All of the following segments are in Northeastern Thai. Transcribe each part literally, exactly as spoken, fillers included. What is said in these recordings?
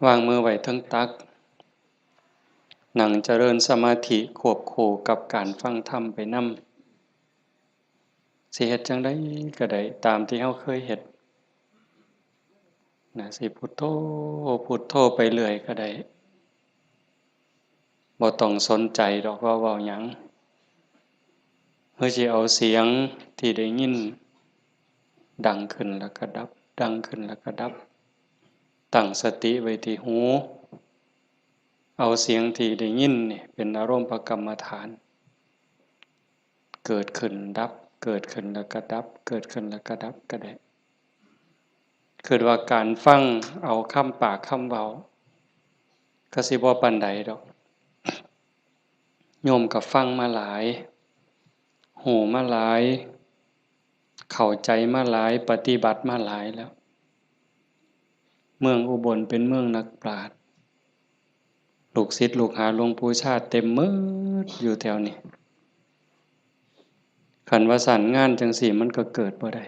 วางมือไว้เทิงตัก นั่งเจริญสมาธิควบคู่กับการฟังธรรมไปนำ สิเฮ็ดจั่งใดก็ได้ ตามที่เฮาเคยเฮ็ด นะ สิพุทโธ พุทโธไปเรื่อยก็ได้ บ่ต้องสนใจดอกว่าเว้าหยัง เฮาสิเอาเสียงที่ได้ยิน ดังขึ้นแล้วก็ดับ ดังขึ้นแล้วก็ดับ ตั้งสติไว้ที่หู เอาเสียงที่ได้ยินนี่เป็นอารมณ์กรรมฐาน เกิดขึ้นดับ เกิดขึ้นแล้วก็ดับ เกิดขึ้นแล้วก็ดับก็ได้ คิดว่าการฟังเอาคำปากคำเว้า ก็สิบ่ปานใดดอก โยมก็ฟังมาหลาย ฮู้มาหลาย เข้าใจมาหลาย ปฏิบัติมาหลายแล้ว เมืองอุบลเป็นเมืองนักปราชญ์ ลูกศิษย์ลูกหาหลวงปู่ชาติเต็มหมดอยู่แถวนี้ คันว่าซั่นงานจั่งซี้มันก็เกิดบ่ได้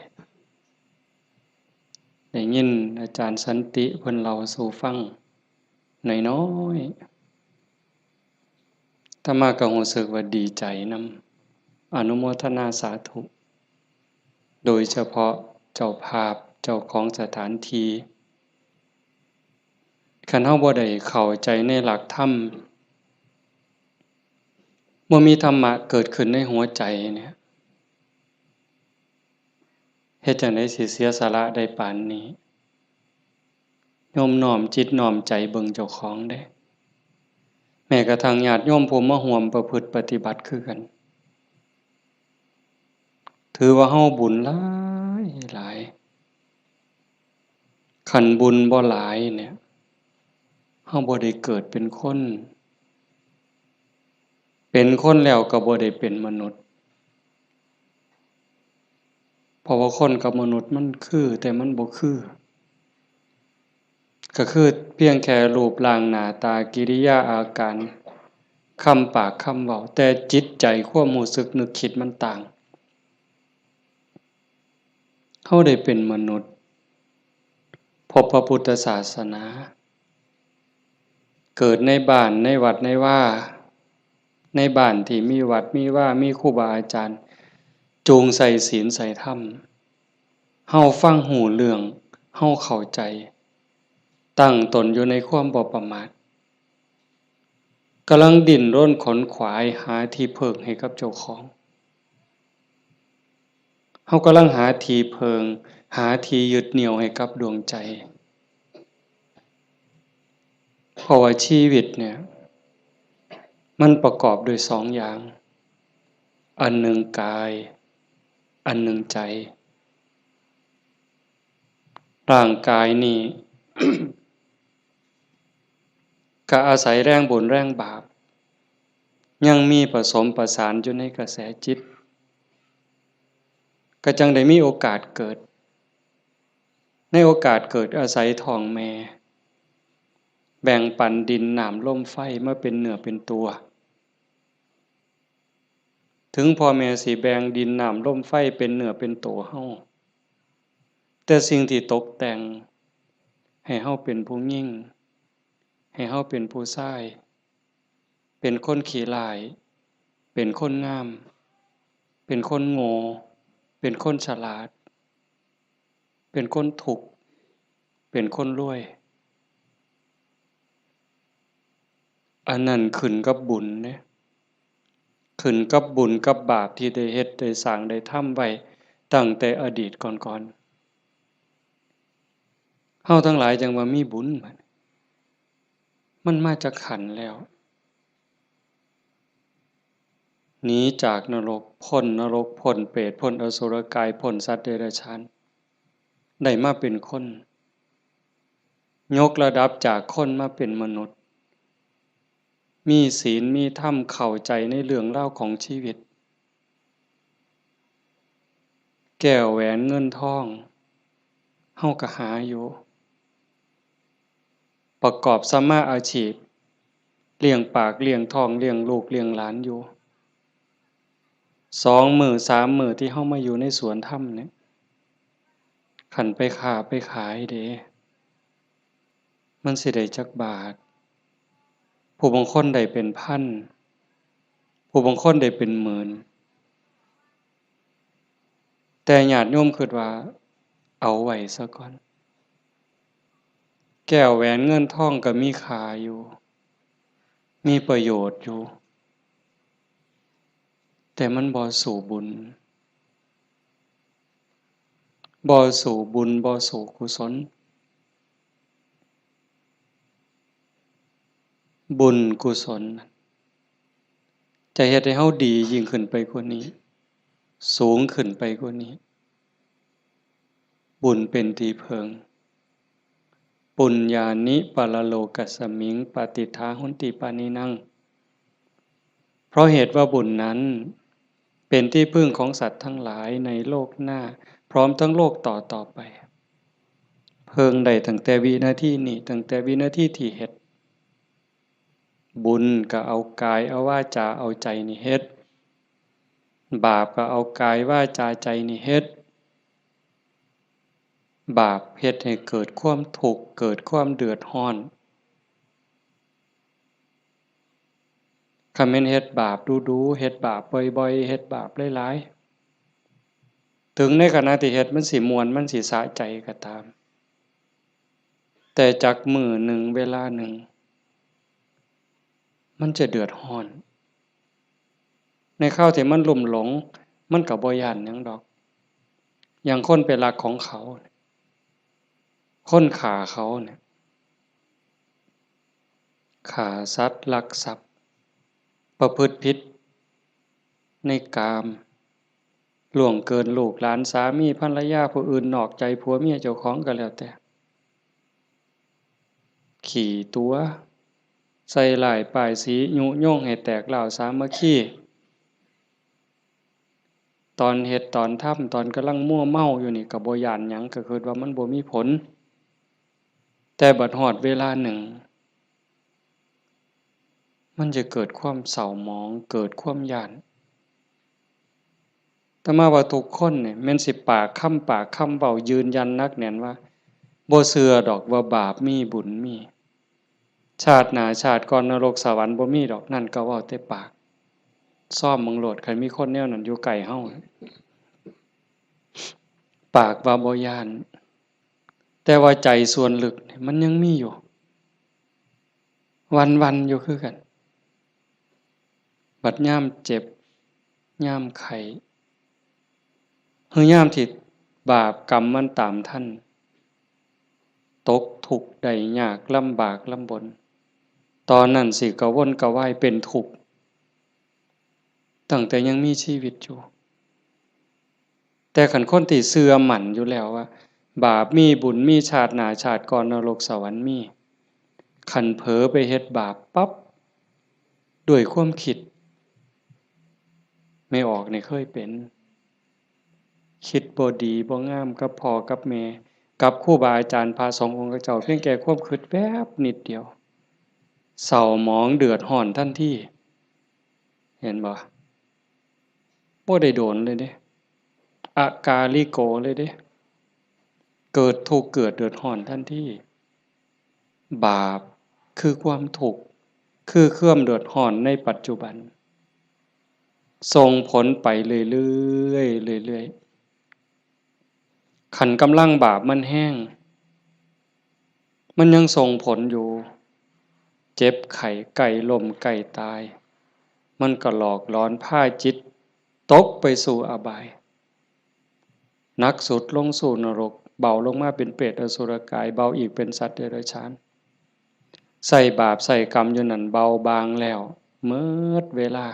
ได้ยินอาจารย์สันติเพิ่นเล่าสู่ฟังน้อยๆ อาตมาก็รู้สึกว่าดีใจนำ อนุโมทนาสาธุ โดยเฉพาะเจ้าภาพ เจ้าของสถานที่ คันเฮาบ่ได้เข้าใจในหลักธรรม บ่มีธรรมะเกิดขึ้นในหัวใจเนี่ย เฮ็ดจั่งใดสิเสียสละได้ปานนี้ โยมน้อมจิตน้อมใจเบิ่งเจ้าของเด้ แม้กระทั่งญาติโยมผู้มาร่วมประพฤติปฏิบัติคือกัน ถือว่าเฮาบุญหลายหลาย คันบุญบ่หลายเนี่ย เฮาบ่ได้เกิดเป็นคน เป็นคนแล้วก็บ่ได้เป็นมนุษย์ เพราะว่าคนกับมนุษย์มันคือ แต่มันบ่คือ ก็คือเพียงแค่รูปร่างหน้าตากิริยาอาการ คำปากคำเว้า แต่จิตใจความรู้สึกนึกคิดมันต่าง เฮาได้เป็นมนุษย์ พบพระพุทธศาสนา เกิดในบ้านในวัดในวา ในบ้านที่มีวัดมีวา มีครูบาอาจารย์ จูงใส่ศีลใส่ธรรม เฮาฟังฮู้เรื่อง เฮาเข้าใจ ตั้งตนอยู่ในความบ่ประมาท กำลังดิ้นรนขนขวายหาที่พึ่งให้กับเจ้าของ เฮากำลังหาที่พึ่ง หาที่ยึดเหนี่ยวให้กับดวงใจ เพราะว่าชีวิตเนี่ย มันประกอบด้วยสองอย่าง อันหนึ่งกาย อันหนึ่งใจ ร่างกายนี่ ก็อาศัยแรงบุญแรงบาป ยังมีผสมประสานอยู่ในกระแสจิต ก็จั่งได้มีโอกาสเกิด ในโอกาสเกิดอาศัยท้องแม่ แบ่งปันดินน้ำลมไฟมาเป็นเนื้อเป็นตัว ถึงพ่อแม่สิแบ่งดินน้ำลมไฟเป็นเนื้อเป็นตัวเฮา แต่สิ่งที่ตกแต่งให้เฮาเป็นผู้หญิง ให้เฮาเป็นผู้ชาย เป็นคนขี้ร้าย เป็นคนงาม เป็นคนโง่ เป็นคนฉลาด เป็นคนทุกข์ เป็นคนรวย อันนั้นขึ้นกับบุญเด้ ขึ้นกับบุญกับบาปที่ได้เฮ็ดได้สร้างได้ทำไว้ตั้งแต่อดีตก่อนๆ เฮาทั้งหลายจั่งว่ามีบุญบัดนี้ มันมาจากขันธ์แล้ว หนีจากนรก พ้นนรก พ้นเปรต พ้นอสุรกาย พ้นสัตว์เดรัจฉาน ได้มาเป็นคน ยกระดับจากคนมาเป็นมนุษย์ มีศีล มีธรรม เข้าใจในเรื่องราวของชีวิต แก้วแหวนเงินทอง เฮาก็หาอยู่ ประกอบสัมมาอาชีพ เลี้ยงปาก เลี้ยงท้อง เลี้ยงลูก เลี้ยงหลานอยู่ สองมื้อสามมื้อที่เฮามาอยู่ในสวนธรรมเนี่ย คันไปค้าไปขายเด้ มันสิได้จักบาท ผู้บางคนได้เป็นพัน ผู้บางคนได้เป็นหมื่น แต่ญาติโยมคิดว่า เอาไว้ซะก่อน แก้วแหวนเงินทองก็มีค่าอยู่ มีประโยชน์อยู่ แต่มันบ่สู้บุญ บ่สู้บุญ บ่สู้กุศล บุญกุศล จะเฮ็ดให้เฮาดียิ่งขึ้นไปกว่านี้ สูงขึ้นไปกว่านี้ บุญเป็นที่เพิ่ง ปุญญานิปรโลกัสมิง ปาติฏฐาหนติปานินัง เพราะเหตุว่าบุญนั้นเป็นที่พึ่งของสัตว์ทั้งหลายในโลกหน้า พร้อมทั้งโลกต่อต่อไป เพิ่งได้ตั้งแต่วินาทีนี้ ตั้งแต่วินาทีที่เฮ็ด บุญก็เอากายเอาวาจาเอาใจนี่เฮ็ด บาปก็เอากายวาจาใจนี่เฮ็ด บาปเฮ็ดให้เกิดความทุกข์ เกิดความเดือดร้อน คันแม่นเฮ็ดบาปดู๋ๆ เฮ็ดบาปบ่อยๆ เฮ็ดบาปหลายๆ ถึงในขณะที่เฮ็ดมันสิม่วน มันสิสะใจก็ตาม แต่จักมื้อหนึ่ง เวลาหนึ่ง มันจะเดือดร้อน ในคราวที่มันลุ่มหลง มันก็บ่ย้านหยังดอก อย่างคนไปลักของเขา คนฆ่าเขาเนี่ย ฆ่าสัตว์ ลักทรัพย์ ประพฤติผิดในกาม ล่วงเกินลูกหลาน สามีภรรยาผู้อื่น นอกใจผัวเมียเจ้าของก็แล้วแต่ ขี้ตั๋ว ใส่ร้ายป้ายสี ยุยงให้แตกร้าวสามัคคี ตอนเฮ็ดตอนทำ ตอนกำลังมัวเมาอยู่นี่ก็บ่ย้านหยัง ก็คิดว่ามันบ่มีผล แต่บัดฮอดเวลาหนึ่ง มันจะเกิดความเศร้าหมอง เกิดความย้าน อาตมาว่าทุกคนเนี่ย แม่นสิปากคำปากคำเว้ายืนยันหนักแน่นว่า บ่เชื่อดอกว่าบาปมีบุญมี ชาติหน้าชาติก่อนนรกสวรรค์บ่มีดอก นั่นก็เว้าแต่ปาก ซ่อมเบิ่งโลด คันมีคนแนวนั้นอยู่ใกล้เฮา ปากว่าบ่ย้าน แต่ว่าใจส่วนลึกเนี่ยมันยังมีอยู่ หวั่นๆ อยู่คือกัน บัดยามเจ็บ ยามไข้ หรือยามที่บาปกรรมมันตามทัน ตกทุกข์ได้ยาก ลำบากลำบน ตอนนั้นสิกระวนกระวายเป็นทุกข์ ตั้งแต่ยังมีชีวิตอยู่ แต่คันคนที่เชื่อมั่นอยู่แล้วว่า บาปมีบุญมี ชาติหน้าชาติก่อนนรกสวรรค์มี คันเผลอไปเฮ็ดบาปปั๊บ ด้วยความคิด แม่ออกนี่เคยเป็น คิดบ่ดีบ่งามกับพ่อกับแม่ กับครูบาอาจารย์พระสงฆ์องค์เจ้า เพียงแค่ความคิดแวบนิดเดียว เศร้าหมองเดือดร้อนทันที เห็นบ่ บ่ได้โดนเลยเด้ อากาลิโกเลยเด้ เกิดทุกข์เกิดเดือดร้อนทันที บาปคือความทุกข์ คือความเดือดร้อนในปัจจุบัน ส่งผลไปเรื่อยๆ เรื่อยๆ คันกำลังบาปมันแฮง มันยังส่งผลอยู่ เจ็บไข้ ใกล้ล้ม ใกล้ตาย มันก็หลอกหลอนพาจิตตกไปสู่อบาย หนักสุดลงสู่นรก เบาลงมาเป็นเปรตอสุรกาย เบาอีกเป็นสัตว์เดรัจฉาน ใส่บาปใส่กรรมอยู่นั่น เบาบางแล้ว เมิดเวลา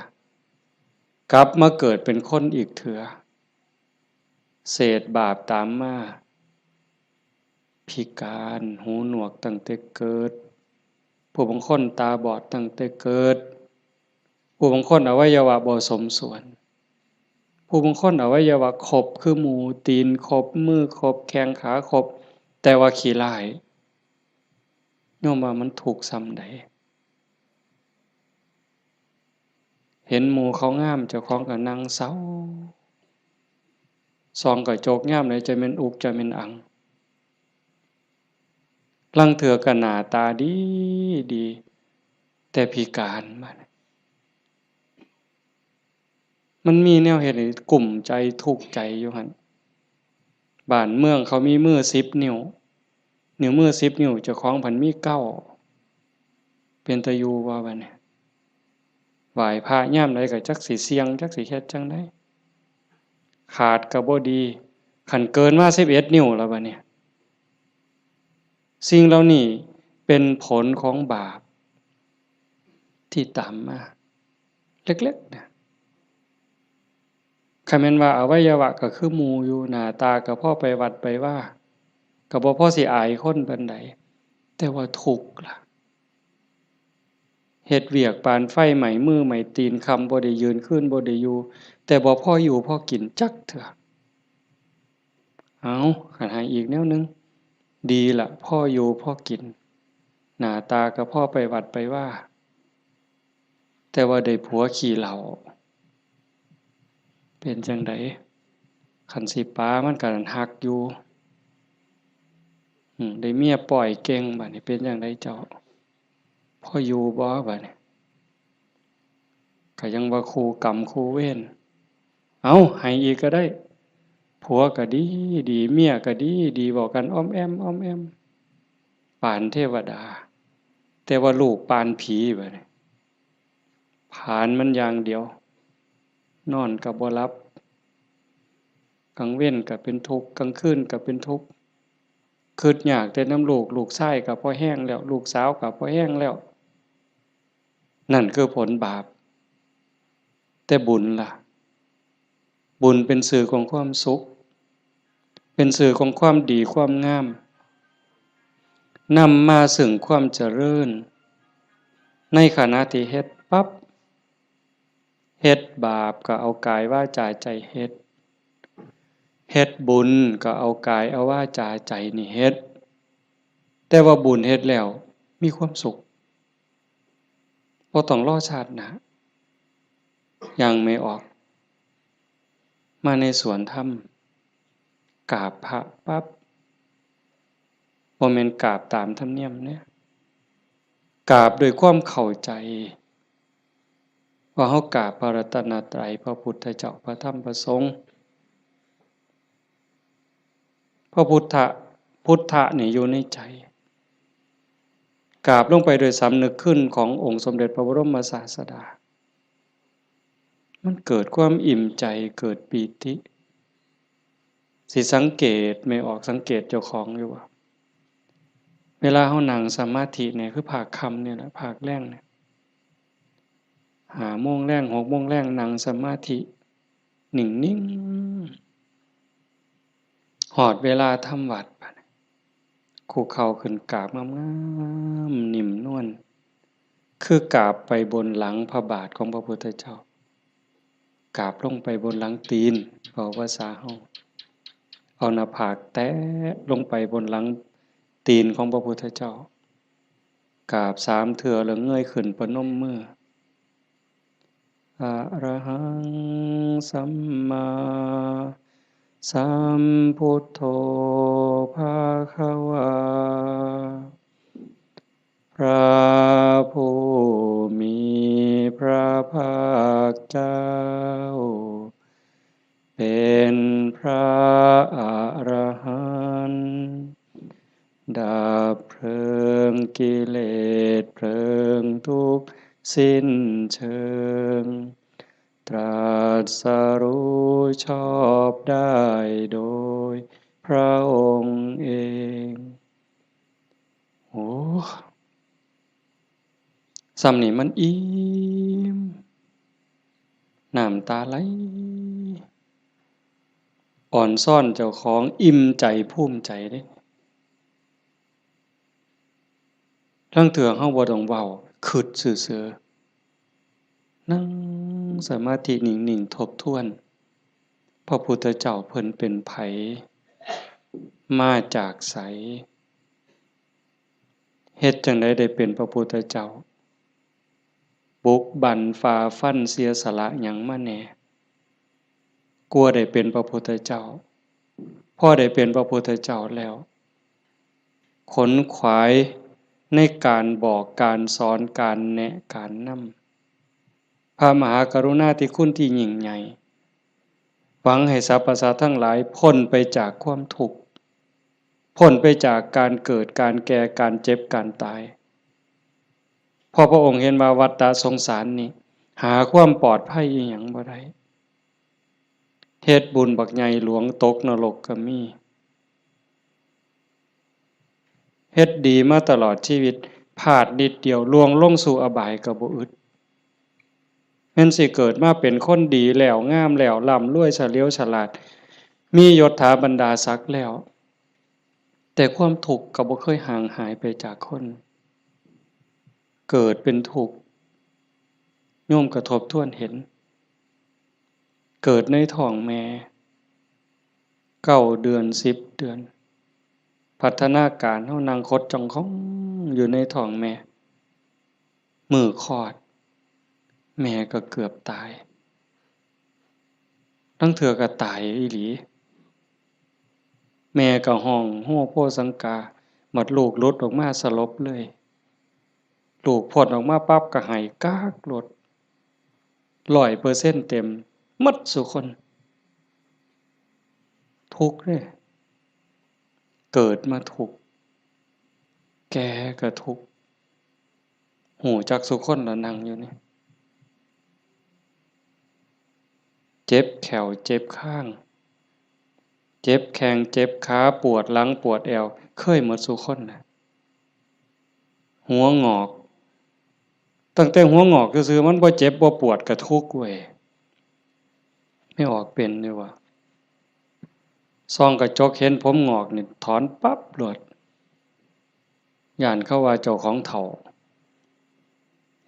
กลับมาเกิดเป็นคนอีกเถือ เศษบาปตามมา พิการ หูหนวกตั้งแต่เกิด ผู้บางคนตาบอดตั้งแต่เกิด ผู้บางคนอวัยวะบ่สมส่วน ผู้บางคนอวัยวะครบคือหมู ตีนครบ มือครบ แข้งขาครบ แต่ว่าขี้ร้าย โยมว่ามันทุกข์ส่ำใด เห็นหมู่เขางาม เจ้าของก็นั่งเศร้า ส่องกระจกยามใดจะแม่นอุกจะแม่นอัง ลางเทื่อก็หน้าตาดีดี แต่พิการมา มันมีแนวเฮ็ดให้กุ้มใจทุกข์ใจอยู่หั่น บ้านเมืองเขามีมือสิบนิ้ว นิ้วมือสิบนิ้ว เจ้าของพันมีเก้า เป็นตาอยู่บ่บัดนี้ ไหว้พระยามใดก็จักสิเสี่ยง จักสิเฮ็ดจั่งใด ขาดก็บ่ดี คันเกินมาสิบเอ็ดนิ้วแล้วบัดนี้ สิ่งเหล่านี้เป็นผลของบาปที่ตามมา เล็กๆ นะ คันแม่นว่าอวัยวะก็คือหมู่อยู่ หน้าตาก็พอไปวัดไปวา ก็บ่พอสิอายคนปานใด แต่ว่าทุกข์ล่ะ เฮ็ดเวียกปานไฟไหม้มือไหม้ตีน ค่ำบ่ได้ยืน คืนบ่ได้อยู่ แต่บ่พออยู่พอกินจักเทื่อ เอา คันให้อีกแนวหนึ่ง ดีละ พออยู่พอกิน หน้าตาก็พอไปวัดไปวา แต่ว่าได้ผัวขี้เหล้า เป็นจั่งใด คันสิปามันก็ฮักอยู่ อืม ได้เมียป้อยเก่ง บัดนี้เป็นจั่งใดเจ้า พออยู่บ่บัดนี้ ก็ยังว่าคู่กรรมคู่เวร เอา ให้อีกก็ได้ ผัวก็ดีดี เมียก็ดีดี เว้ากันอ้อมแอ้มอ้อมแอ้ม ปานเทวดา แต่ว่าลูกปานผีบัดนี้ ผลาญมันอย่างเดียว นอนก็บ่หลับ กลางเว็นก็เป็นทุกข์ กลางคืนก็เป็นทุกข์ คิดยากแต่นำลูก ลูกชายก็พอแฮงแล้ว ลูกสาวก็พอแฮงแล้ว นั่นคือผลบาป แต่บุญล่ะ บุญเป็นสื่อของความสุข เป็นสื่อของความดีความงาม นำมาซึ่งความเจริญ ในขณะที่เฮ็ดปั๊บ เฮ็ดบาปก็เอากายวาจาใจเฮ็ด เฮ็ดบุญก็เอากายเอาวาจาใจนี่เฮ็ด แต่ว่าบุญเฮ็ดแล้วมีความสุข บ่ต้องรอชาติหน้า อย่างแม่ออก มาในสวนธรรม กราบพระปั๊บ บ่แม่นกราบตามธรรมเนียมเด้ กราบด้วยความเข้าใจ ว่าเฮากราบพระรัตนตรัย พระพุทธเจ้า พระธรรม พระสงฆ์ พระพุทธะ พุทธะนี่อยู่ในใจ กราบลงไปโดยสำนึกคุณขององค์สมเด็จพระบรมศาสดา มันเกิดความอิ่มใจ เกิดปีติ สิสังเกต แม่ออกสังเกตเจ้าของอยู่ว่า เวลาเฮานั่งสมาธิเนี่ย คือภาคค่ำเนี่ยแหละ ภาคแลงเนี่ย ห้าโมงแลง หกโมงแลง นั่งสมาธิ นิ่งๆ ฮอดเวลาทำวัตร บัดนี้ คุกเข่าขึ้นกราบงามๆ นิ่มนวล คือกราบไปบนหลังพระบาทของพระพุทธเจ้า กราบลงไปบนหลังตีน เว้าภาษาเฮา เอาหน้าผากแตะลงไปบนหลังตีนของพระพุทธเจ้า กราบสามเทื่อแล้วเงยขึ้นประนมมือ อะระหังสัมมาสัมพุทโธภะคะวา พระผู้มีพระภาคเจ้า เป็นพระอรหันต์ ดับเพลิงกิเลสเพลิงทุกข์สิ้นเชิง ตรัสรู้ชอบได้โดยพระองค์เอง โอ้ ส่ำนี่มันอิ่ม น้ำตาไหล อ่อนซ้อนเจ้าของ อิ่มใจภูมิใจเด้ ลางเทื่อเฮาบ่ต้องเว้า คิดซื่อๆ นั่งสมาธินิ่งๆ ทบทวน พระพุทธเจ้าเพิ่นเป็นไผ มาจากไส เฮ็ดจั่งใดได้เป็นพระพุทธเจ้า บุกบั่นฝ่าฟันเสียสละหยังมาแหน่ กว่าได้เป็นพระพุทธเจ้า พอได้เป็นพระพุทธเจ้าแล้ว ขนขวายในการบอก การสอน การแนะ การนำ พระมหากรุณาธิคุณที่ยิ่งใหญ่ หวังให้สรรพสัตว์ทั้งหลายพ้นไปจากความทุกข์ พ้นไปจากการเกิด การแก่ การเจ็บ การตาย เพราะพระองค์เห็นว่าวัฏสงสารนี้ หาความปลอดภัยอีหยังบ่ได้ เฮ็ดบุญบักใหญ่หลวงตกนรกก็มี เฮ็ดดีมาตลอดชีวิต พลาดนิดเดียวล่วงลงสู่อบายก็บ่อึด แม่นสิเกิดมาเป็นคนดีแล้ว งามแล้ว ร่ำรวย เฉลียวฉลาด มียศถาบรรดาศักดิ์แล้ว แต่ความทุกข์ก็บ่เคยห่างหายไปจากคน เกิดเป็นทุกข์ โยมก็ทบทวนเห็น เกิดในท้องแม่ เก้าเดือน สิบเดือน พัฒนาการเฮานั่งขดจ้องของอยู่ในท้องแม่ มื้อคลอด แม่ก็เกือบตาย ลางเทื่อก็ตายอีหลี แม่ก็ฮ้องโฮโฮสังกา บัดลูกหลุดออกมาสลบเลย ลูกพ้นออกมาปั๊บก็ไห้ก๊ากโลด ร้อยเปอร์เซ็นต์เต็ม หมดซุคน ทุกข์เด้ เกิดมาทุกข์ แก่ก็ทุกข์ ฮู้จักซุคนละนั่งอยู่นี่ เจ็บแข้ว เจ็บคาง เจ็บแข้ง เจ็บขา ปวดหลัง ปวดแอว เคยหมดซุคนนะ หัวงอก ตั้งแต่หัวงอกซื่อๆ มันบ่เจ็บบ่ปวดก็ทุกข์เว้ย แม่ออกเป็นอยู่วะ ส่องกระจกเห็นผมงอกนี่ถอนปั๊บโลด ย้านเขาว่าเจ้าของเฒ่า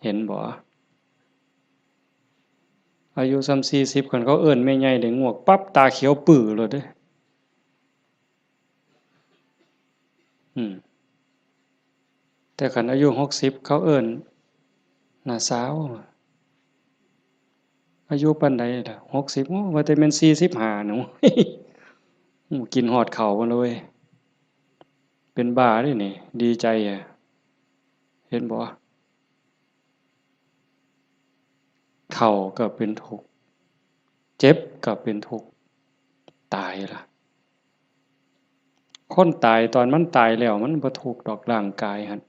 เห็นบ่ อายุส่ำสี่สิบ คันเขาเอิ้นแม่ใหญ่ได้งวกปั๊บ ตาเขียวปื้อโลดเด้ อืม แต่คันอายุหกสิบ เขาเอิ้นน้าสาว อายุปานใดล่ะ หกสิบ โอ้ ว่าแต่แม่นสี่สิบห้าหนู โอ้ กินฮอดข้าวมาเลย เป็นบ้าเด้นี่ ดีใจอะ เห็นบ่ เฒ่าก็เป็นทุกข์ เจ็บก็เป็นทุกข์ ตายล่ะ คนตายตอนมันตายแล้วมันบ่ทุกข์ดอกร่างกายหั่น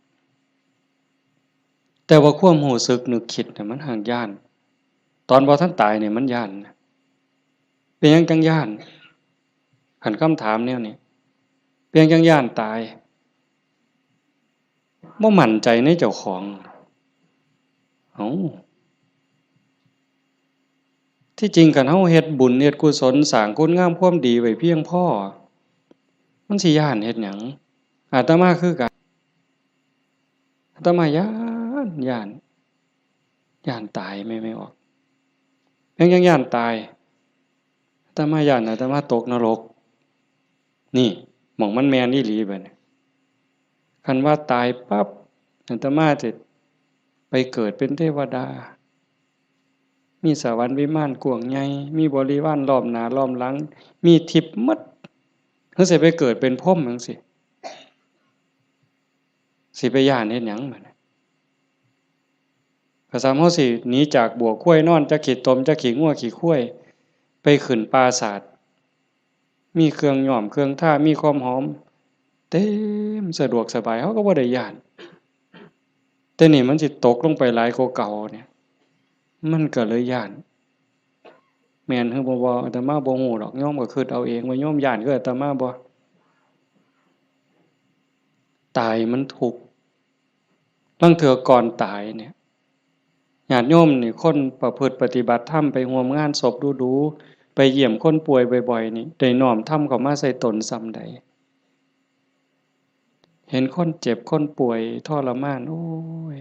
แต่ว่าความรู้สึกนึกคิดน่ะมันหากย้าน ตอนบ่ทันตายนี่มันย้านนะ เป็นหยังจั่งย้าน คันคำถามแนวนี้ เป็นหยังจั่งย้านตาย บ่มั่นใจในเจ้าของ เอ้า ที่จริงคันเฮาเฮ็ดบุญเฮ็ดกุศลสร้างคุณงามความดีไว้เพียงพอ มันสิย้านเฮ็ดหยัง อาตมาคือกัน อาตมาย้าน ย้าน ย้านตายแม่ แม่ออก เป็นหยังจั่งย้านตาย อาตมาย้านอาตมาตกนรก นี่ หม่องมันแม่นอีหลีบัดนี้ คันว่าตายปั๊บ อาตมาจะไปเกิดเป็นเทวดา มีสวรรค์วิมานกว้างใหญ่ มีบริวารล้อมหน้าล้อมหลัง มีทิพย์หมด คือสิไปเกิดเป็นพรหมจั่งซี้ สิไปย้านเฮ็ดหยังบัดนี้ ก็ส่ำเฮาสิหนีจากบั้วควายนอน จักขี้ตม จักขี้งัวขี้ควาย ไปขึ้นปราสาท มีเครื่องย้อมเครื่องทา มีความหอม เต็ม สะดวกสบาย เฮาก็บ่ได้ย้าน แต่นี่มันสิตกลงไปหลายกว่าเก่าเนี่ย มันก็เลยย้าน แม่นหรือบ่ บ่ อาตมาบ่ฮู้ดอก โยมก็คิดเอาเองว่าโยมย้านคืออาตมาบ่ ตายมันทุกข์ ลางเทื่อก่อนตายเนี่ย ญาติโยมนี่ คนประพฤติปฏิบัติธรรม ไปร่วมงานศพดู๋ๆ ไปเยี่ยมคนป่วยบ่อยๆ นี่ ได้น้อมธรรมเข้ามาใส่ตนส่ำใด เห็นคนเจ็บคนป่วยทรมาน โอ้ย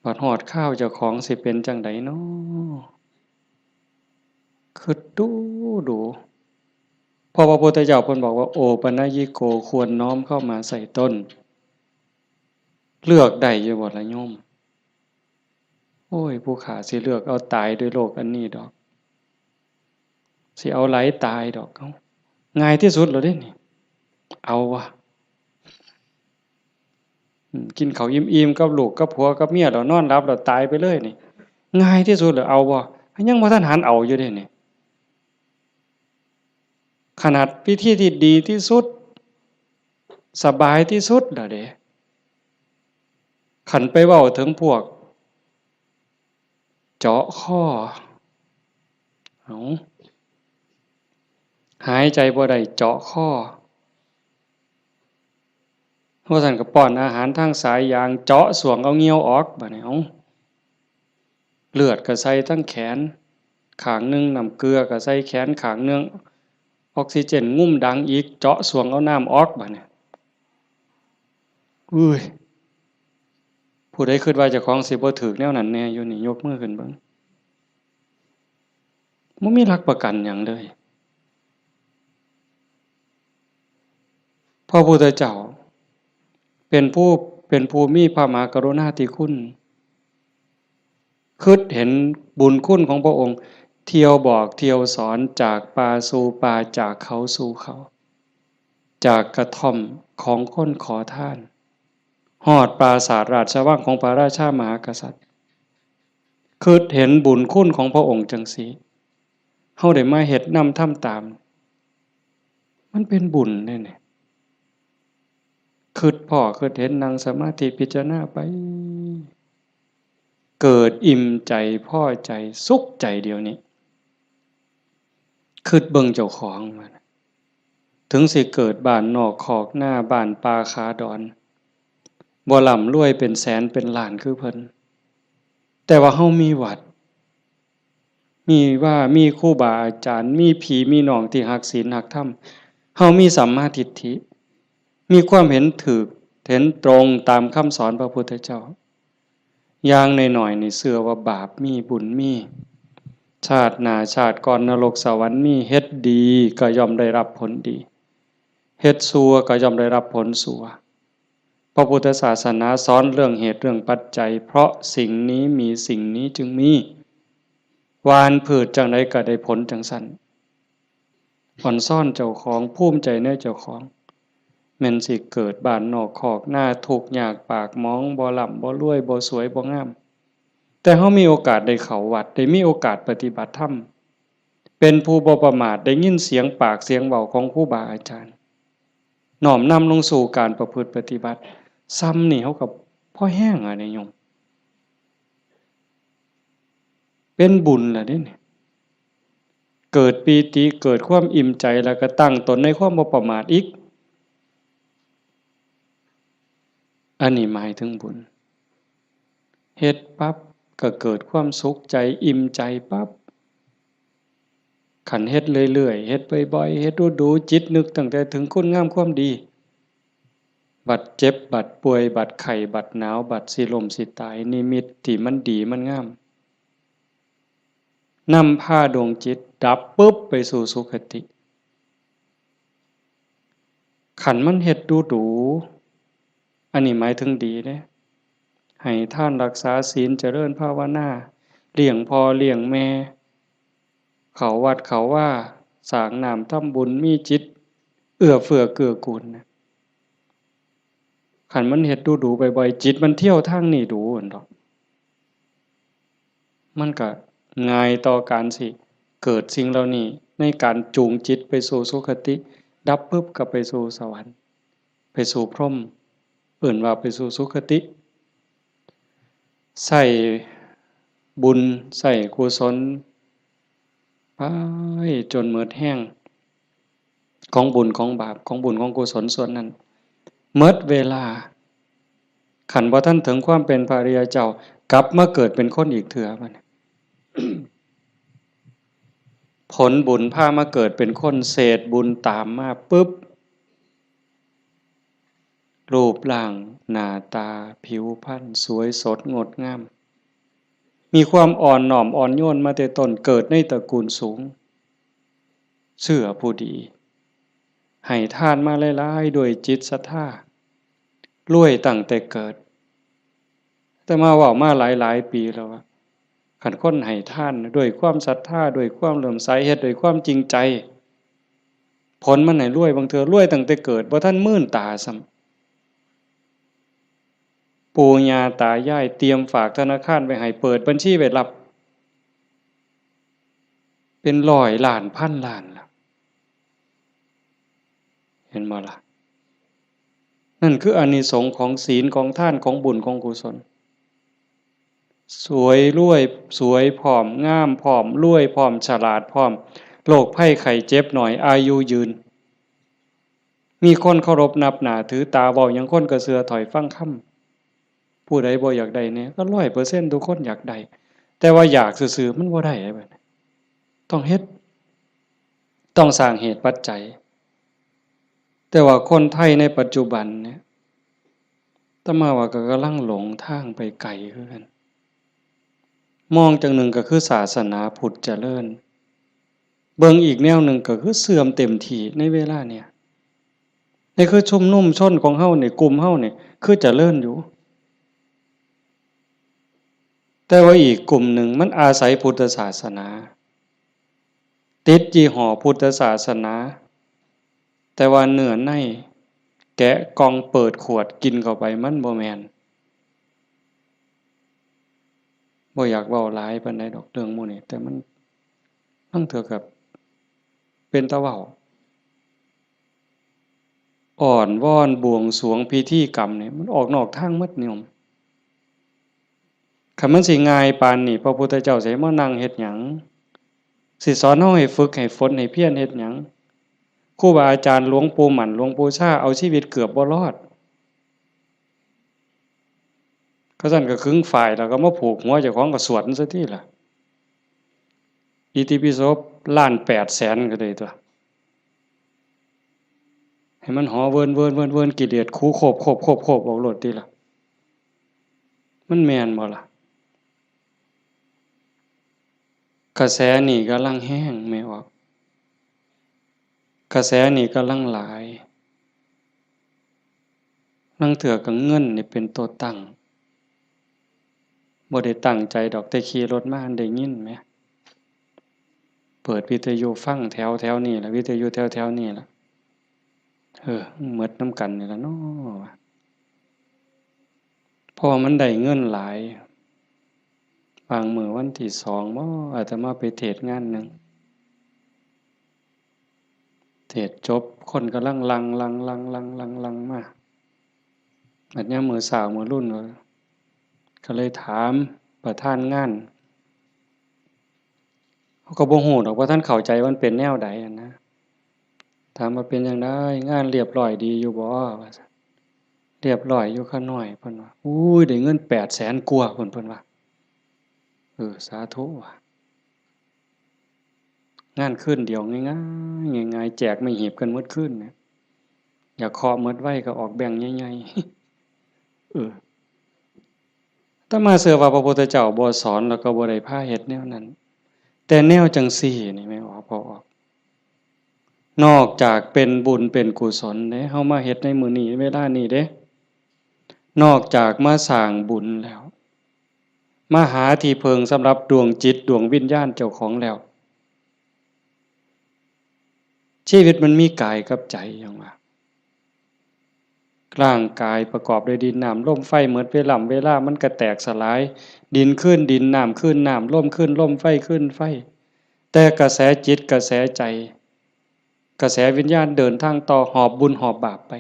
บัดฮอดคราวเจ้าของสิเป็นจั่งใดน้อ คิดดู๋ดู๋ เพราะว่าพระพุทธเจ้าเพิ่นบอกว่า โอปัญญิโก ควรน้อมเข้ามาใส่ตน เลือกได้อยู่บ่ล่ะโยม โอ้ย ผู้ข้าสิเลือกเอาตายด้วยโรคอันนี้ดอก สิเอาหลายตายดอก เอ้า ง่ายที่สุดแล้วเด้นี่ เอาวะ อืม กินข้าวอิ่มๆ กับลูกกับผัวกับเมีย แล้วนอนหลับ แล้วตายไปเลยนี่ ง่ายที่สุดเลย เอาบ่ ยังบ่ทันหันเอาอยู่เด้นี่ ขนาดวิธีที่ดีที่สุด สบายที่สุดแล้วเด้ คันไปเว้าถึงพวก เจาะคอ เอ้า หายใจบ่ได้ เจาะคอ ว่าซั่นก็ป้อนอาหารทางสายยาง เจาะส้วงเอาเหงื่อออก บัดนี้ เอ้า เลือดก็ใส่ทั้งแขนข้างหนึ่ง น้ำเกลือก็ใส่แขนข้างหนึ่ง ออกซิเจนงุ้มดังอีก เจาะส้วงเอาน้ำออก บัดนี้ อุ้ย ผู้ใดคิดว่าเจ้าของสิบ่ถืกแนวนั้นแน่อยู่นี่ ยกมือขึ้นเบิ่ง บ่มีหลักประกันหยังเลย พระพุทธเจ้า เป็นผู้ เป็นผู้มีพระมหากรุณาธิคุณ คิดเห็นบุญคุณของพระองค์ เที่ยวบอกเที่ยวสอน จากป่าสู่ป่า จากเขาสู่เขา จากกระท่อมของคนขอทาน ฮอดปราสาทราชวังของพระราชามหากษัตริย์ คิดเห็นบุญคุณของพระองค์จังซี้ เฮาได้มาเฮ็ดนำทำตาม มันเป็นบุญเด้นี่ คิดพ้อคิดเห็น นั่งสมาธิพิจารณาไป เกิดอิ่มใจ พอใจ สุขใจเดี๋ยวนี้ คิดเบิ่งเจ้าของว่า ถึงสิเกิดบ้านนอกคอกนา บ้านป่าขาดอน บ่ร่ำรวยเป็นแสนเป็นล้านคือเพิ่น แต่ว่าเฮามีวัด มีว่า มีครูบาอาจารย์ มีพี่มีน้องที่ฮักศีลฮักธรรม เฮามีสัมมาทิฏฐิ มีความเห็นถูก เห็นตรงตามคำสอนพระพุทธเจ้า อย่างน้อยๆ นี่เชื่อว่าบาปมี บุญมี ชาติหน้าชาติก่อนนรกสวรรค์มี เฮ็ดดีก็ย่อมได้รับผลดี เฮ็ดชั่วก็ย่อมได้รับผลชั่ว พระพุทธศาสนาสอนเรื่องเหตุเรื่องปัจจัย เพราะสิ่งนี้มีสิ่งนี้จึงมี หว่านพืชจั่งใดก็ได้ผลจั่งซั้น อ่อนซ้อนเจ้าของ ภูมิใจในเจ้าของ แม่นสิเกิดบ้านนอกคอกนา ทุกข์ยากปากหมอง บ่ร่ำบ่รวย บ่สวยบ่งาม แต่เฮามีโอกาสได้เข้าวัด ได้มีโอกาสปฏิบัติธรรม เป็นผู้บ่ประมาท ได้ยินเสียงปากเสียงเว้าของครูบาอาจารย์ น้อมนำลงสู่การประพฤติปฏิบัติ ซ่ำนี่เฮาก็พอแฮงอะนี่โยม เป็นบุญล่ะเด้นี่ เกิดปีติ เกิดความอิ่มใจ แล้วก็ตั้งตนในความบ่ประมาทอีก อันนี้หมายถึงบุญ เฮ็ดปั๊บก็เกิดความสุขใจ อิ่มใจปั๊บ คันเฮ็ดเรื่อยๆ เฮ็ดบ่อยๆ เฮ็ดดูๆ จิตนึกตั้งแต่ถึงคุณงามความดี บัดเจ็บ บัดป่วย บัดไข้ บัดหนาว บัดสิล้มสิตาย นิมิตที่มันดีมันงาม นำพาดวงจิตดับปุ๊บไปสู่สุคติ คันมันเฮ็ดดูดู อันนี้หมายถึงดีเด้ ให้ทานรักษาศีล เจริญภาวนา เลี้ยงพ่อเลี้ยงแม่ เข้าวัดเข้าวา สร้างน้ำทำบุญ มีจิตเอื้อเฟื้อเกื้อกูลนะ คันมันเฮ็ดดูดูบ่อยๆ จิตมันเที่ยวทางนี้ดูหั่นดอก มันก็ง่ายต่อการสิเกิดสิ่งเหล่านี้ ในการจูงจิตไปสู่สุคติ ดับปุ๊บก็ไปสู่สวรรค์ ไปสู่พรหม เอิ้นว่าไปสู่สุคติ ใช้บุญ ใช้กุศล ไปจนหมดแฮง ของบุญของบาป ของบุญของกุศลส่วนนั้น หมดเวลา คันบ่ทันถึงความเป็นพระอริยเจ้า กลับมาเกิดเป็นคนอีกเทื่อบัดนี้ ผลบุญพามาเกิดเป็นคน เศษบุญตามมาปุ๊บ รูปร่างหน้าตาผิวพรรณสวยสดงดงาม มีความอ่อนน้อมอ่อนโยนมาแต่ต้น เกิดในตระกูลสูง เชื่อผู้ดี ให้ทานมาหลายๆ ด้วยจิตศรัทธา รวยตั้งแต่เกิด อาตมาเว้ามาหลายๆ ปีแล้วว่า คันคนให้ทานด้วยความศรัทธา ด้วยความเลื่อมใส เฮ็ดด้วยความจริงใจ ผลมันให้รวย บางเทื่อรวยตั้งแต่เกิด บ่ทันมื่นตาซ้ำ ปู่ย่าตายายเตรียมฝากธนาคารไว้ให้ เปิดบัญชีไว้รับ เป็นร้อยล้านพันล้านล่ะ เห็นบ่ล่ะ นั่นคืออานิสงส์ของศีล ของทาน ของบุญ ของกุศล สวยรวย สวยพร้อม งามพร้อม รวยพร้อม ฉลาดพร้อม โรคภัยไข้เจ็บน้อย อายุยืน มีคนเคารพนับหน้าถือตา เว้าหยังคนก็เชื่อถ้อยฟังคำ ผู้ใดบ่อยากได้แหน่ ก็ร้อยเปอร์เซ็นต์ทุกคนอยากได้ แต่ว่าอยากซื่อๆมันบ่ได้เด้บัดนี้ ต้องเฮ็ด ต้องสร้างเหตุปัจจัย แต่ว่าคนไทยในปัจจุบันเนี่ย อาตมาว่าก็กำลังหลงทางไปไกลคือกัน มองจั่งหนึ่งก็คือศาสนาพุทธเจริญ เบิ่งอีกแนวหนึ่งก็คือเสื่อมเต็มที่ในเวลาเนี่ย นี่คือชุมนุมชนของเฮานี่ กลุ่มเฮานี่ คือเจริญอยู่ แต่ว่าอีกกลุ่มหนึ่งมันอาศัยพุทธศาสนา ติดยี่ห้อพุทธศาสนา แต่ว่าเนื้อใน แกะกล่องเปิดขวดกินเข้าไป มันบ่แม่น บ่อยากเว้าหลายปานใดดอกเรื่องหมู่นี้ แต่มัน ลางเทื่อก็เป็นตาเว้า อ้อนวอนบวงสรวงพิธีกรรมนี่ มันออกนอกทางหมดโยม คันมันสิง่ายปานนี้ พระพุทธเจ้าสิให้มานั่งเฮ็ดหยัง สิสอนเฮาให้ฝึกให้ฝนให้เพียรเฮ็ดหยัง ครูบาอาจารย์หลวงปู่หมั่น หลวงปู่ชา เอาชีวิตเกือบบ่รอด เขาซั่นก็ขึงฝ้ายแล้วก็มาผูกหัวเจ้าของก็สวดมันซะติล่ะ อิติปิโสล้านแปดแสนก็ได้ตั๊ว ให้มันหอเวินเวินเวินเวิน กิเลสขูโคบโคบโคบโคบออกโลดติล่ะ มันแม่นบ่ล่ะ กระแสนี่กำลังแฮง แม่ออก กระแสนี่กำลังหลาย ลางเทื่อก็เงินนี่เป็นตัวตั้ง บ่ได้ตั้งใจดอก แต่ขี่รถมาได้ยินแหม เปิดวิทยุฟังแถวแถวนี่ล่ะ วิทยุแถวแถวนี่ล่ะ เออ หมดนำกันนี่ล่ะเนาะ เพราะว่ามันได้เงินหลาย บางมื้อวันที่สองบ่ อาตมาไปเทศน์งานหนึ่ง เทศน์จบ คนกำลังหลั่ง หลั่ง หลั่ง หลั่ง หลั่ง หลั่งมา บัดยามมื้อเช้ามื้อรุ่น ก็เลยถามประธานงาน เขาก็บ่ฮู้ดอกว่าท่านเข้าใจว่ามันเป็นแนวใดหั้นนะ ถามว่าเป็นจั่งใด งานเรียบร้อยดีอยู่บ่ ว่าซั่น เรียบร้อยอยู่ข้าน้อย เพิ่นว่า อุ้ย ได้เงินแปดแสนกว่าพุ้น เพิ่นว่า เออ สาธุว่ะ งานคืนเดียวง่ายๆ ง่ายๆ แจกไม้หีบกันหมดคืนเนี่ย อยากเคาะหมดไวก็ออกแบงค์ใหญ่ๆ เออ อาตมาเชื่อว่าพระพุทธเจ้าบ่สอนแล้วก็บ่ได้พาเฮ็ดแนวนั้น แต่แนวจั่งซี้นี่แม่นบ่ พ่อออก นอกจากเป็นบุญเป็นกุศลเด้ เฮามาเฮ็ดในมื้อนี้เวลานี้เด้ นอกจากมาสร้างบุญแล้ว มาหาที่พึ่งสำหรับดวงจิตดวงวิญญาณเจ้าของแล้ว ชีวิตมันมีกายกับใจหยังวะ ร่างกายประกอบด้วยดินน้ำลมไฟ หมดเวล่ำเวลามันก็แตกสลาย ดินคืนดิน น้ำคืนน้ำ ลมคืนลม ไฟคืนไฟ แต่กระแสจิตกระแสใจ กระแสวิญญาณเดินทางต่อ หอบบุญหอบบาปไป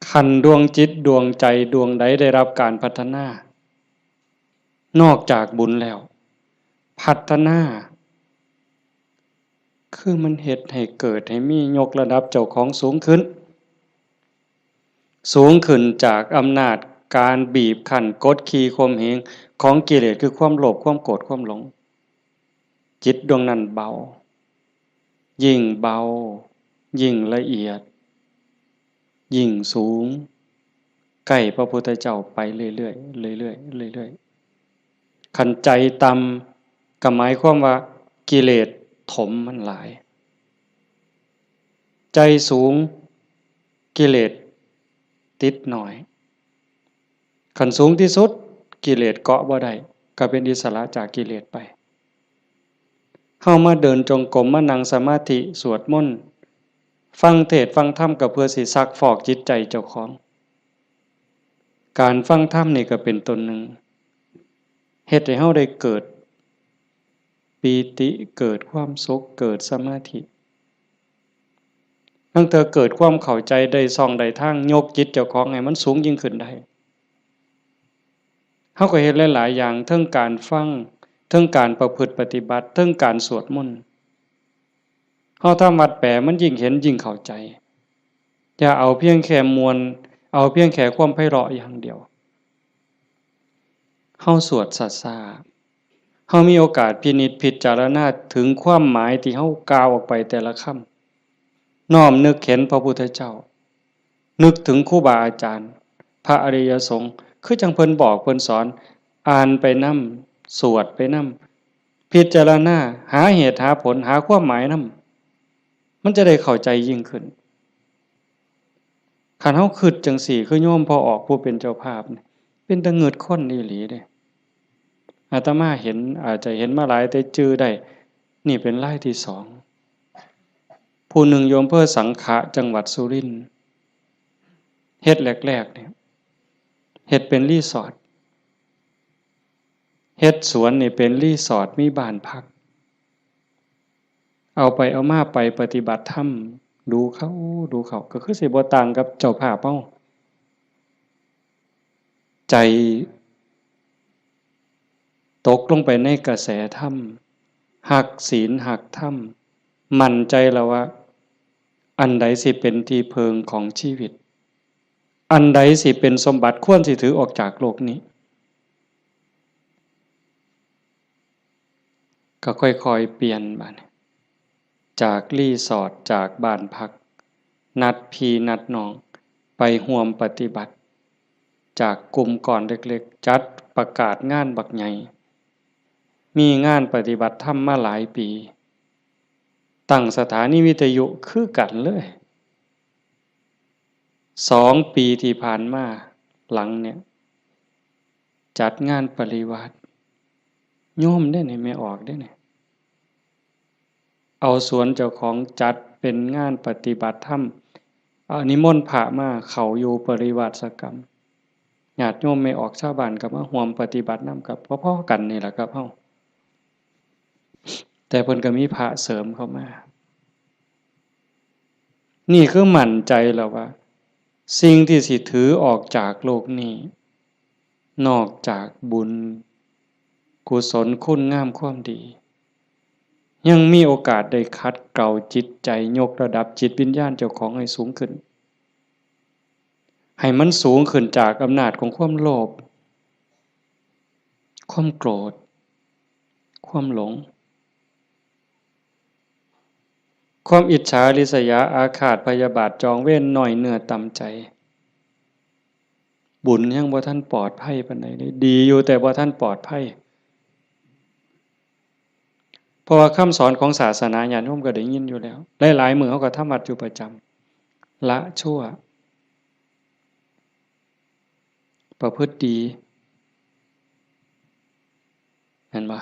คันดวงจิตดวงใจดวงใดได้รับการพัฒนา นอกจากบุญแล้ว พัฒนา คือมันเฮ็ดให้เกิดให้มี ยกระดับเจ้าของสูงขึ้น สูงขึ้นจากอำนาจการบีบคั้นกดขี่ข่มเหงของกิเลส คือความโลภ ความโกรธ ความหลง จิตดวงนั้นเบา ยิ่งเบา ยิ่งละเอียด ยิ่งสูง ใกล้พระพุทธเจ้าไปเรื่อยๆ เรื่อยๆ เรื่อยๆ คันใจต่ำก็หมายความว่ากิเลสถมมันหลาย ใจสูงกิเลสติดน้อย คันสูงที่สุดกิเลสเกาะบ่ได้ ก็เป็นอิสระจากกิเลสไป เฮามาเดินจงกรม มานั่งสมาธิ สวดมนต์ ฟังเทศน์ฟังธรรม ก็เพื่อสิซักฟอกจิตใจเจ้าของ การฟังธรรมนี่ก็เป็นต้นหนึ่ง เฮ็ดให้เฮาได้เกิดปีติ เกิดความสุข เกิดสมาธิ ลางเทื่อเกิดความเข้าใจได้ช่องได้ทาง ยกจิตเจ้าของให้มันสูงยิ่งขึ้นได้ เฮาก็เฮ็ดหลายๆ อย่าง เทิงการฟัง เทิงการประพฤติปฏิบัติ เทิงการสวดมนต์ เฮาทำวัดแปลมันยิ่งเห็นยิ่งเข้าใจ อย่าเอาเพียงแค่ม่วน เอาเพียงแค่ความไพเราะอย่างเดียว เฮาสวดช้าๆ เฮามีโอกาสพินิจพิจารณาถึงความหมายที่เฮากล่าวออกไปแต่ละคำ น้อมนึกเห็นพระพุทธเจ้า นึกถึงครูบาอาจารย์ พระอริยสงฆ์ คือจั่งเพิ่นบอกเพิ่นสอน อ่านไปนำ สวดไปนำ พิจารณา หาเหตุหาผล หาความหมายนำ มันจะได้เข้าใจยิ่งขึ้น คันเฮาคิดจั่งซี้ คือโยมพ่อออกผู้เป็นเจ้าภาพนี่ เป็นตาเงิดคนอีหลีเด้ อาตมาเห็น อาจจะเห็นมาหลายแต่จื่อได้ นี่เป็นรายที่สอง ผู้หนึ่งอยู่อำเภอสังขะ จังหวัดสุรินทร์ เฮ็ดแรกๆ เนี่ย เฮ็ดเป็นรีสอร์ท เฮ็ดสวนนี่เป็นรีสอร์ท มีบ้านพัก เอาไปเอามาไปปฏิบัติธรรม ดูเข้า ดูเข้า ก็คือสิบ่ต่างกับเจ้าภาพเฮา ใจตกลงไปในกระแสธรรม ฮักศีลฮักธรรม มั่นใจแล้วว่า อันใดสิเป็นที่เพิ่งของชีวิต อันใดสิเป็นสมบัติควรสิถือออกจากโลกนี้ ก็ค่อยๆ เปลี่ยนบาดนี้ จากรีสอร์ท จากบ้านพัก นัดพี่นัดน้อง ไปร่วมปฏิบัติ จากกลุ่มก้อนเล็กๆ จัดประกาศงานบักใหญ่ มีงานปฏิบัติธรรมมาหลายปี ตั้งสถานีวิทยุคือกันเลย สองปีที่ผ่านมาหลังเนี่ย จัดงานปริวาส โยมเด้นี่ แม่ออกเด้นี่ เอาสวนเจ้าของจัดเป็นงานปฏิบัติธรรม เอานิมนต์พระมาเข้าอยู่ปริวาสกรรม ญาติโยมแม่ออกชาวบ้านก็มาร่วมปฏิบัตินำ กับพอๆ กันนี่แหละครับเฮา แต่เพิ่นก็มีพระเสริมเข้ามา นี่คือมั่นใจแล้วว่า สิ่งที่สิถือออกจากโลกนี้ นอกจากบุญ กุศลคุณงามความดี ยังมีโอกาสได้ขัดเกลาจิตใจ ยกระดับจิตวิญญาณเจ้าของให้สูงขึ้น ให้มันสูงขึ้นจากอำนาจของความโลภ ความโกรธ ความหลง ความอิจฉาริษยาอาฆาตพยาบาทจองเวร น้อยเนื้อต่ำใจ บุญยังบ่ทันปลอดภัยปานใดเลย ดีอยู่แต่บ่ทันปลอดภัย เพราะว่าคำสอนของศาสนาญาติโยมก็ได้ยินอยู่แล้ว หลายๆ มื้อเฮาก็ทำวัดอยู่ประจำ ละชั่ว ประพฤติดี เห็นบ่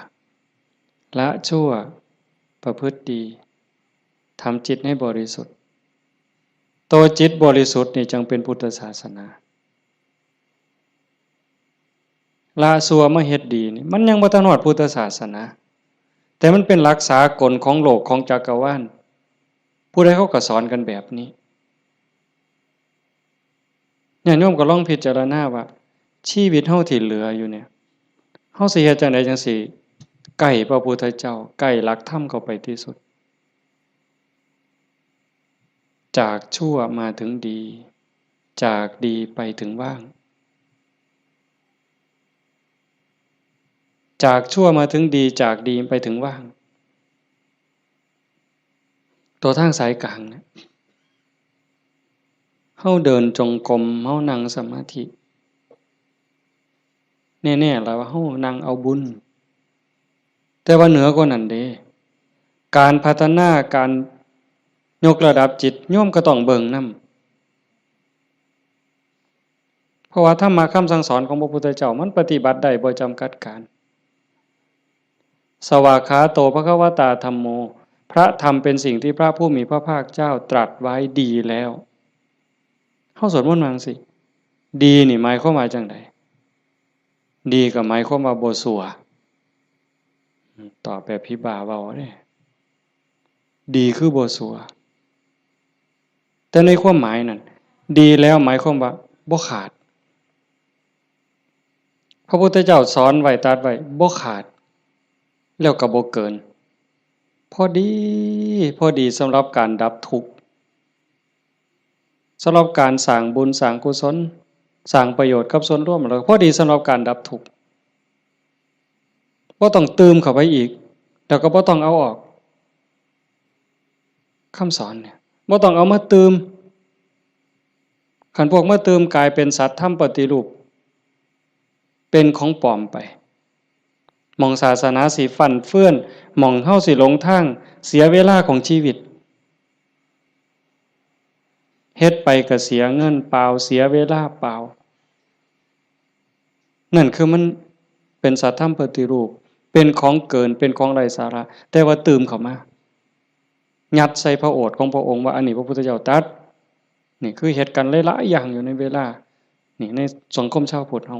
ละชั่ว ประพฤติดี ทำจิตให้บริสุทธิ์ ตัวจิตบริสุทธิ์นี่จั่งเป็นพุทธศาสนา ละชั่วมาเฮ็ดดีนี่ มันยังบ่ทันฮอดพุทธศาสนา แต่มันเป็นหลักสากลของโลกของจักรวาล ผู้ใดเขาก็สอนกันแบบนี้ ญาติโยมก็ลองพิจารณาว่า ชีวิตเฮาที่เหลืออยู่เนี่ย เฮาสิเฮ็ดจั่งใดจั่งสิใกล้พระพุทธเจ้า ใกล้หลักธรรมเข้าไปที่สุด จากชั่วมาถึงดี จากดีไปถึงว่าง จากชั่วมาถึงดี จากดีไปถึงว่าง ตัวทางสายกลางเนี่ย เฮาเดินจงกรม เฮานั่งสมาธิ แน่ๆ แล้วว่าเฮานั่งเอาบุญ แต่ว่าเหนือกว่านั้นเด้ การพัฒนา การยกระดับจิต โยมก็ต้องเบิ่งนำ เพราะว่าธรรมะคำสั่งสอนของพระพุทธเจ้ามันปฏิบัติได้บ่จำกัดการ สวากขาโตภควตาธัมโม พระธรรมเป็นสิ่งที่พระผู้มีพระภาคเจ้าตรัสไว้ดีแล้ว เฮาสวดมนต์ว่าจั่งซี้ ดีนี่หมายความว่าจั่งใด ดีก็หมายความว่าบ่ซัว ตอบแบบผีบ้าเว้าเด้ ดีคือบ่ซัว แต่ในความหมายนั่น ดีแล้วหมายความว่าบ่ขาด พระพุทธเจ้าสอนไว้ ตรัสไว้ บ่ขาด แล้วก็บ่เกิน พอดี พอดีสำหรับการดับทุกข์ สำหรับการสร้างบุญสร้างกุศล สร้างประโยชน์กับส่วนรวม แล้วก็พอดีสำหรับการดับทุกข์ บ่ต้องตื่มเข้าไปอีก แล้วก็บ่ต้องเอาออก คำสอนเนี่ย บ่ต้องเอามาตื่ม คันพวกมาตื่มกลายเป็นสัตว์ธรรมปฏิรูป เป็นของปลอมไป หม่องศาสนาสิฟั่นเฟือน หม่องเฮาสิหลงทาง เสียเวลาของชีวิต เฮ็ดไปก็เสียเงินเปล่า เสียเวลาเปล่า นั่นคือมันเป็นสัตว์ธรรมปฏิรูป เป็นของเกิน เป็นของไร้สาระ แต่ว่าตื่มเข้ามา ยัดใส่พระโอษฐ์ของพระองค์ว่าอันนี้พระพุทธเจ้าตรัส นี่คือเฮ็ดกันหลายๆอย่างอยู่ในเวลา นี่ในสังคมชาวพุทธเฮา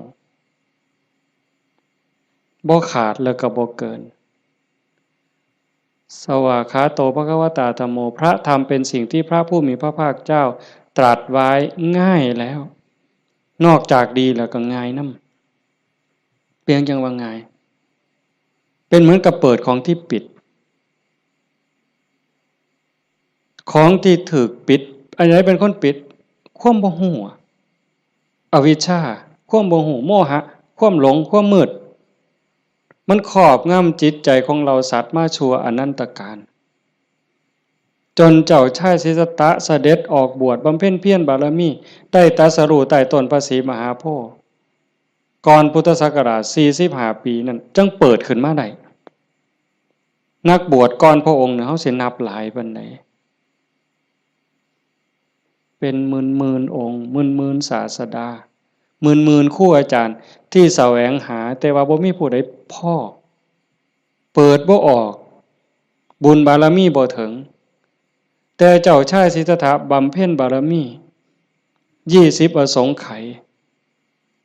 บ่ขาดแล้วก็บ่เกิน สวากขาโต ภควตา ธัมโม พระธรรมเป็นสิ่งที่พระผู้มีพระภาคเจ้าตรัสไว้ง่ายแล้ว นอกจากดีแล้วก็ง่ายนำ เปรียงจั่งว่าง่าย เป็นเหมือนกับเปิดของที่ปิด ของที่ถูกปิด อันไหนเป็นคนปิด ความบ่ฮู้อะ อวิชชา ความบ่ฮู้ โมหะ ความหลง ความมืด มันครอบงำจิตใจของเหล่าสัตว์มาชั่วอนันตกาล จนเจ้าชายสิทธัตถะเสด็จออกบวชบำเพ็ญเพียรบารมี ได้ตรัสรู้ใต้ต้นพระศรีมหาโพธิ์ ก่อนพุทธศักราชสี่สิบห้าปีนั่น จั่งเปิดขึ้นมาได้ นักบวชก่อนพระองค์เนี่ย เฮาสินับหลายปานใด เป็นหมื่นๆองค์ หมื่นๆศาสดา หมื่นๆครูอาจารย์ที่แสวงหา แต่ว่าบ่มีผู้ใดพ้อ เปิดบ่ออก บุญบารมีบ่ถึง แต่เจ้าชายสิทธัตถะบำเพ็ญบารมี ยี่สิบอสงไขย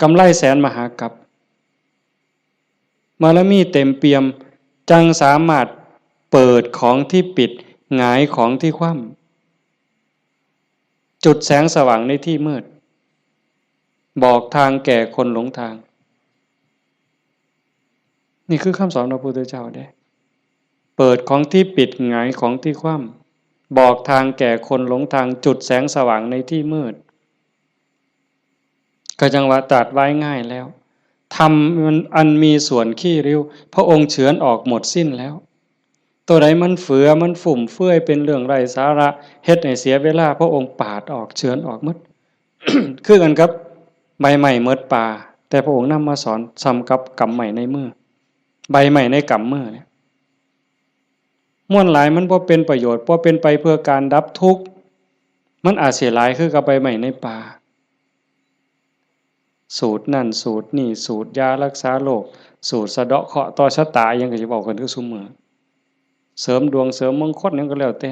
กำไรแสนมหากัป บารมีเต็มเปี่ยม จั่งสามารถเปิดของที่ปิด หงายของที่คว่ำ จุดแสงสว่างในที่มืด บอกทางแก่คนหลงทาง นี่คือคำสอนพระพุทธเจ้าเด้ เปิดของที่ปิด หงายของที่คว่ำ บอกทางแก่คนหลงทาง จุดแสงสว่างในที่มืด ก็จั่งว่าตรัสไว้ง่ายแล้ว ธรรมอันมีส่วนขี้ริ้ว พระองค์เฉือนออกหมดสิ้นแล้ว ตัวใดมันเฟือ มันฟุ่มเฟือย เป็นเรื่องไร้สาระ เฮ็ดให้เสียเวลา พระองค์ปาดออก เฉือนออกหมด คือกันกับใบไม้หมดป่า แต่พระองค์นำมาสอนส่ำกับกำไม้ในมือ ใบไม้ในกำมือเนี่ย มวลหลายมันบ่เป็นประโยชน์ บ่เป็นไปเพื่อการดับทุกข์ มันอาจสิหลายคือกับใบไม้ในป่า สูตรนั่นสูตรนี่ สูตรยารักษาโรค สูตรสะเดาะเคราะห์ต่อชะตา อิหยังก็สิเว้ากันคือซุมื้อ เสริมดวงเสริมมงคลหยังก็แล้วแต่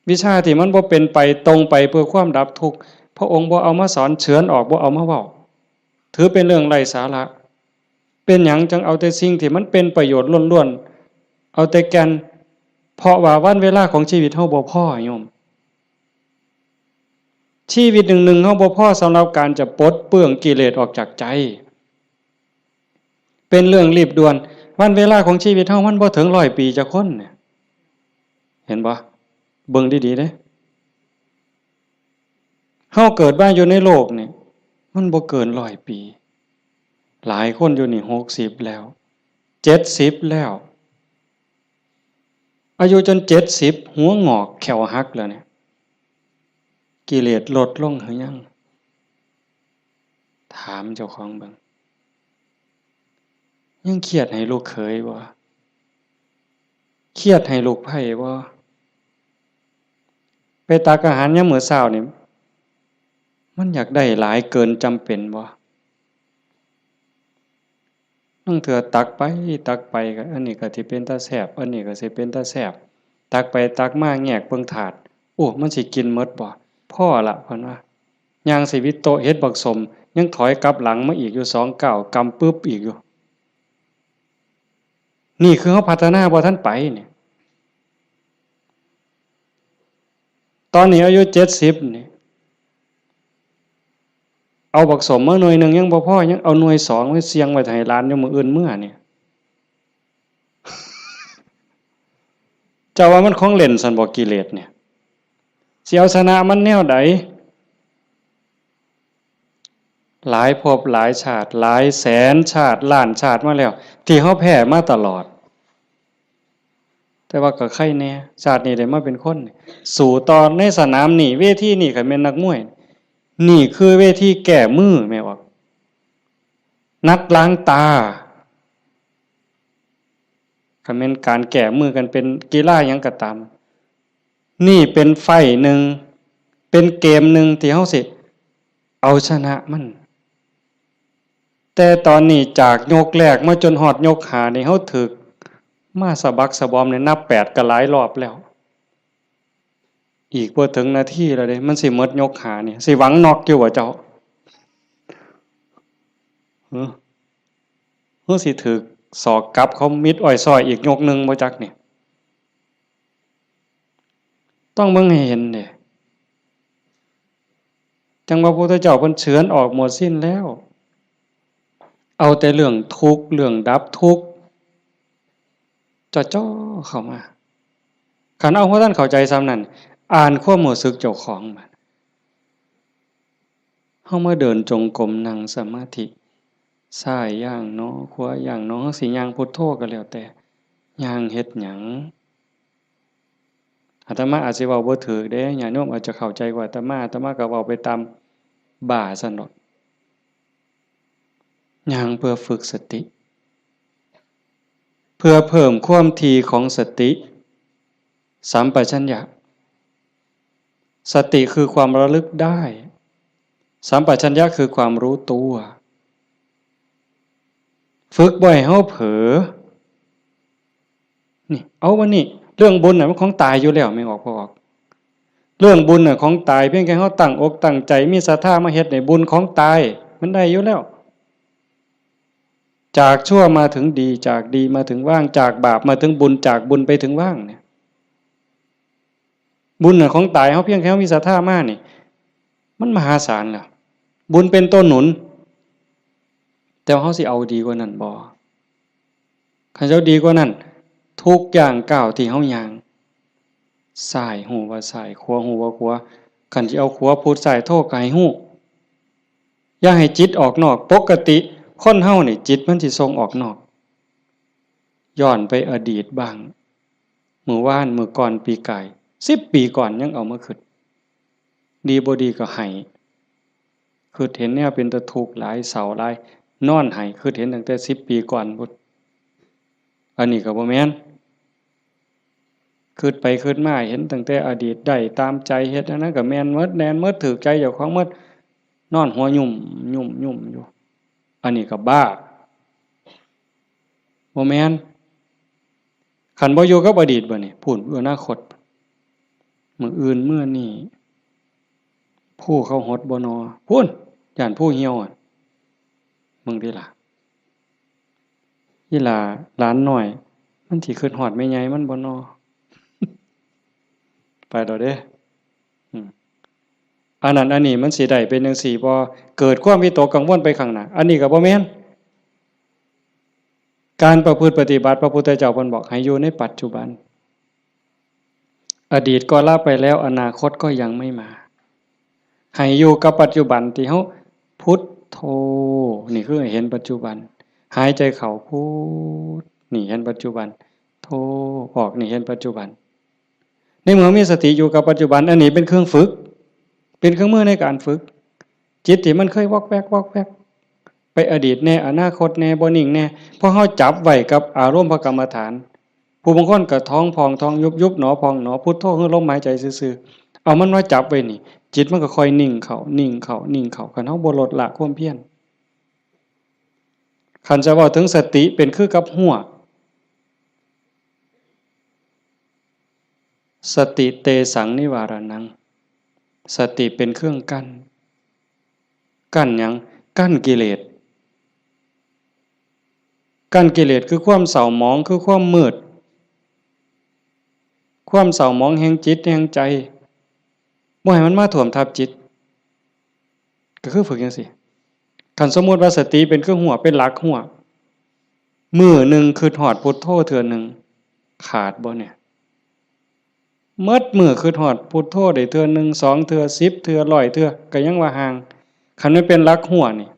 วิชาที่มันบ่เป็นไปตรงไปเพื่อความดับทุกข์ พระองค์บ่เอามาสอน เฉือนออก บ่เอามาเว้า ถือเป็นเรื่องไร้สาระ เป็นหยังจั่งเอาแต่สิ่งที่มันเป็นประโยชน์ล้วนๆ เอาแต่แก่น เพราะว่าวันเวลาของชีวิตเฮาบ่พอโยม ชีวิตหนึ่งๆ เฮาบ่พอสำหรับการจะปลดเปลื้องกิเลสออกจากใจ เป็นเรื่องรีบด่วน วันเวลาของชีวิตเฮามันบ่ถึงร้อยปีจักคนเนี่ย เห็นบ่ เบิ่งดีๆ เด้ เฮาเกิดมาอยู่ในโลกนี่ มันบ่เกินร้อยปี หลายคนอยู่นี่หกสิบแล้ว เจ็ดสิบแล้ว อายุจนเจ็ดสิบ หัวงอกแข้วหักแล้วเนี่ย กิเลสลดลงหรือยัง ถามเจ้าของเบิ่ง ยังเครียดให้ลูกเขยบ่ เครียดให้ลูกไพร่บ่ ไปตักอาหารยามมื้อเช้านี่ มันอยากได้หลายเกินจำเป็นบ่ ลางเทื่อตักไปตักไปก็ อันนี้ก็สิเป็นตาแซ่บ อันนี้ก็สิเป็นตาแซ่บ ตักไปตักมาแงกเบิ่งถาด โอ้ มันสิกินหมดบ่ พอละ เพิ่นว่า ย่างสิวิโตะเห็นบักส้ม ยังถอยกลับหลังมาอีกอยู่สองก้าว กำปึ๊บอีกอยู่ นี่คือเฮาพัฒนาบ่ทันไปเนี่ย ตอนนี้อายุเจ็ดสิบนี่ เอาบักส้มมาหน่วยหนึ่งยังบ่พอ ยังเอาหน่วยสองไว้เสี่ยงไว้ให้หลานอยู่มื้ออื่นเมือเนี่ย เจ้าว่ามันของเล่นซั่นบ่ กิเลสเนี่ย สิเอาชนะมันแนวใด หลายภพหลายชาติ หลายแสนชาติ ล้านชาติมาแล้ว ที่เฮาแพ้มาตลอด แต่ว่าก็ไคแน่ ชาตินี้ได้มาเป็นคน สู้ต่อในสนามนี่ เวทีนี่ คันแม่นนักมวย นี่คือเวทีแก้มือ แม่นบ่ นัดล้างตา คันแม่นการแก้มือกันเป็นกีฬาหยังก็ตาม นี่เป็นไฟต์หนึ่ง เป็นเกมหนึ่งที่เฮาสิเอาชนะมัน แต่ตอนนี้จากยกแรกมาจนฮอดยกห้านี่ เฮาถูกมาสะบักสะบอมนี่ นับแปดก็หลายรอบแล้ว อีกบ่ถึงนาทีแล้วเด้ มันสิหมดยกห้านี่ สิหวังน็อกอยู่บ่เจ้า หึ หรือสิถูกศอกกลับเขามิดอ้อยซ้อยอีกยกหนึ่งบ่จักนี่ ต้องเบิ่งให้เห็นเด้ จั่งว่าพระพุทธเจ้าเพิ่นเฉือนออกหมดสิ้นแล้ว เอาแต่เรื่องทุกข์ เรื่องดับทุกข์ จ่อๆเข้ามา คันเอาบ่ทันเข้าใจส่ำนั้น อ่านความรู้สึกเจ้าของบาด เฮามาเดินจงกรม นั่งสมาธิ ซ้ายย่างหนอ ขวาย่างหนอ เฮาสิย่างพุทโธก็แล้วแต่ ย่างเฮ็ดหยัง อาตมาอาจสิเว้าบ่ถูกเด้ ญาติโยมอาจจะเข้าใจกว่าอาตมา อาตมาก็เว้าไปตามบ้าซั่นดอก ย่างเพื่อฝึกสติ เพื่อเพิ่มความถี่ของสติ สัมปชัญญะ สติคือความระลึกได้ สัมปชัญญะคือความรู้ตัว ฝึกบ่ให้เฮาเผลอ นี่ เอาวันนี้ เรื่องบุญน่ะมันของตายอยู่แล้ว แม่นออกบ่ออก เรื่องบุญน่ะของตาย เพียงแค่เฮาตั้งอกตั้งใจ มีศรัทธามาเฮ็ดนี่ บุญของตาย มันได้อยู่แล้ว จากชั่วมาถึงดี จากดีมาถึงว่าง จากบาปมาถึงบุญ จากบุญไปถึงว่างเนี่ย บุญน่ะของตาย เฮาเพียงแค่เฮามีศรัทธามานี่ มันมหาศาลแล้ว บุญเป็นตัวหนุน แต่ว่าเฮาสิเอาดีกว่านั้นบ่ คันเฮาดีกว่านั้น ทุกย่างก้าวที่เฮาย่าง ซ้ายฮู้ว่าซ้าย ขวาฮู้ว่าขวา คันสิเอาขวาพุทซ้ายโธก็ให้ฮู้ อย่าให้จิตออกนอก ปกติคนเฮานี่จิตมันสิส่งออกนอก ย้อนไปอดีตบ้าง มื้อวาน มื้อก่อน ปีกาย สิบปีก่อนยังเอามาคิด ดีบ่ดีก็ไห้ คิดเห็นแนวเป็นตาทุกข์หลาย เศร้าหลาย นอนไห้ คิดเห็นตั้งแต่สิบปีก่อนพุ้น อันนี้ก็บ่แม่น คิดไปคิดมาเห็นตั้งแต่อดีต ได้ตามใจ เฮ็ดอันนั้นก็แม่นหมด แม่นหมด ถูกใจเจ้าของหมด นอนหัวยุ่ม ยุ่ม ยุ่มอยู่ อันนี้ก็บ้า บ่แม่น คันบ่อยู่กับอดีตบัดนี้ พู้น อนาคต มื้ออื่นมื้อนี้ ภูเขาหดบ่นอ พู้น ย้านภูเหี่ยวอะ มึงติล่ะ อีหล่าหลานน้อย มันสิคิดฮอดแม่ใหญ่มันบ่นอ ไปแล้วเด้ อืม อันนั้นอันนี้มันสิได้เป็นจั่งซี้บ่ เกิดความวิตกกังวลไปข้างหน้า อันนี้ก็บ่แม่น การประพฤติปฏิบัติ พระพุทธเจ้าเพิ่นบอกให้อยู่ในปัจจุบัน อดีตก็ละไปแล้ว อนาคตก็ยังไม่มา ให้อยู่กับปัจจุบันที่เฮาพุทโธ นี่คือให้เห็นปัจจุบัน หายใจเข้าพุท นี่เห็นปัจจุบัน โธ ออก นี่เห็นปัจจุบัน ในเมื่อมีสติอยู่กับปัจจุบัน อันนี้เป็นเครื่องฝึก เป็นเครื่องมือในการฝึก จิตที่มันเคยวอกแวกวอกแวก ไปอดีตแน่ อนาคตแน่ บ่นิ่งแน่ พอเฮาจับไว้กับอารมณ์พระกรรมฐาน ผู้บางคนก็ท้องพองท้องยุบ ยุบหนอพองหนอ พุทโธคือลมหายใจซื่อๆ เอามันมาจับไว้นี่ จิตมันก็ค่อยนิ่งเข้า นิ่งเข้า นิ่งเข้า คันเฮาบ่ลดละความเพียร คันจะเว้าถึงสติเป็นคือกับฮวก สติเตสังนิวารณัง สติเป็นเครื่องกั้น กั้นหยัง? กั้นกิเลส กั้นกิเลสคือความเศร้าหมอง คือความมืด ความเศร้าหมองแห่งจิตแห่งใจ บ่ให้มันมาท่วมทับจิต ก็คือฝึกจั่งซี้ คันสมมุติว่าสติเป็นคือฮั้ว เป็นหลักฮั้ว มื้อหนึ่งคิดฮอดพุทโธเทื่อหนึ่ง ขาดบ่เนี่ย? หมดมื้อคิดฮอดพุทโธได้เทื่อหนึ่ง สองเทื่อ สิบเทื่อ ร้อยเทื่อ ก็ยังว่าห่าง คันมันเป็นหลักฮั้วนี่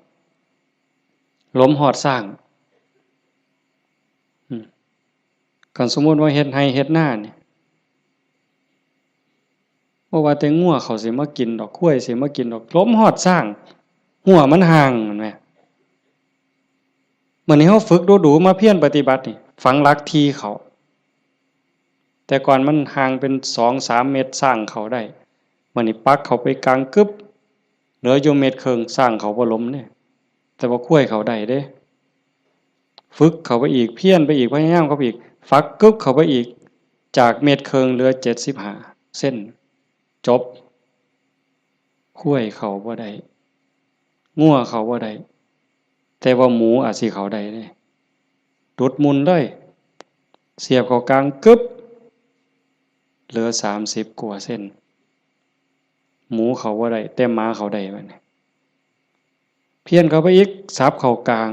หลมฮอดซ้าง อืม คันสมมุติว่าเฮ็ดไร่เฮ็ดนานี่ บ่ว่าแต่งัวเขาสิมากินดอก ควายสิมากินดอก หลมฮอดซ้าง ฮั้วมันห่าง แม่นบ่? มื้อนี้เฮาฝึกดูๆ มาเพียรปฏิบัตินี่ ฝังหลักถี่เข้า แต่ก่อนมันห่างเป็นสองสามเมตร ซ้างเข้าได้ มื้อนี้ปักเข้าไปกลางกึบ เหลืออยู่เมตรครึ่ง ซ้างเข้าบ่หลมเด้ แต่ว่าควายเข้าได้เด้ ฝึกเข้าไปอีก เพียรไปอีก พยายามเข้าไปอีก ฝักกึบเข้าไปอีก จากเมตรครึ่งเหลือเจ็ดสิบห้าเซน จบ ควายเข้าบ่ได้ งัวเข้าบ่ได้ แต่ว่าหมูอาจสิเข้าได้เด้ ดุดมุ่นเลย เสียบเข้ากลางกึบ เหลือสามสิบกว่าเซน หมูเข้าบ่ได้ แต่หมาเข้าได้บัดนี้ เพี้ยนเข้าไปอีก สับเข้ากลาง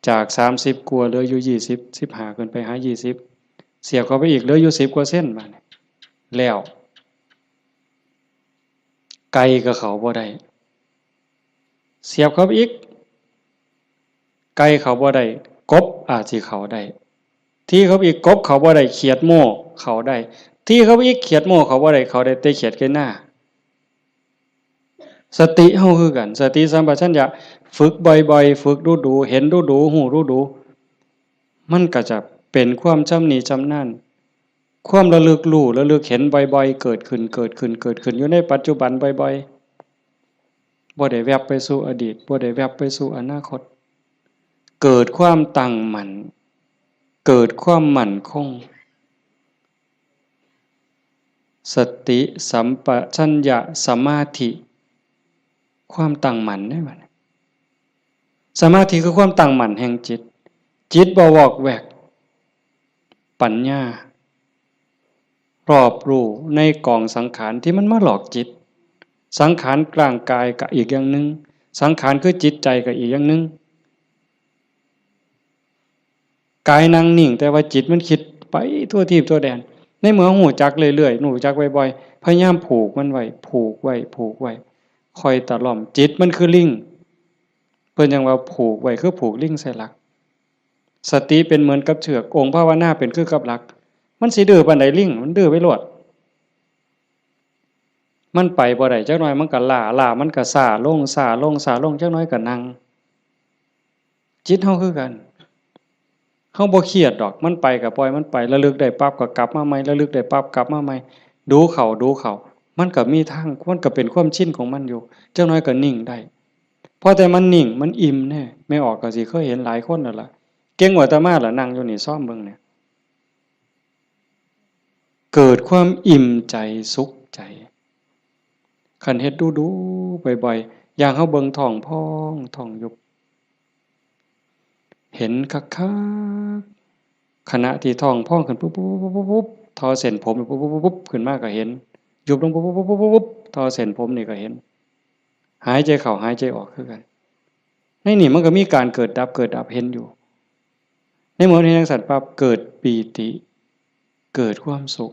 จากสามสิบกว่าเหลืออยู่ยี่สิบ สิบห้าขึ้นไปหายี่สิบ เสียบเข้าไปอีกเหลืออยู่สิบกว่าเซนบัดนี้ แล้ว ไก่ก็เข้าบ่ได้ เสียบเข้าไปอีก ไก่เข้าบ่ได้ กบอาจสิเข้าได้ ถี่เข้าไปอีก กบเข้าบ่ได้ เขียดโม่เข้าได้ ถี่เข้าไปอีก เขียดโม่เข้าบ่ได้ เข้าได้แต่เขียดไก่นา สติเฮาคือกัน สติสัมปชัญญะ ฝึกบ่อยๆ ฝึกดูๆ เห็นดูๆ ฮู้ดูๆ มันก็จะเป็นความชำนิชำนาญ ความระลึกรู้ ระลึกเห็นบ่อยๆ เกิดขึ้น เกิดขึ้น เกิดขึ้น อยู่ในปัจจุบันบ่อยๆ บ่ได้แวบไปสู่อดีต บ่ได้แวบไปสู่อนาคต เกิดความตั้งมั่น เกิดความมั่นคง สติสัมปชัญญะสมาธิ ความตั้งมั่นเด้บัดนี้ สมาธิคือความตั้งมั่นแห่งจิต จิตบ่วอกแวก ปัญญา รอบรู้ในกองสังขารที่มันมาหลอกจิต สังขารร่างกายก็อีกอย่างหนึ่ง สังขารคือจิตใจก็อีกอย่างหนึ่ง กายนั่งนิ่ง แต่ว่าจิตมันคิดไปทั่วทีปทั่วแดน ในเมื่อฮู้จักเรื่อยๆ ฮู้จักบ่อยๆ พยายามผูกมันไว้ ผูกไว้ ผูกไว้ ค่อยตะล่อม จิตมันคือลิง เพิ่นจั่งว่าผูกไว้คือผูกลิงใส่หลัก สติเป็นเหมือนกับเชือก องค์ภาวนาเป็นคือกับหลัก มันสิดื้อปานใดลิง มันดื้อไปโลด มันไปบ่ได้ จักหน่อยมันก็ล้า ล้ามันก็ซ้าลง ซ้าลง ซ้าลง จักหน่อยก็นั่ง จิตเฮาคือกัน เฮาบ่เครียดดอก มันไปก็ปล่อยมันไป ระลึกได้ปั๊บก็กลับมาใหม่ ระลึกได้ปั๊บกลับมาใหม่ ดูเข้า ดูเข้า มันก็มีทาง มันก็เป็นความชินของมันอยู่ จักหน่อยก็นิ่งได้ พอแต่มันนิ่ง มันอิ่มแน่ แม่ออกก็สิเคยเห็นหลายคนแล้วล่ะ เก่งกว่าอาตมาล่ะ นั่งอยู่นี่ ซอมเบิ่งเนี่ย เกิดความอิ่มใจสุขใจ คันเฮ็ดดูๆ บ่อยๆ อย่างเฮาเบิ่งท้องพองท้องยุบ เห็นคักๆ ขณะที่ท้องพองขึ้นปุ๊บๆๆๆๆ ทอเส้นผมปุ๊บๆๆๆ ขึ้นมาก็เห็น ยุบลงปุ๊บๆๆๆๆ ทอเส้นผมนี่ก็เห็น หายใจเข้าหายใจออกคือกัน ในนี่มันก็มีการเกิดดับ เกิดดับ เห็นอยู่ ในเมื่อเห็นจั่งซั้นปั๊บ เกิดปีติ เกิดความสุข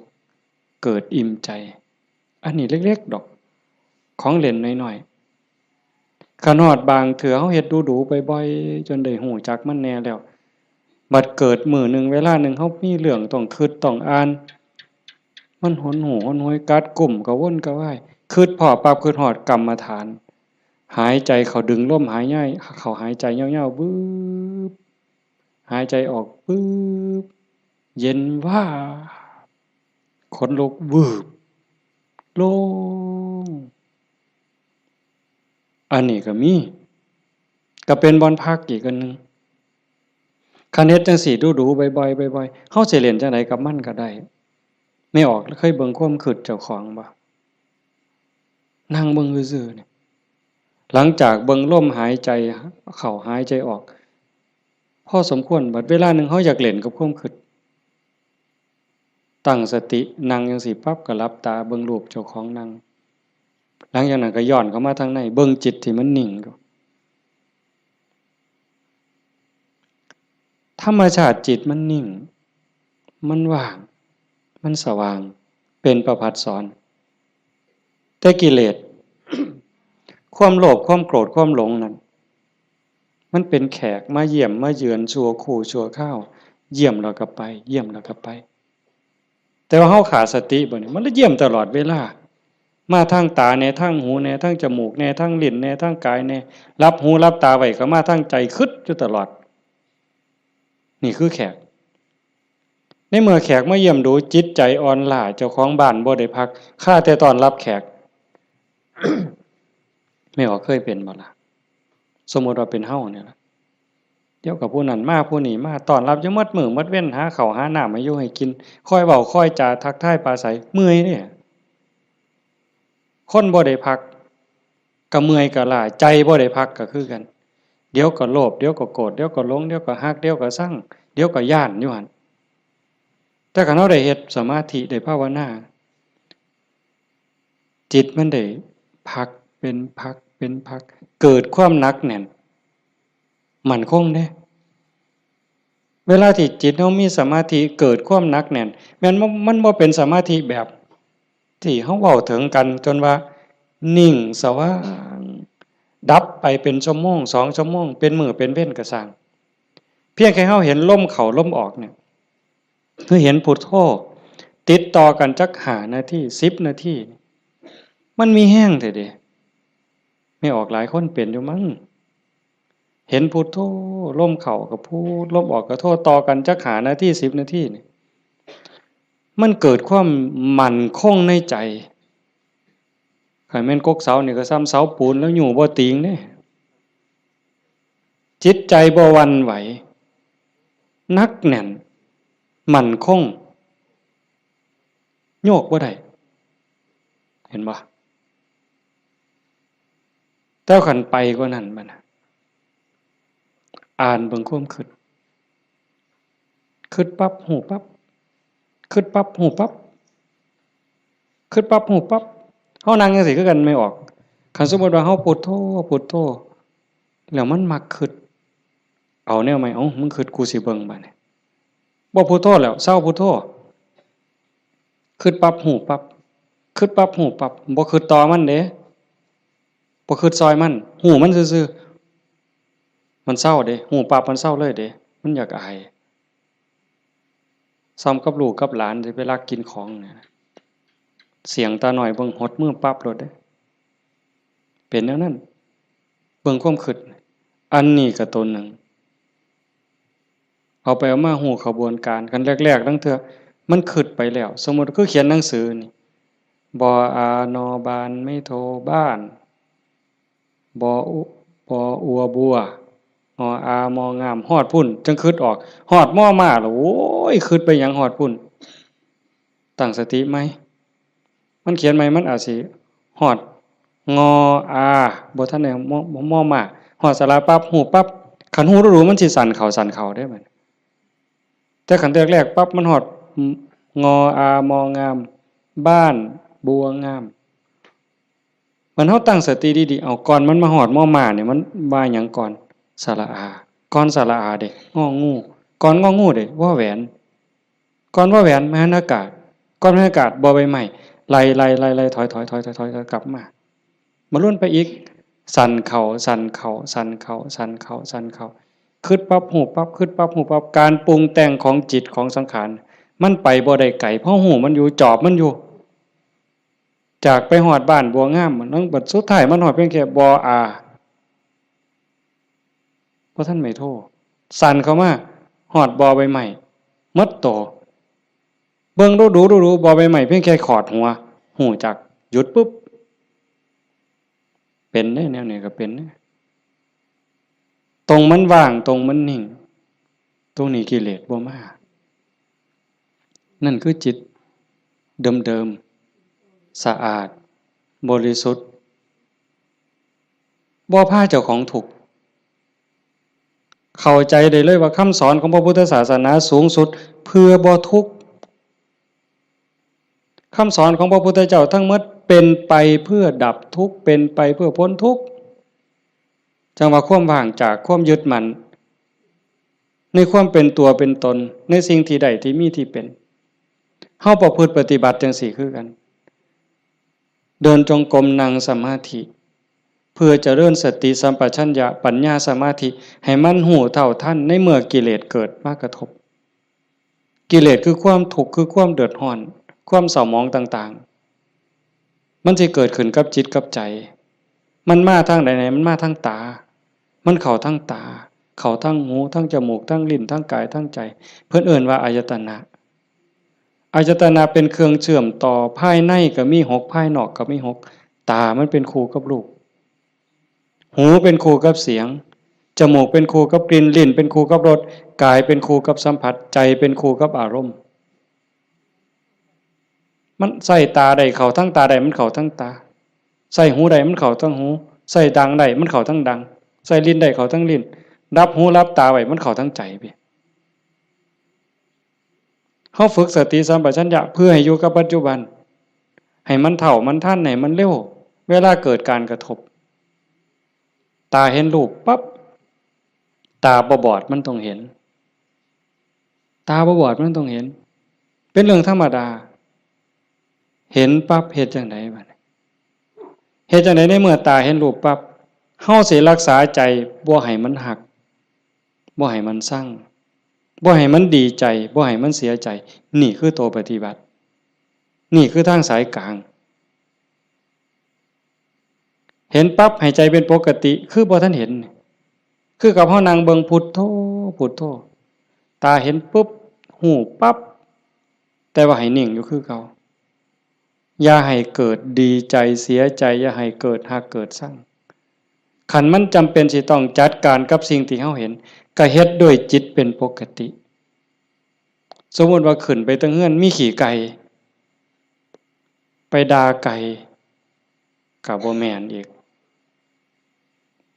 เกิดอิ่มใจ อันนี้เล็กๆ ดอก ของเล่นน้อยๆ คันฮอดบางเทื่อเฮาเฮ็ดดูๆ บ่อยๆ จนได้ฮู้จักมันแน่แล้ว บัดเกิดมื้อหนึ่งเวลาหนึ่งเฮามีเรื่องต้องคิดต้องอ่าน มันหนหูหนหวย กัดกุ้ม กระวนกระวาย คิดพ้อปั๊บ คิดฮอดกรรมฐาน หายใจเข้า ดึงลมหายใจเข้า หายใจยาวๆ วืบ หายใจออก วืบ เย็นวาบ ขนลุก วืบ โล่ง อันนี้ก็มี ก็เป็นบ่อนพักอีกอันหนึ่ง คันเฮ็ดจั่งซี้ดูๆ บ่อยๆ บ่อยๆ เฮาสิเล่นจั่งใดกับมันก็ได้ แม่ออกเคยเบิ่งความคิดเจ้าของบ่? นั่งเบิ่งซื่อๆ นี่ หลังจากเบิ่งลมหายใจเข้าหายใจออก พอสมควร บัดเวลาหนึ่งเฮาอยากเล่นกับความคิด ตั้งสตินั่งจั่งซี้ปั๊บ ก็หลับตาเบิ่งรูปเจ้าของนั่ง หลังจากนั้นก็ย้อนเข้ามาทางใน เบิ่งจิตที่มันนิ่งอยู่ ธรรมชาติจิตมันนิ่ง มันว่าง มันสว่าง เป็นประภัสสร แต่กิเลส ความโลภ ความโกรธ ความหลงนั่น มันเป็นแขกมาเยี่ยมมาเยือนชั่วครู่ชั่วคราว เยี่ยมแล้วก็ไป เยี่ยมแล้วก็ไป แต่ว่าเฮาขาดสติบ่นี่ มันเลยเยี่ยมตลอดเวลา มาทางตาแหน่ ทางหูแหน่ ทางจมูกแหน่ ทางลิ้นแหน่ ทางกายแหน่ หลับหูหลับตาไว้ก็มาทางใจ คิดอยู่ตลอด นี่คือแขก ในเมื่อแขกมาเยี่ยมดู จิตใจอ่อนล้า เจ้าของบ้านบ่ได้พัก คาแต่ต้อนรับแขก แม่ออกเคยเป็นบ่ล่ะ สมมุติว่าเป็นเฮาเนี่ยล่ะ เดี๋ยวก็ผู้นั้นมา ผู้นี้มา ต้อนรับอยู่หมดมื้อหมดเว็น หาข้าวหาน้ำให้อยู่ให้กิน คอยเว้าคอยจาทักทายปราศรัย เมื่อยเด้ คนบ่ได้พัก ก็เมื่อยก็ล้า ใจบ่ได้พักก็คือกัน เดี๋ยวก็โลภ เดี๋ยวก็โกรธ เดี๋ยวก็หลง เดี๋ยวก็ฮัก เดี๋ยวก็ซัง เดี๋ยวก็ย้านอยู่หั่น แต่คันเฮาได้เฮ็ดสมาธิ ได้ภาวนา จิตมันได้พักเป็นพักเป็นพัก เกิดความหนักแน่น มั่นคงเด้ เวลาที่จิตเฮามีสมาธิ เกิดความหนักแน่น แม่นบ่ มันบ่เป็นสมาธิแบบที่เฮาเว้าถึงกัน จนว่านิ่งสว่าง ดับไปเป็นชั่วโมง สองชั่วโมง เป็นมื้อเป็นเว็นก็ซ่าง เพียงแค่เฮาเห็นลมเข้าลมออกเนี่ย คือเห็นพุทโธ ติดต่อกันจักห้านาที สิบนาที มันมีแฮงแท้เด้ แม่ออกหลายคนเป็นอยู่มั้ง เห็นพุทโธ ลมเข้าก็พุท ลมออกก็โธ ต่อกันจักห้านาที สิบนาทีนี่ มันเกิดความมั่นคงในใจ คันแม่นกกเสานี่ก็ส่ำเสาปูนแล้วอยู่บ่ติงเด้ จิตใจบ่หวั่นไหว หนักแน่น มั่นคง โยกบ่ได้ เห็นบ่ แต่คันไปกว่านั้นบัดน่ะ อ่านเบิ่งความคิด คิดปั๊บ ฮู้ปั๊บ คิดปั๊บ ฮู้ปั๊บ คิดปั๊บ ฮู้ปั๊บ เฮานั่งจั่งซี้คือกัน แม่ออก คันสมมุติว่าเฮาพุทโธ พุทโธ แล้วมันมักคิด เอาแนวใหม่ เอ้า มึงคิด กูสิเบิ่งบัดนี้ บ่พุทโธแล้ว เซาพุทโธ คิดปั๊บ ฮู้ปั๊บ คิดปั๊บ ฮู้ปั๊บ บ่คิดต่อมันเด้ บ่คิดซอยมัน ฮู้มันซื่อๆ มันเซาเด้ ฮู้ปั๊บ มันเซาเลยเด้ มันอยากอาย ส่ำกับลูกกับหลานสิไปลักกินของเนี่ย เสี้ยงตาน้อยเบิ่งหดมือปั๊บโลดเด้ เป็นแนวนั้น เบิ่งความคิด อันนี้ก็ตัวหนึ่ง เอาไปเอามาฮู้ขบวนการ คันแรกๆ ลางเทื่อมันคิดไปแล้ว สมมุติคือเขียนหนังสือนี่ บออา นอบาน ไม้โท บ้าน บออุ บออัว บัว งออา มองาม ฮอดพุ้น จั่งคิดออก ฮอดมอม้าแล้ว โอ้ย คิดไปหยังฮอดพุ้น ตั้งสติใหม่ มันเขียนใหม่ มันอาจสิฮอด งออา บ่ทันได้ มอ มอม้า ฮอดสระปั๊บ ฮู้ปั๊บ คันฮู้ดูๆ มันสิสั้นเข้า สั้นเข้าเด้บัด แต่คันแรกๆ ปั๊บ มันฮอด งออา มองาม บ้าน บัวงาม มันเฮาตั้งสติดีๆ เอา ก่อนมันมาฮอดมอม้านี่ มันว่าหยังก่อน สระอา ก่อนสระอาเด้ งองู ก่อนงองูเด้ วอแหวน ก่อนวอแหวน มหันอากาศ ก่อนมหันอากาศ บอใบไม้ ไล่ๆๆๆ ถอยๆๆๆ กลับมา มาลุ้นไปอีก สั้นเข้า สั้นเข้า สั้นเข้า สั้นเข้า สั้นเข้า คิดปั๊บ ฮู้ปั๊บ คิดปั๊บ ฮู้ปั๊บ การปรุงแต่งของจิตของสังขาร มันไปบ่ได้ไกล เพราะฮู้มันอยู่ จอบมันอยู่ จากไปฮอดบ้านบัวงาม มันบัดสุดท้ายมันฮอดเพียงแค่ บออา บ่ทันไม้โท สั้นเข้ามา ฮอดบอใบไม้ หมดโต เบิ่งดูๆๆๆ บอใบไม้เพียงแค่ขอดหัว ฮู้จัก หยุดปุ๊บ เป็นเด้ แนวนี้ก็เป็นเด้ ตรงมันว่าง ตรงมันนิ่ง ตรงนี้กิเลสบ่มา นั่นคือจิตเดิมๆ สะอาด บริสุทธิ์ บ่พาเจ้าของทุกข์ เข้าใจได้เลยว่าคำสอนของพระพุทธศาสนาสูงสุดเพื่อบ่ทุกข์ คำสอนของพระพุทธเจ้าทั้งหมดเป็นไปเพื่อดับทุกข์ เป็นไปเพื่อพ้นทุกข์ จั่งว่าความว่างจากความยึดมั่น ในความเป็นตัวเป็นตน ในสิ่งที่ได้ที่มีที่เป็น เฮาประพฤติปฏิบัติจั่งซี้คือกัน เดินจงกรม นั่งสมาธิ เพื่อเจริญสติสัมปชัญญะ ปัญญา สมาธิ ให้มันรู้เท่าทันในเมื่อกิเลสเกิดมากระทบ กิเลสคือความทุกข์ คือความเดือดร้อน ความเศร้าหมองต่างๆ มันสิเกิดขึ้นกับจิตกับใจ มันมาทางใดเนี่ย มันมาทางตา มันเข้าทางตา เข้าทางหู ทางจมูก ทางลิ้น ทางกาย ทางใจ เพิ่นเอิ้นว่าอายตนะ อายตนะเป็นเครื่องเชื่อมต่อ ภายในก็มีหก ภายนอกก็มีหก ตามันเป็นคู่กับรูป หูเป็นคู่กับเสียง จมูกเป็นคู่กับกลิ่น ลิ้นเป็นคู่กับรส กายเป็นคู่กับสัมผัส ใจเป็นคู่กับอารมณ์ มันใส่ตาได้เข้าทั้งตาได้ มันเข้าทั้งตา ใส่หูได้มันเข้าทั้งหู ใส่ดังได้มันเข้าทั้งดัง ใส่ลิ้นได้เข้าทั้งลิ้น รับหูรับตาไว้มันเข้าทั้งใจพี่ เฮาฝึกสติสัมปชัญญะเพื่อให้อยู่กับปัจจุบัน ให้มันเท่ามันทัน ให้มันเร็ว เวลาเกิดการกระทบ ตาเห็นรูปปั๊บ ตาบ่บอดมันต้องเห็น ตาบ่บอดมันต้องเห็น เป็นเรื่องธรรมดา เห็นปั๊บเฮ็ดจั่งใดบัดนี้ เฮ็ดจั่งใดในเมื่อตาเห็นรูปปั๊บ เฮาสิรักษาใจบ่ให้มันฮัก บ่ให้มันซัง บ่ให้มันดีใจ บ่ให้มันเสียใจ นี่คือตัวปฏิบัติ นี่คือทางสายกลาง เห็นปั๊บให้ใจเป็นปกติ คือบ่ทันเห็น คือกับเฮานั่งเบิ่งพุทโธ พุทโธ ตาเห็นปุ๊บ ฮู้ปั๊บ แต่ว่าให้นิ่งอยู่คือเก่า อย่าให้เกิดดีใจเสียใจ อย่าให้เกิดฮักเกิดซัง คันมันจำเป็นสิต้องจัดการกับสิ่งที่เฮาเห็น ก็เฮ็ดด้วยจิตเป็นปกติ สมมุติว่าขึ้นไปเทิงเฮือนมีขี้ไก่ ไปด่าไก่ ก็บ่แม่นอีก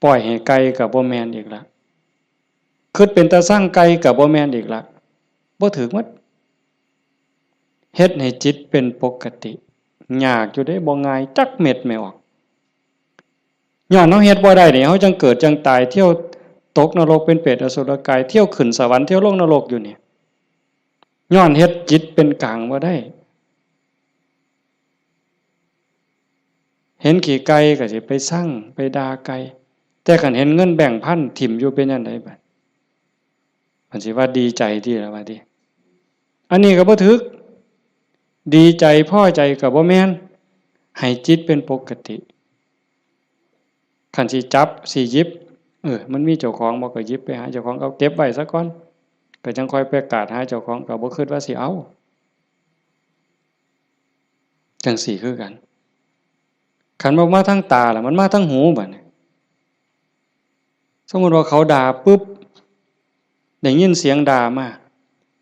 ปล่อยให้ไก่ก็บ่แม่นอีกละ คิดเป็นตาซังไก่ก็บ่แม่นอีกละ บ่ถืกหมด เฮ็ดให้จิตเป็นปกติ ยากอยู่เด้ บ่ง่ายจักเม็ดแม่ออก ย้อนเฮาเฮ็ดบ่ได้นี่ เฮาจั่งเกิดจั่งตาย เที่ยวตกนรกเป็นเปรตอสุรกาย เที่ยวขึ้นสวรรค์ เที่ยวลงนรกอยู่นี่ ย้อนเฮ็ดจิตเป็นกลางบ่ได้ เห็นขี้ไก่ก็สิไปซัง ไปด่าไก่ แต่คันเห็นเงินแบงค์พันถิ่มอยู่เป็นจั่งใดบัด มันสิว่าดีใจติล่ะว่าติ อันนี้ก็บ่ถืก ดีใจพอใจก็บ่แม่น ให้จิตเป็นปกติ คันสิจับสิหยิบ เออ มันมีเจ้าของบ่ ก็หยิบไปหาเจ้าของ เอาเก็บไว้ซะก่อน ก็จั่งค่อยไปกราดหาเจ้าของ ก็บ่คิดว่าสิเอา จั่งซี้คือกัน คันบ่มาทางตาล่ะ มันมาทางหูบัดนี้ สมมุติว่าเขาด่าปุ๊บ ได้ยินเสียงด่ามา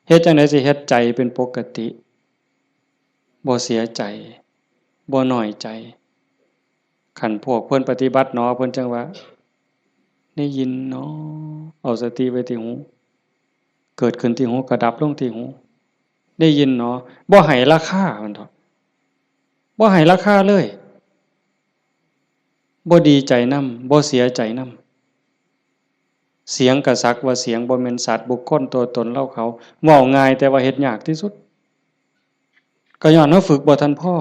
เฮ็ดจั่งใดสิเฮ็ดใจเป็นปกติ บ่เสียใจ บ่น้อยใจ คันพวกเพิ่นปฏิบัติหนอ เพิ่นจั่งว่า ได้ยินหนอ เอาสติไว้ที่หู เกิดขึ้นที่หู ก็ดับลงที่หู ได้ยินหนอ บ่ให้ราคา มันเถาะ บ่ให้ราคาเลย บ่ดีใจนำ บ่เสียใจนำ เสียงก็สักว่าเสียง บ่แม่นสัตว์บุคคลตัวตนเราเขา เว้าง่ายแต่ว่าเฮ็ดยากที่สุด ก็ย้อนเฮาฝึกบ่ทันพอ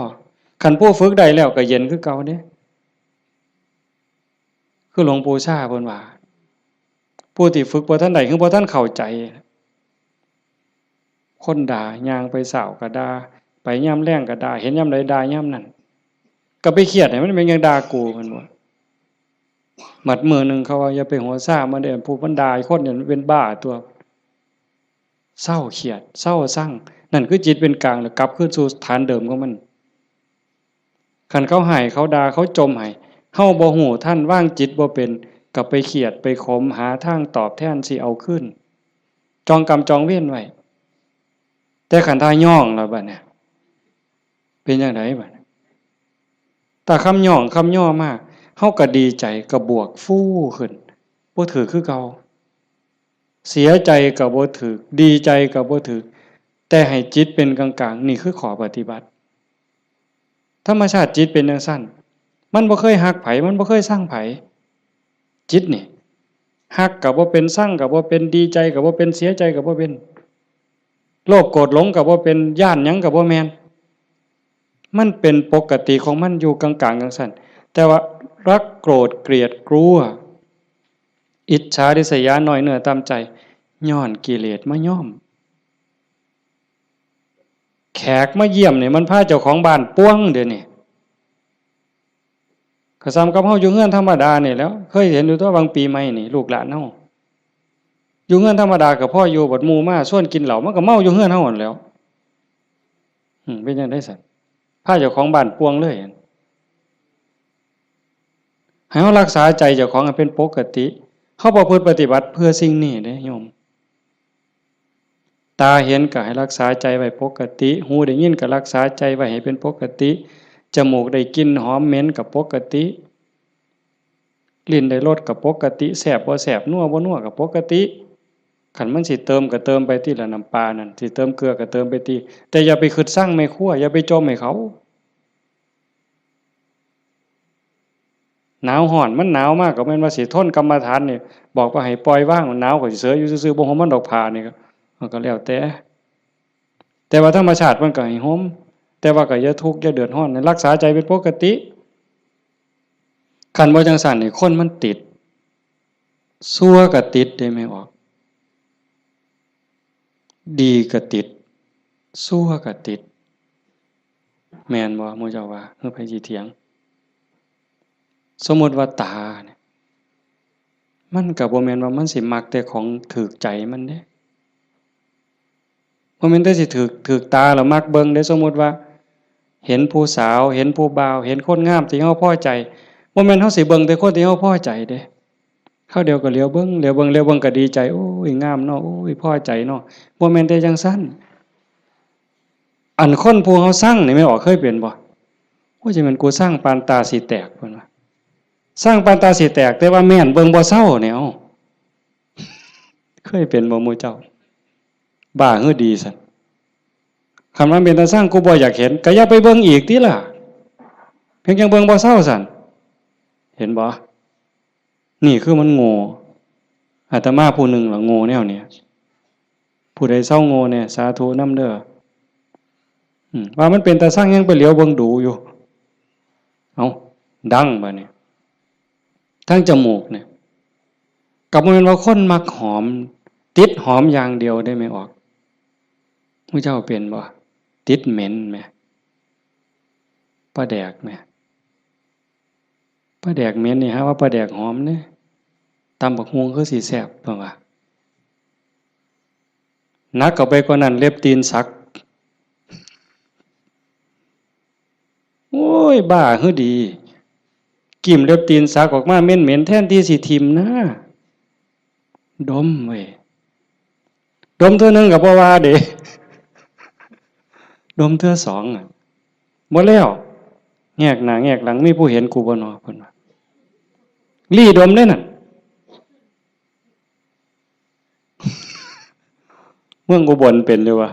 คันผู้ฝึกได้แล้วก็เย็นคือเก่าเด้ คือหลวงปู่ชาเพิ่นว่า ผู้ที่ฝึกบ่ทันได้ คือบ่ทันเข้าใจ คนด่า ย่างไปเช้าก็ด่า ไปยามแลงก็ด่า เห็นยามใดด่ายามนั้น ก็ไปเครียดให้มันเป็นหยังด่ากู เพิ่นว่า บัดมื้อหนึ่งเขาว่า อย่าไปหัวซ่ามันเด้อ ผู้มันด่าคนเนี่ยมันเป็นบ้าตัว เซาเครียด เซาซัง นั่นคือจิตเป็นกลาง แล้วกลับคืนสู่ฐานเดิมของมัน คันเขาให้ เขาด่า เขาจ่มให้ เฮาบ่ฮู้ทัน วางจิตบ่เป็น ก็ไปเครียด ไปขม หาทางตอบแทนสิเอาคืน จองกรรมจองเวรไว้ แต่คันถ้าย้องแล้วบัดเนี่ย เป็นจั่งใดบัดเนี่ย ถ้าคำย้องคำย่อมา เฮาก็ดีใจ ก็บวกฟูขึ้น บ่ถืกคือเก่า เสียใจก็บ่ถืก ดีใจก็บ่ถืก แต่ให้จิตเป็นกลางๆ นี่คือข้อปฏิบัติ ธรรมชาติจิตเป็นจั่งซั้น มันบ่เคยฮักไผ มันบ่เคยซังไผ จิตนี่ ฮักก็บ่เป็น ซังก็บ่เป็น ดีใจก็บ่เป็น เสียใจก็บ่เป็น โลภโกรธหลงก็บ่เป็น ย้านหยังก็บ่แม่น มันเป็นปกติของมันอยู่กลางๆ จั่งซั้น แต่ว่ารักโกรธเกลียดกลัว อิจฉาริษยา น้อยเนื้อต่ำใจ ย้อนกิเลสมาย้อม แขกมาเยี่ยมนี่มันพาเจ้าของบ้านป่วงเดี๋ยวนี้ ก็ส่ำกับเฮาอยู่เฮือนธรรมดานี่แหล้ว เคยเห็นอยู่ตั๊ว บางปีใหม่นี่ ลูกหลานเฮา อยู่เฮือนธรรมดาก็พออยู่ บัดหมู่มาชวนกินเหล้า มันก็เมาอยู่เฮือนเฮาหั้นแหล้ว อืม เป็นจั่งใดซั้น พาเจ้าของบ้านป่วงเลย ให้เฮารักษาใจเจ้าของให้เป็นปกติ เฮาประพฤติปฏิบัติเพื่อสิ่งนี้เด้โยม ตาเห็นก็ให้รักษาใจไว้ปกติ หูได้ยินก็รักษาใจไว้ให้เป็นปกติ จมูกได้กลิ่นหอมเหม็นก็ปกติ ลิ้นได้รสก็ปกติ แซ่บบ่แซ่บ นัวบ่นัวก็ปกติ คันมันสิเติมก็เติมไปติล่ะ น้ำปลานั่น สิเติมเกลือก็เติมไปติ แต่อย่าไปคิดซังแม่ครัว อย่าไปจ่มให้เขา หนาวร้อน มันหนาวมากก็แม่นว่าสิทนกรรมฐานนี่ บอกว่าให้ปล่อยวาง หนาวก็สิเสยอยู่ซื่อๆ บ่ห่มมันดอกผ้านี่ก็ มันก็แล้วแต่ แต่ว่าธรรมชาติมันก็ให้ห่ม แต่ว่าก็อย่าทุกข์อย่าเดือดร้อน รักษาใจเป็นปกติ คันบ่จั่งซั้นนี่คนมันติด ชั่วก็ติดเด้แม่ออก ดีก็ติด ชั่วก็ติด แม่นบ่ หมู่เจ้าว่า หรือไผสิเถียง สมมุติว่าตาเนี่ย มันก็บ่แม่นว่ามันสิมักแต่ของถูกใจมันเด้ บ่แม่นแต่สิถูก ถูกตาแล้วมักเบิ่งเด้ สมมุติว่า เห็นผู้สาว เห็นผู้บ่าว เห็นคนงามที่เฮาพอใจ บ่แม่นเฮาสิเบิ่งแต่คนที่เฮาพอใจเด้ คราวเดียวก็เหลียวเบิ่ง เหลียวเบิ่ง เหลียวเบิ่งก็ดีใจ โอ้ย งามเนาะ โอ้ย พอใจเนาะ บ่แม่นแต่จั่งซั้น อันคนผู้เฮาซังนี่แม่นบ่ เคยเป็นบ่ โอ้ย จั่งแม่นกูซังปานตาสิแตก เพิ่นว่า ซังปานตาสิแตก แต่ว่าแม่นเบิ่งบ่เซาเนี่ย เอ้า เคยเป็นบ่หมู่เจ้า บ้าหรือดีซั้น คันมันเป็นตาซัง กูบ่อยากเห็น ก็อย่าไปเบิ่งอีกติล่ะ เพียงจั่งเบิ่งบ่เซาซั้น เห็นบ่ นี่คือมันโง่ อาตมาผู้หนึ่งล่ะโง่แนวเนี้ย ผู้ใดเซาโง่แน่ สาธุนำเด้อ อืม ว่ามันเป็นตาซังยังไปเหลียวเบิ่งดูอยู่ เอ้า ดังบาดนี้ ทางจมูกเนี่ย ก็บ่แม่นว่าคนมักหอม ติดหอมอย่างเดียวเด้แม่ออก หมู่เจ้าเป็นบ่ ติดเหม็นแหม ปลาแดกแหม ปลาแดกเหม็นนี่หาว่าปลาแดกหอมเด้ ตำบักหุ่งคือสิแซ่บ เพิ่นว่า หนักเข้าไปกว่านั้น เล็บตีนสัก โอ้ย บ้าหรือดี กิ่มเล็บตีนสักออกมาเหม็นๆ แทนที่สิถิ่มนะ ดมเว้ย ดมเทื่อหนึ่งก็บ่ว่าเด้ ดมเทื่อสองอะ บ่แล้ว แงกหน้าแงกหลัง มีผู้เห็นกูบ่น้อ เพิ่นว่า ลี้ดมเด้นั่น เมืองอุบลเป็นอยู่วะ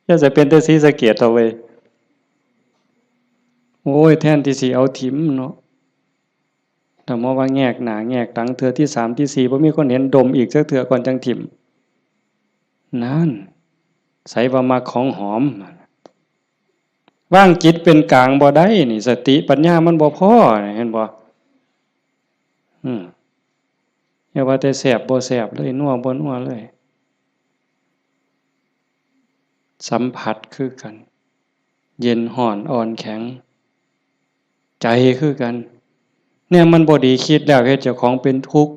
อย่าจะเป็นแต่ศรีสะเกษเถาะเว้ย โอ้ย แทนที่สิเอาถิ่มเนาะ แต่มาว่าแงกหน้าแงกหลังเทื่อที่สามที่สี่ บ่มีคนเห็น ดมอีกจักเทื่อก่อนจั่งถิ่ม นั่น ไสว่ามักของหอม วางจิตเป็นกลางบ่ได้นี่ สติปัญญามันบ่พอนี่ เห็นบ่ อืม อย่าว่าแต่แซ่บบ่แซ่บเลย นัวบ่นัวเลย สัมผัสคือกัน เย็นร้อนอ่อนแข็ง ใจคือกัน เนี่ยมันบ่ดี คิดแล้วเฮ็ดเจ้าของเป็นทุกข์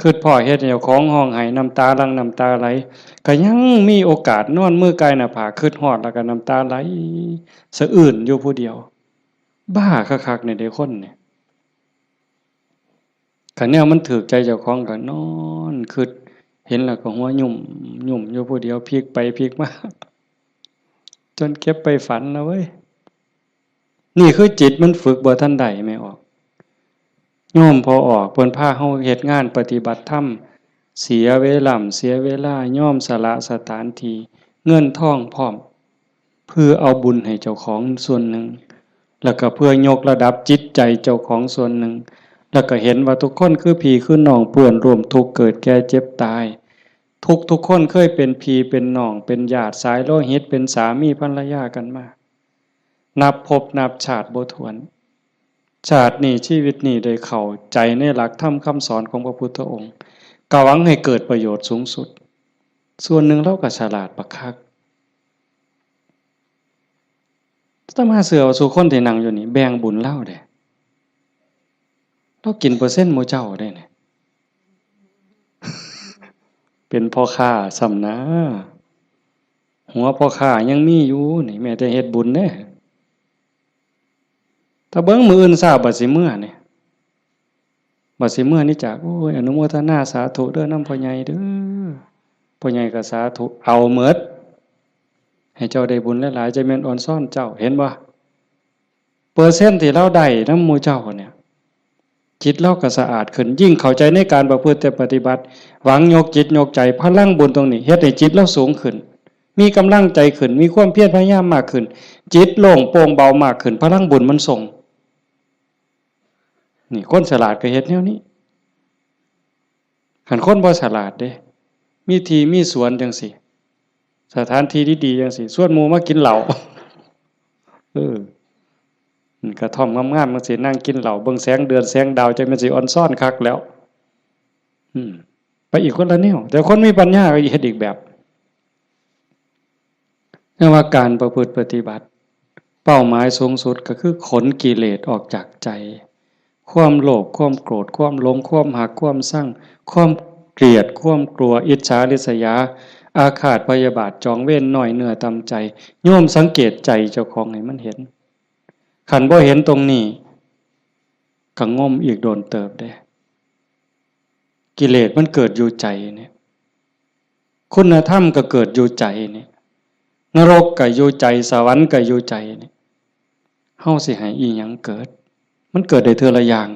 คิดพ้อเฮ็ดให้เจ้าของร้องไห้ น้ำตาหลั่งน้ำตาไหล ก็ยังมีโอกาสนอนมือกายหน้าผาก คิดฮอดแล้วก็น้ำตาไหลสะอื้นอยู่ผู้เดียว บ้าคักๆ นี่เด้คนนี่ คันแนวมันถูกใจเจ้าของก็นอนคิด เห็นแล้วก็หัวยุ่มยุ่มอยู่ผู้เดียว พลิกไปพลิกมา จนเก็บไปฝันนะเว้ย นี่คือจิตมันฝึกบ่ทันได้ แม่ออก โยมพ่อออกเพิ่นพาเฮาเฮ็ดงานปฏิบัติธรรม เสียเวลา เสียเวลา ยอมสละสถานที่ เงินทองพร้อม เพื่อเอาบุญให้เจ้าของส่วนหนึ่ง แล้วก็เพื่อยกระดับจิตใจเจ้าของส่วนหนึ่ง แล้วก็เห็นว่าทุกคนคือพี่คือน้อง เพื่อนร่วมทุกข์เกิดแก่เจ็บตาย ทุกทุกคนเคยเป็นพี่เป็นน้อง เป็นญาติสายโลหิต เป็นสามีภรรยากันมา นับภพนับชาติบ่ถ้วน ชาตินี้ชีวิตนี้ได้เข้าใจในหลักธรรมคำสอนของพระพุทธองค์ ก็หวังให้เกิดประโยชน์สูงสุด ส่วนหนึ่งเราก็ฉลาดบักคัก อาตมาเชื่อว่าสู่คนที่นั่งอยู่นี่แบ่งบุญลาวเด้ ลาวกินเปอร์เซ็นต์หมู่เจ้าเด้นี่ เป็นพ่อค้าซ้ำนะ หัวพ่อค้ายังมีอยู่นี่ แม้แต่เฮ็ดบุญเด้ ถ้าเบิ่งมื้ออื่นเช้าบัดสิเมือนี่ บัดสิเมือนี่จาก โอ้ย อนุโมทนาสาธุเด้อนำพ่อใหญ่เด้อ พ่อใหญ่ก็สาธุ เอาเมิด ให้เจ้าได้บุญหลายๆ จะแม่นออนซ่อนเจ้า เห็นบ่ เปอร์เซ็นต์ที่ลาวได้นำหมู่เจ้าเนี่ย จิตลาวก็สะอาดขึ้น ยิ่งเข้าใจในการประพฤติปฏิบัติ หวังยกจิตยกใจ พลังบุญตรงนี้ เฮ็ดให้จิตลาวสูงขึ้น มีกำลังใจขึ้น มีความเพียรพยายามมากขึ้น จิตโล่งโปร่งเบามากขึ้น พลังบุญมันส่ง นี่คนฉลาดก็เฮ็ดแนวนี้ คันคนบ่ฉลาดเด้ มีที่มีสวนจังซี้ สถานที่ดีๆจังซี้ ชวนหมู่มากินเหล้า เออ อืม กระท่อมงามๆจังซี้ นั่งกินเหล้า เบิ่งแสงเดือนแสงดาว จังแม่นสิออนซ่อนคักแล้ว อืม ไปอีกคนละแนว แต่คนมีปัญญาก็เฮ็ดอีกแบบ เรียกว่าการประพฤติปฏิบัติ เป้าหมายสูงสุดก็คือขนกิเลสออกจากใจ ความโลภ ความโกรธ ความหลง ความฮัก ความซัง ความเกลียด ความกลัว อิจฉาริษยา อาฆาตพยาบาท จองเวร น้อยเนื้อต่ำใจ โยมสังเกตใจเจ้าของให้มันเห็น คันบ่เห็นตรงนี้ ก็งมอีกโดนเติบเด้ กิเลสมันเกิดอยู่ใจเนี่ย คุณธรรมก็เกิดอยู่ใจเนี่ย นรกก็อยู่ใจ สวรรค์ก็อยู่ใจเนี่ย เฮาสิให้อีหยังเกิด มันเกิดได้เทื่อละอย่าง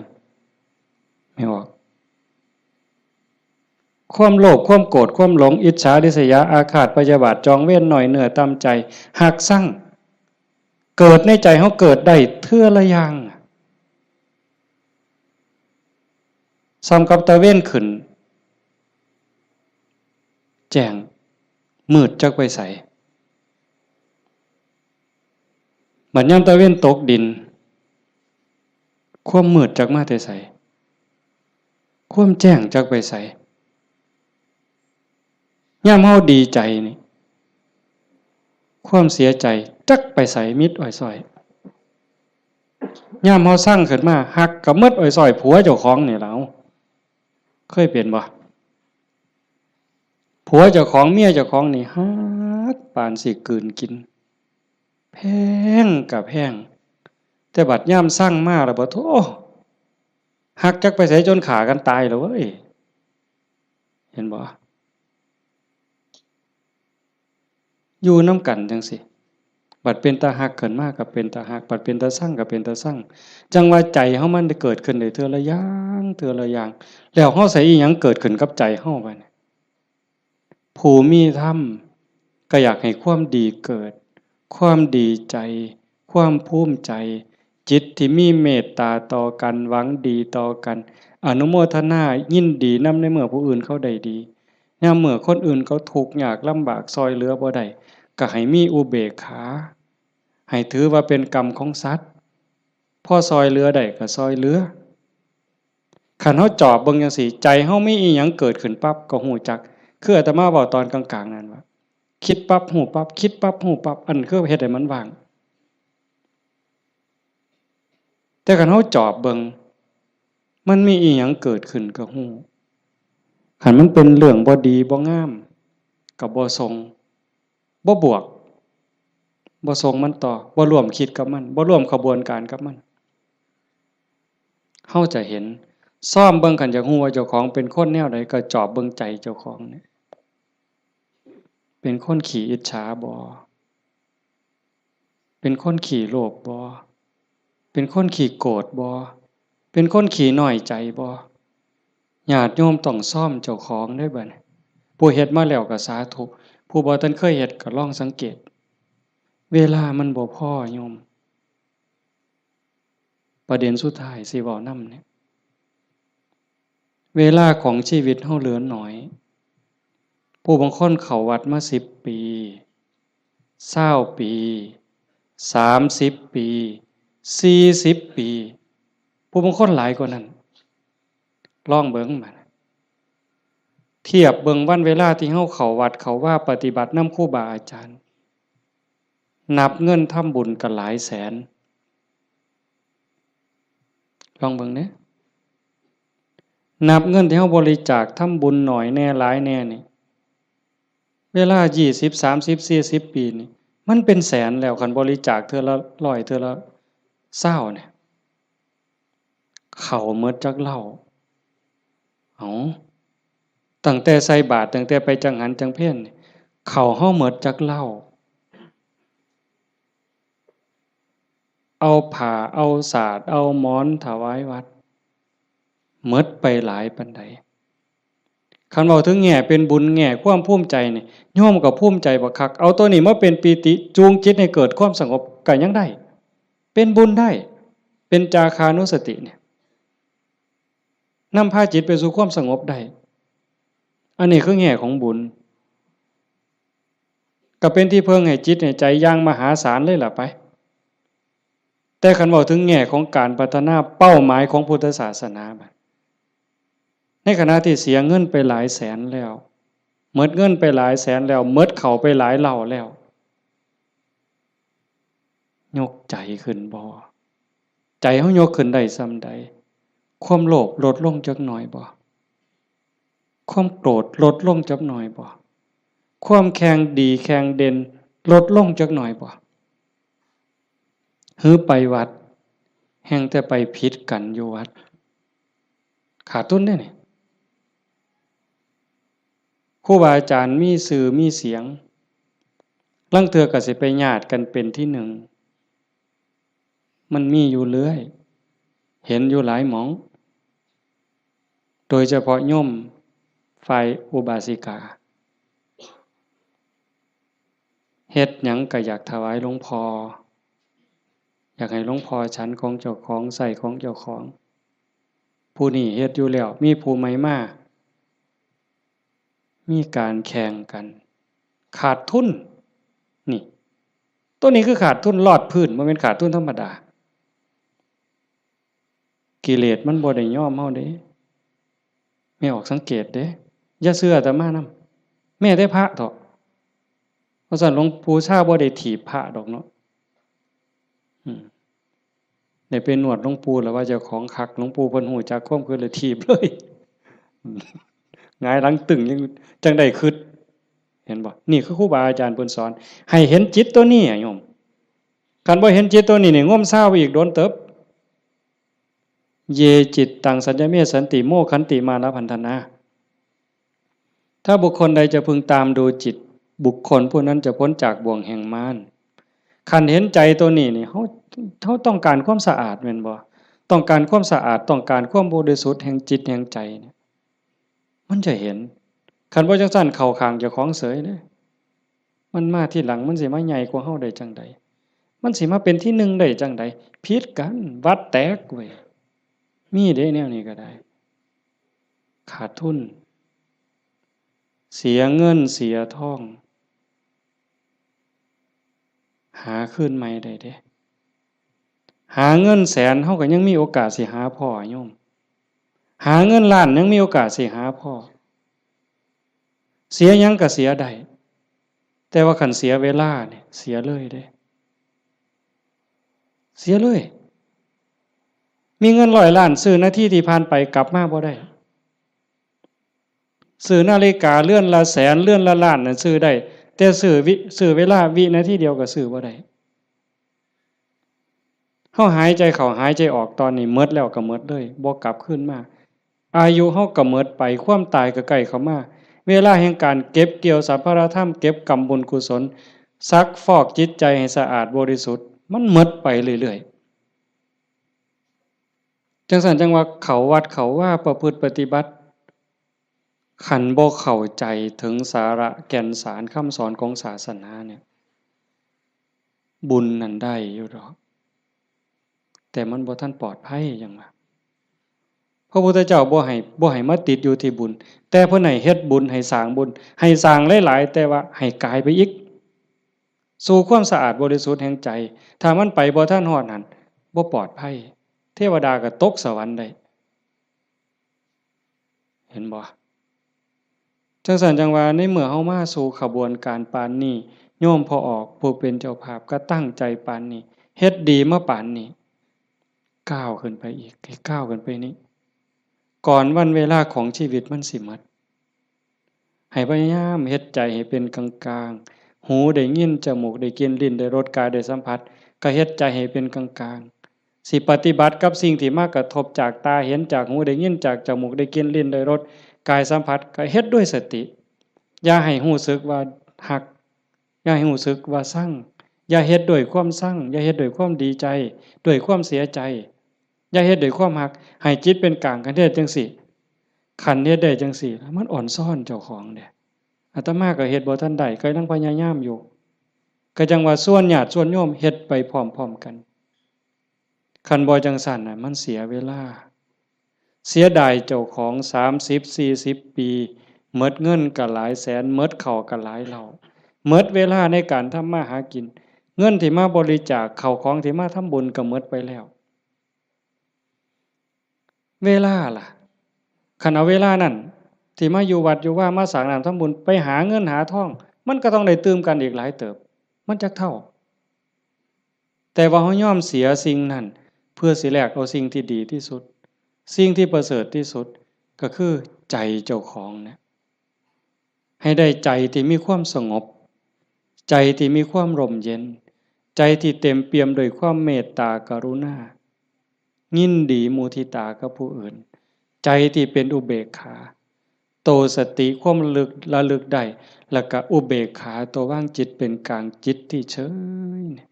แม่นบ่ ความโลภ ความโกรธ ความหลง อิจฉาริษยา อาฆาตพยาบาท จองเวร น้อยเนื้อต่ำใจ ฮักซัง เกิดในใจเฮาเกิดได้เทื่อละอย่าง ส่ำกับตะเวนขึ้น แจ้ง มืดจักไปไส บัดยามตะเวนตกดิน ความมืดจักมาแต่ไส ความแจ้งจักไปไส ยามเฮาดีใจนี่ ความเสียใจจักไปไส มิดอ้อยซ้อย ยามเฮาซังขึ้นมา ฮักก็หมดอ้อยซ้อย ผัวเจ้าของนี่ล่ะ เคยเป็นบ่ ผัวเจ้าของ เมียเจ้าของนี่ฮักปานสิกลืนกิน แพงก็แพง แต่บัดยามซังมาแล้วบ่ โธ่ ฮักจักไปไสจนฆ่ากันตายแล้วเว้ย เห็นบ่ อยู่นำกันจังซี้ บัดเป็นตาฮักขึ้นมาก็เป็นตาฮัก บัดเป็นตาซังก็เป็นตาซัง จั่งว่าใจเฮามันได้เกิดขึ้นได้เทื่อละอย่าง เทื่อละอย่าง แล้วเฮาใส่อีหยังเกิดขึ้นกับใจเฮาบัดนี้ ผู้มีธรรมก็อยากให้ความดีเกิด ความดีใจ ความภูมิใจ จิตที่มีเมตตาต่อกัน หวังดีต่อกัน อนุโมทนายินดีนำในเมื่อผู้อื่นเขาได้ดี ยามเมื่อคนอื่นเขาทุกข์ยากลำบากซ่อยเหลือบ่ได้ ก็ให้มีอุเบกขา ให้ถือว่าเป็นกรรมของสัตว์ พอซ่อยเหลือได้ก็ซ่อยเหลือ คันเฮาจอบเบิ่งจังซี้ ใจเฮามีอีหยังเกิดขึ้นปั๊บก็ฮู้จัก คืออาตมาเว้าตอนกลางๆนั่นว่า คิดปั๊บฮู้ปั๊บ คิดปั๊บฮู้ปั๊บ อันคือเฮ็ดให้มันว่าง แต่คันเฮาจอบเบิ่ง มันมีอีหยังเกิดขึ้นก็ฮู้ คันมันเป็นเรื่องบ่ดีบ่งาม ก็บ่ส่ง บ่บวก บ่ส่งมันต่อ บ่ร่วมคิดกับมัน บ่ร่วมขบวนการกับมัน เฮาจะเห็น ซ่อมเบิ่ง คันอยากฮู้ว่าเจ้าของเป็นคนแนวใด ก็จอบเบิ่งใจเจ้าของเนี่ย เป็นคนขี้อิจฉาบ่ เป็นคนขี้โลภบ่ เป็นคนขี้โกรธบ่ เป็นคนขี้น้อยใจบ่ ญาติโยมต้องซ่อมเจ้าของเด้อบัดนี้ ผู้เฮ็ดมาแล้วก็สาธุ ผู้บ่ทันเคยเฮ็ดก็ลองสังเกต เวลามันบ่พอโยม ประเด็นสุดท้ายสิเว้านำเนี่ย เวลาของชีวิตเฮาเหลือน้อย ผู้บางคนเข้าวัดมาสิบปี ซาวปี สามสิบปี สี่สิบปี ผู้บางคนหลายกว่านั้น ลองเบิ่งบัด เทียบเบิ่งวันเวลาที่เฮาเข้าวัดเข้าวาปฏิบัตินำครูบาอาจารย์ นับเงินทำบุญก็หลายแสน ลองเบิ่งเด้ นับเงินที่เฮาบริจาคทำบุญน้อยแหน่หลายแหน่นี่ เวลายี่สิบ สามสิบ สี่สิบปีนี่ มันเป็นแสนแล้ว คันบริจาคเทื่อละร้อย เทื่อละซาวเนี่ย เข้าหมดจักเหล้า เอ้า ตั้งแต่ใส่บาตร ตั้งแต่ไปจังหันจังเพลนี่ เข้าเฮาหมดจักเหล้า เอาผ้า เอาสาด เอาหมอนถวายวัด หมดไปหลายปานใด คันเว้าถึงแง่เป็นบุญ แง่ความภูมิใจนี่ โยมก็ภูมิใจบักคัก เอาตัวนี้มาเป็นปีติ จูงจิตให้เกิดความสงบก็ยังได้ เป็นบุญได้ เป็นจาคานุสติเนี่ย นำพาจิตไปสู่ความสงบได้ อันนี้คือแง่ของบุญ ก็เป็นที่เพิ่งให้จิตให้ใจอย่างมหาศาลเลยล่ะไป แต่คันเว้าถึงแง่ของการพัฒนาเป้าหมายของพุทธศาสนาบัด ในขณะที่เสียเงินไปหลายแสนแล้ว หมดเงินไปหลายแสนแล้ว หมดเข้าไปหลายเหล้าแล้ว ยกใจขึ้นบ่ ใจเฮายกขึ้นได้ส่ำใด ความโลภลดลงจักหน่อยบ่ ความโกรธลดลงจักหน่อยบ่ ความแข่งดีแข่งเด่นลดลงจักหน่อยบ่ หือไปวัด แฮ่งแต่ไปผิดกันอยู่วัด ขาดทุนเด้นี่ ครูบาอาจารย์มีชื่อมีเสียง ลางเทื่อก็สิไปญาติกันเป็นที่หนึ่ง มันมีอยู่เรื่อย เห็นอยู่หลายหม่อง โดยเฉพาะโยมฝ่ายอุบาสิกา เฮ็ดหยังก็อยากถวายหลวงพ่อ อยากให้หลวงพ่อฉันของเจ้าของ ใช้ของเจ้าของ ผู้นี้เฮ็ดอยู่แล้ว มีผู้ใหม่มา มีการแข่งกัน ขาดทุน นี่ ตัวนี้คือขาดทุนลอดพื้น บ่แม่นขาดทุนธรรมดา กิเลสมันบ่ได้ยอมเฮาเด้ แม่ออกสังเกตเด้ อย่าเชื่ออาตมานำ แม้แต่พระเถาะ เพราะฉะนั้นหลวงปู่ชาบ่ได้ถีบพระดอกเนาะ อืม ได้ไปนวดหลวงปู่แล้วว่าเจ้าของคัก หลวงปู่เพิ่นฮู้จักความคิดเลยถีบเลย หงายหลังตึงยังจั่งได้คิด เห็นบ่ นี่คือครูบาอาจารย์เพิ่นสอน ให้เห็นจิตตัวนี้อะโยม คันบ่เห็นจิตตัวนี้นี่ งมซาวอีกโดนเติบ เย จิตตัง สัญญเม สันติ โมคขันติ มานะพันธนา ถ้าบุคคลใดจะพึงตามดูจิต บุคคลผู้นั้นจะพ้นจากบ่วงแห่งมาร คันเห็นใจตัวนี้นี่ เฮา เฮาต้องการความสะอาดแม่นบ่ ต้องการความสะอาด ต้องการความบริสุทธิ์แห่งจิตแห่งใจเนี่ย มันจะเห็น คันบ่จั่งซั้นเข้าข้างเจ้าของเสยเด้ มันมาทีหลัง มันสิมาใหญ่กว่าเฮาได้จั่งใด มันสิมาเป็นที่หนึ่งได้จั่งใด ผิดกัน วัดแตกเว้ย มีเด้แนวนี้ก็ได้ ขาดทุน เสียเงินเสียทอง หาคืนใหม่ได้เด้ หาเงินแสนเฮาก็ยังมีโอกาสสิหาพ้อโยม หาเงินล้านยังมีโอกาสสิหาพ้อ เสียหยังก็เสียได้ แต่ว่าคันเสียเวลาเนี่ย เสียเลยเด้ เสียเลย มีเงินร้อยล้านซื้อนาทีที่ผ่านไปกลับมาบ่ได้ ซื้อนาฬิกาเรือนละแสน เรือนละล้านน่ะซื้อได้ แต่ซื้อวิ ซื้อเวลาวินาทีเดียวก็ซื้อบ่ได้ เฮาหายใจเข้าหายใจออกตอนนี้หมดแล้วก็หมดเลย บ่กลับคืนมา อายุเฮาก็หมดไป ความตายก็ใกล้เข้ามา เวลาแห่งการเก็บเกี่ยวสรรพารธรรม เก็บกำบุญกุศล ซักฟอกจิตใจให้สะอาดบริสุทธิ์ มันหมดไปเรื่อยๆ จั่งซั้นจั่งว่าเข้าวัดเข้าวาประพฤติปฏิบัติ คันบ่เข้าใจถึงสาระแก่นสารคำสอนของศาสนาเนี่ย บุญนั่นได้อยู่ดอก แต่มันบ่ทันปลอดภัยหยังว่า พระพุทธเจ้าบ่ให้ บ่ให้มาติดอยู่ที่บุญ แต่เพิ่นให้เฮ็ดบุญ ให้สร้างบุญ ให้สร้างหลายๆ แต่ว่าให้กายไปอีก สู่ความสะอาดบริสุทธิ์แห่งใจ ถ้ามันไปบ่ทันฮอดนั่น บ่ปลอดภัย เทวดาก็ตกสวรรค์ได้ เห็นบ่ จั่งซั้นจั่งว่าในเมื่อเฮามาสู่ขบวนการปานนี้ โยมพ่อออกผู้เป็นเจ้าภาพก็ตั้งใจปานนี้ เฮ็ดดีมาปานนี้ ก้าวขึ้นไปอีก ให้ก้าวขึ้นไปนี้ ก่อนวันเวลาของชีวิตมันสิหมด ให้พยายามเฮ็ดใจให้เป็นกลางๆ หูได้ยิน จมูกได้กลิ่น ลิ้นได้รส กายได้สัมผัส ก็เฮ็ดใจให้เป็นกลางๆ สิปฏิบัติกับสิ่งที่มากระทบจากตาเห็น จากหูได้ยิน จากจมูกได้กลิ่น ลิ้นได้รส กายสัมผัส ก็เฮ็ดด้วยสติ อย่าให้รู้สึกว่าฮัก อย่าให้รู้สึกว่าชัง อย่าเฮ็ดด้วยความชัง อย่าเฮ็ดด้วยความดีใจ ด้วยความเสียใจ อย่าเฮ็ดด้วยความฮัก ให้จิตเป็นกลาง คันเฮ็ดจั่งซี้ คันเฮ็ดได้จั่งซี้ มันอ่อนซ้อนเจ้าของเด้ อาตมาก็เฮ็ดบ่ทันได้ ก็ยังพยายามอยู่ ก็จั่งว่าชวนญาติชวนโยมเฮ็ดไปพร้อมๆ กัน คันบ่จั่งซั้นน่ะ มันเสียเวลา เสียดายเจ้าของ สามสิบ สี่สิบ ปี หมดเงินก็หลายแสน หมดข้าวก็หลายเล่า หมดเวลาในการทำมาหากิน เงินที่มาบริจาค ข้าวของที่มาทำบุญก็หมดไปแล้ว เวลาล่ะ คันเอาเวลานั่น ที่มาอยู่วัดอยู่วา มาสร้างน้ำทำบุญ ไปหาเงินหาทอง มันก็ต้องได้ตื่มกันอีกหลายเติบ มันจักเท่า แต่ว่าเฮายอมเสียสิ่งนั้น เพื่อสิแลกเอาสิ่งที่ดีที่สุด สิ่งที่ประเสริฐที่สุด ก็คือใจเจ้าของเนี่ย ให้ได้ใจที่มีความสงบ ใจที่มีความร่มเย็น ใจที่เต็มเปี่ยมด้วยความเมตตากรุณา ยินดีมุทิตากับผู้อื่น ใจที่เป็นอุเบกขา โตสติความระลึก ระลึกได้ แล้วก็อุเบกขา ตัววางจิตเป็นกลาง จิตที่เฉยเนี่ย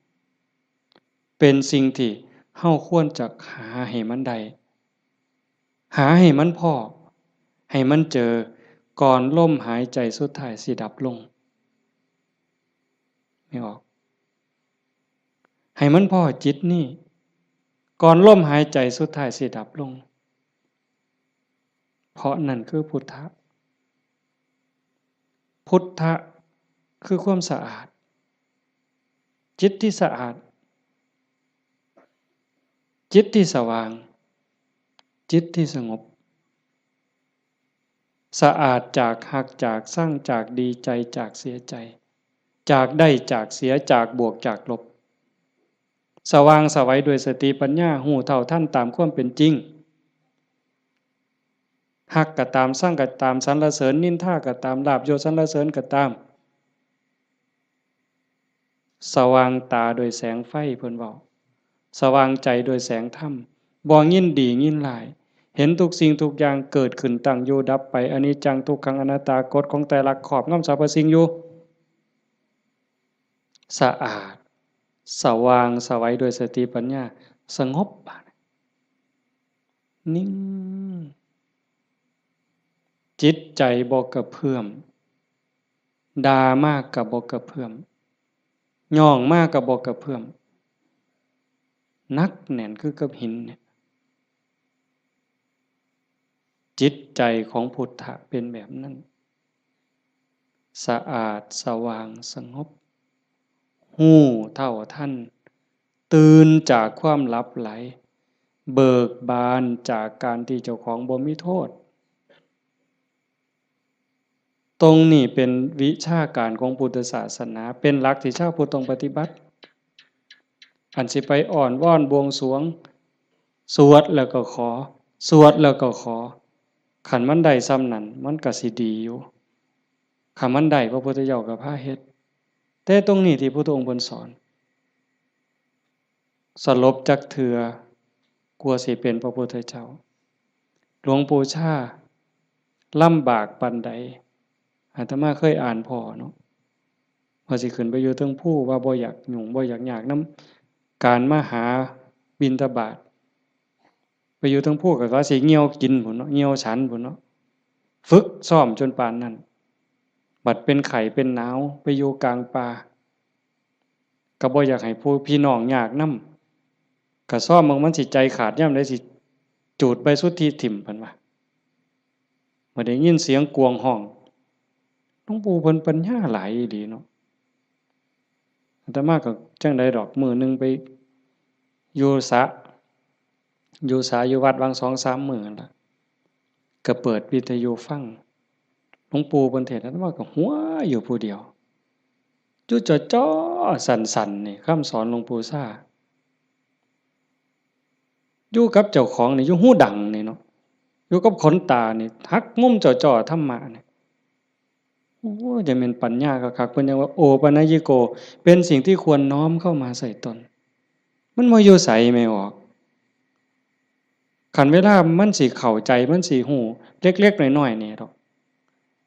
เป็นสิ่งที่เฮาควรจะหาให้มันได้ หาให้มันพ้อ ให้มันเจอ ก่อนลมหายใจสุดท้ายสิดับลง ไม่ออก ให้มันพ้อจิตนี่ ก่อนลมหายใจสุดท้ายสิดับลง เพราะนั่นคือพุทธะ พุทธะคือความสะอาด จิตที่สะอาด จิตที่สว่าง จิตที่สงบ สะอาดจากฮัก จากชัง จากดีใจ จากเสียใจ จากได้ จากเสีย จากบวก จากลบ สว่างไสวด้วยสติปัญญา ฮู้เท่าทันตามความเป็นจริง ฮักก็ตาม ชังก็ตาม สรรเสริญนินทาก็ตาม ลาภยศสรรเสริญก็ตาม สว่างตาโดยแสงไฟ เพิ่นเว้า สว่างใจโดยแสงธรรม บ่ยินดียินร้าย เห็นทุกสิ่งทุกอย่างเกิดขึ้น ตั้งอยู่ดับไป อนิจจัง ทุกขัง อนัตตา กฎของไตรลักษณ์ครอบงำสรรพสิ่งอยู่ สะอาด สว่างไสวด้วยสติปัญญา สงบ บาดนี้ นิ่ง จิตใจบ่กระเพื่อม ด่ามาก็บ่กระเพื่อม ย่องมาก็บ่กระเพื่อม หนักแน่นคือกับหินเนี่ย จิตใจของพุทธะเป็นแบบนั้น สะอาด สว่าง สงบ ฮู้เท่าทัน ตื่นจากความหลับไหล เบิกบานจากการที่เจ้าของบ่มีโทษ ตรงนี้เป็นวิชาการของพุทธศาสนา เป็นหลักที่ชาวพุทธต้องปฏิบัติ อันสิไปอ้อนวอนบวงสรวง สวดแล้วก็ขอ สวดแล้วก็ขอ คันมันได้ส่ำนั้น มันก็สิดีอยู่ คันมันได้ พระพุทธเจ้าก็พาเฮ็ด แต่ตรงนี้ที่พุทธองค์เพิ่นสอน สลบจักเทื่อ กว่าสิเป็นพระพุทธเจ้า หลวงปู่ชาลำบากปานใด อาตมาเคยอ่านพ้อเนาะ ว่าสิขึ้นไปอยู่เทิงภู ว่าบ่อยากยุ่ง บ่อยากยากนำการมาหาบิณฑบาต ไป อยู่เทิงภูก็ว่าสิเหี่ยวกินพู้นเนาะ เหี่ยวฉันพู้นเนาะ ฝึกซ้อมจนปานนั้น บัดเป็นไข้เป็นหนาวไปอยู่กลางป่า ก็บ่อยากให้ผู้พี่น้องยากนำ ก็ซ้อมเบิ่งมันสิใจขาดยามใดสิจูดใบสุทธิถิ่ม เพิ่นว่า เมื่อได้ยินเสียงกวงฮ้อง หลวงปู่เพิ่นปัญญาหลายอีหลีเนาะ อาตมาก็จั่งใดดอก มื้อหนึ่งไปอยู่สระ อยู่สระอยู่วัดหว่างสองสามมื้อนั่นล่ะ ก็เปิดวิทยุฟัง หลวงปู่เพิ่นเทศน์ อาตมาก็หัวอยู่ผู้เดียว อยู่จ่อๆ สั่นๆ นี่ คำสอนหลวงปู่ซ่า อยู่กับเจ้าของนี่ อยู่หูดังนี่เนาะ อยู่กับขนตานี่ หักมุมจ่อๆ ธรรมะนี่ โอ้ จะเป็นปัญญาคักๆ เพิ่นยังว่า โอปัญญิโก เป็นสิ่งที่ควรน้อมเข้ามาใส่ตน มันบ่อยู่ไสแม่ออก คันเวลามันสิเข้าใจ มันสิฮู้เล็กๆ น้อยๆ นี่ดอก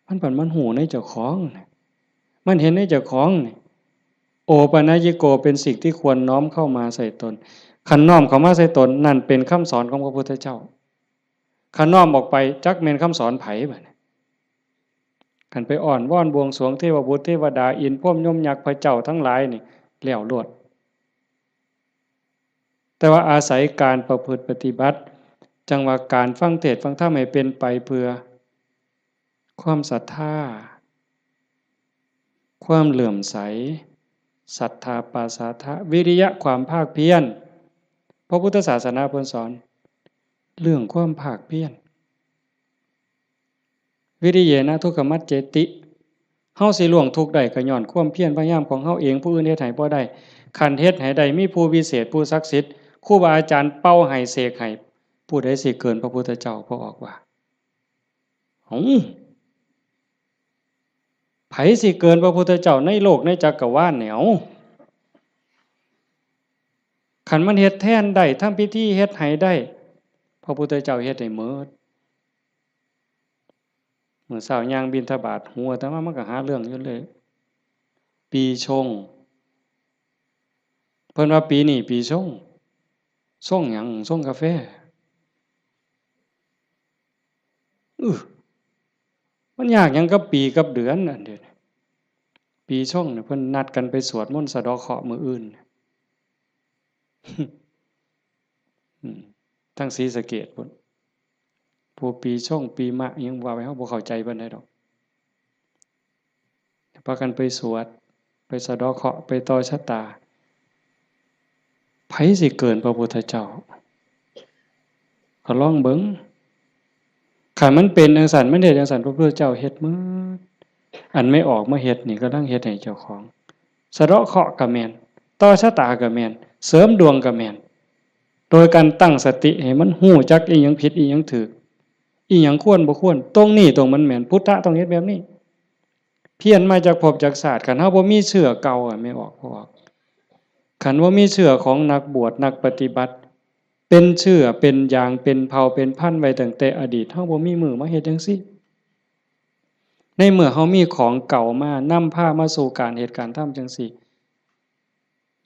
มันผัดมันฮู้ในเจ้าของนี่ มันเห็นในเจ้าของนี่ โอปัญญิโก เป็นสิ่งที่ควรน้อมเข้ามาใส่ตน คันน้อมเข้ามาใส่ตน นั่นเป็นคำสอนของพระพุทธเจ้า คันน้อมออกไป จักแม่นคำสอนไผบัดนี้ คันไปอ้อนวอนบวงสรวงเทวบุตรเทวดา อินทร์พรหมยมยักษ์พระเจ้าทั้งหลายนี่ แล้วโลด แต่ว่าอาศัยการประพฤติปฏิบัติ จั่งว่าการฟังเทศน์ฟังธรรมให้เป็นไปเพื่อ ความศรัทธา ความเลื่อมใส ศรัทธาปาสาทะ วิริยะ ความภาคเพียร พระพุทธศาสนาเพิ่นสอน เรื่องความภาคเพียร วิริเยนะทุกขมัจเจติ เฮาสิล่วงทุกข์ได้ก็ย้อนความเพียรพยายามของเฮาเอง ผู้อื่นเฮ็ดให้บ่ได้ คันเฮ็ดให้ได้ มีผู้วิเศษ ผู้ศักดิ์สิทธิ์ ครูบาอาจารย์เป่าให้เสกให้ ผู้ใดสิเกินพระพุทธเจ้า พระออกว่า เอ้า ไผสิเกินพระพุทธเจ้าในโลกในจักรวาลเนี่ย เอ้า คันมันเฮ็ดแทนได้ ทำพิธีเฮ็ดให้ได้ พระพุทธเจ้าเฮ็ดให้หมด มื้อเช้าย่างบิณฑบาต หัวอาตมามันก็หาเรื่องอยู่เลย ปีชง เพิ่นว่าปีนี้ปีชง ชงหยัง ชงกาแฟ อื้อ มันยากหยังกับปีกับเดือนอันเดียวนี้ ปีชงเนี่ยเพิ่นนัดกันไปสวดมนต์สะเดาะเคราะห์มื้ออื่น อืม ทางศรีสะเกษพุ้น ผู้ปีชงปีมะอิหยังว่าไป เฮาบ่เข้าใจปานใดดอก พากันไปสวด ไปสะเดาะเคราะห์ ไปต่อชะตา ไผสิเกินพระพุทธเจ้า ก็ลองเบิ่ง คันมันเป็นจั่งซั้น มันเฮ็ดจั่งซั้น พระพุทธเจ้าเฮ็ดหมด อันแม่ออกมาเฮ็ดนี่ กำลังเฮ็ดให้เจ้าของ สะเดาะเคราะห์ก็แม่น ต่อชะตาก็แม่น เสริมดวงก็แม่น โดยการตั้งสติให้มันฮู้จักอิหยังผิดอิหยังถูก อิหยังควรบ่ควร ตรงนี้ตรงมันแม่น พุทธะต้องเฮ็ดแบบนี้ เพี้ยนมาจากภพจากชาติ คันเฮาบ่มีเชื้อเก่าอะ แม่ออก พ่อออก คันบ่มีเชื้อของนักบวชนักปฏิบัติ เป็นเชื้อเป็นยางเป็นเผ่าเป็นพันธุ์ไว้ตั้งแต่อดีต เฮาบ่มีมื้อมาเฮ็ดจั่งซี้ ในเมื่อเฮามีของเก่ามานำพามาสู่การเฮ็ดการทำจั่งซี้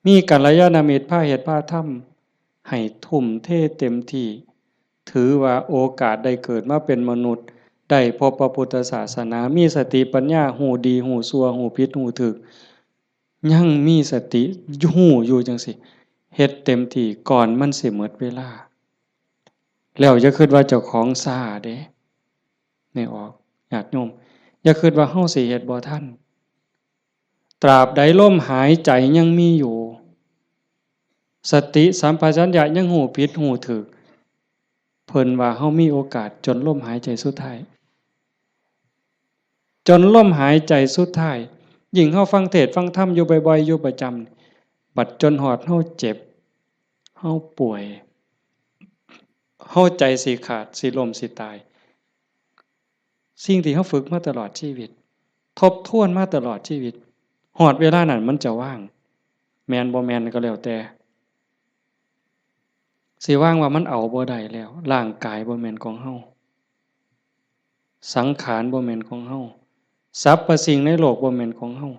มีกัลยาณมิตรพาเฮ็ดพาทำ ให้ทุ่มเทเต็มที่ ถือว่าโอกาสได้เกิดมาเป็นมนุษย์ ได้พบพระพุทธศาสนา มีสติปัญญา ฮู้ดีฮู้ชั่ว ฮู้ผิดฮู้ถูก ยังมีสติฮู้อยู่จั่งซี้ เฮ็ดเต็มที่ก่อนมันสิหมดเวลา แล้วอย่าคิดว่าเจ้าของช้าเด้ แม่ออก ญาติโยม อย่าคิดว่าเฮาสิเฮ็ดบ่ทัน ตราบใดลมหายใจยังมีอยู่ สติสัมปชัญญะยังฮู้ผิดฮู้ถูก เพิ่นว่าเฮามีโอกาสจนลมหายใจสุดท้าย จนลมหายใจสุดท้าย ยิ่งเฮาฟังเทศน์ฟังธรรมอยู่บ่อยๆ อยู่ประจำ บัดจนฮอดเฮาเจ็บ เฮาป่วย เฮาใจสิขาด สิล้ม สิตาย สิ่งที่เฮาฝึกมาตลอดชีวิต ทบทวนมาตลอดชีวิต ฮอดเวลานั้นมันจะว่าง แม่นบ่แม่นก็แล้วแต่ สิว่างว่ามันเอาบ่ได้แล้ว ร่างกายบ่แม่นของเฮา สังขารบ่แม่นของเฮา สรรพสิ่งในโลกบ่แม่นของเฮา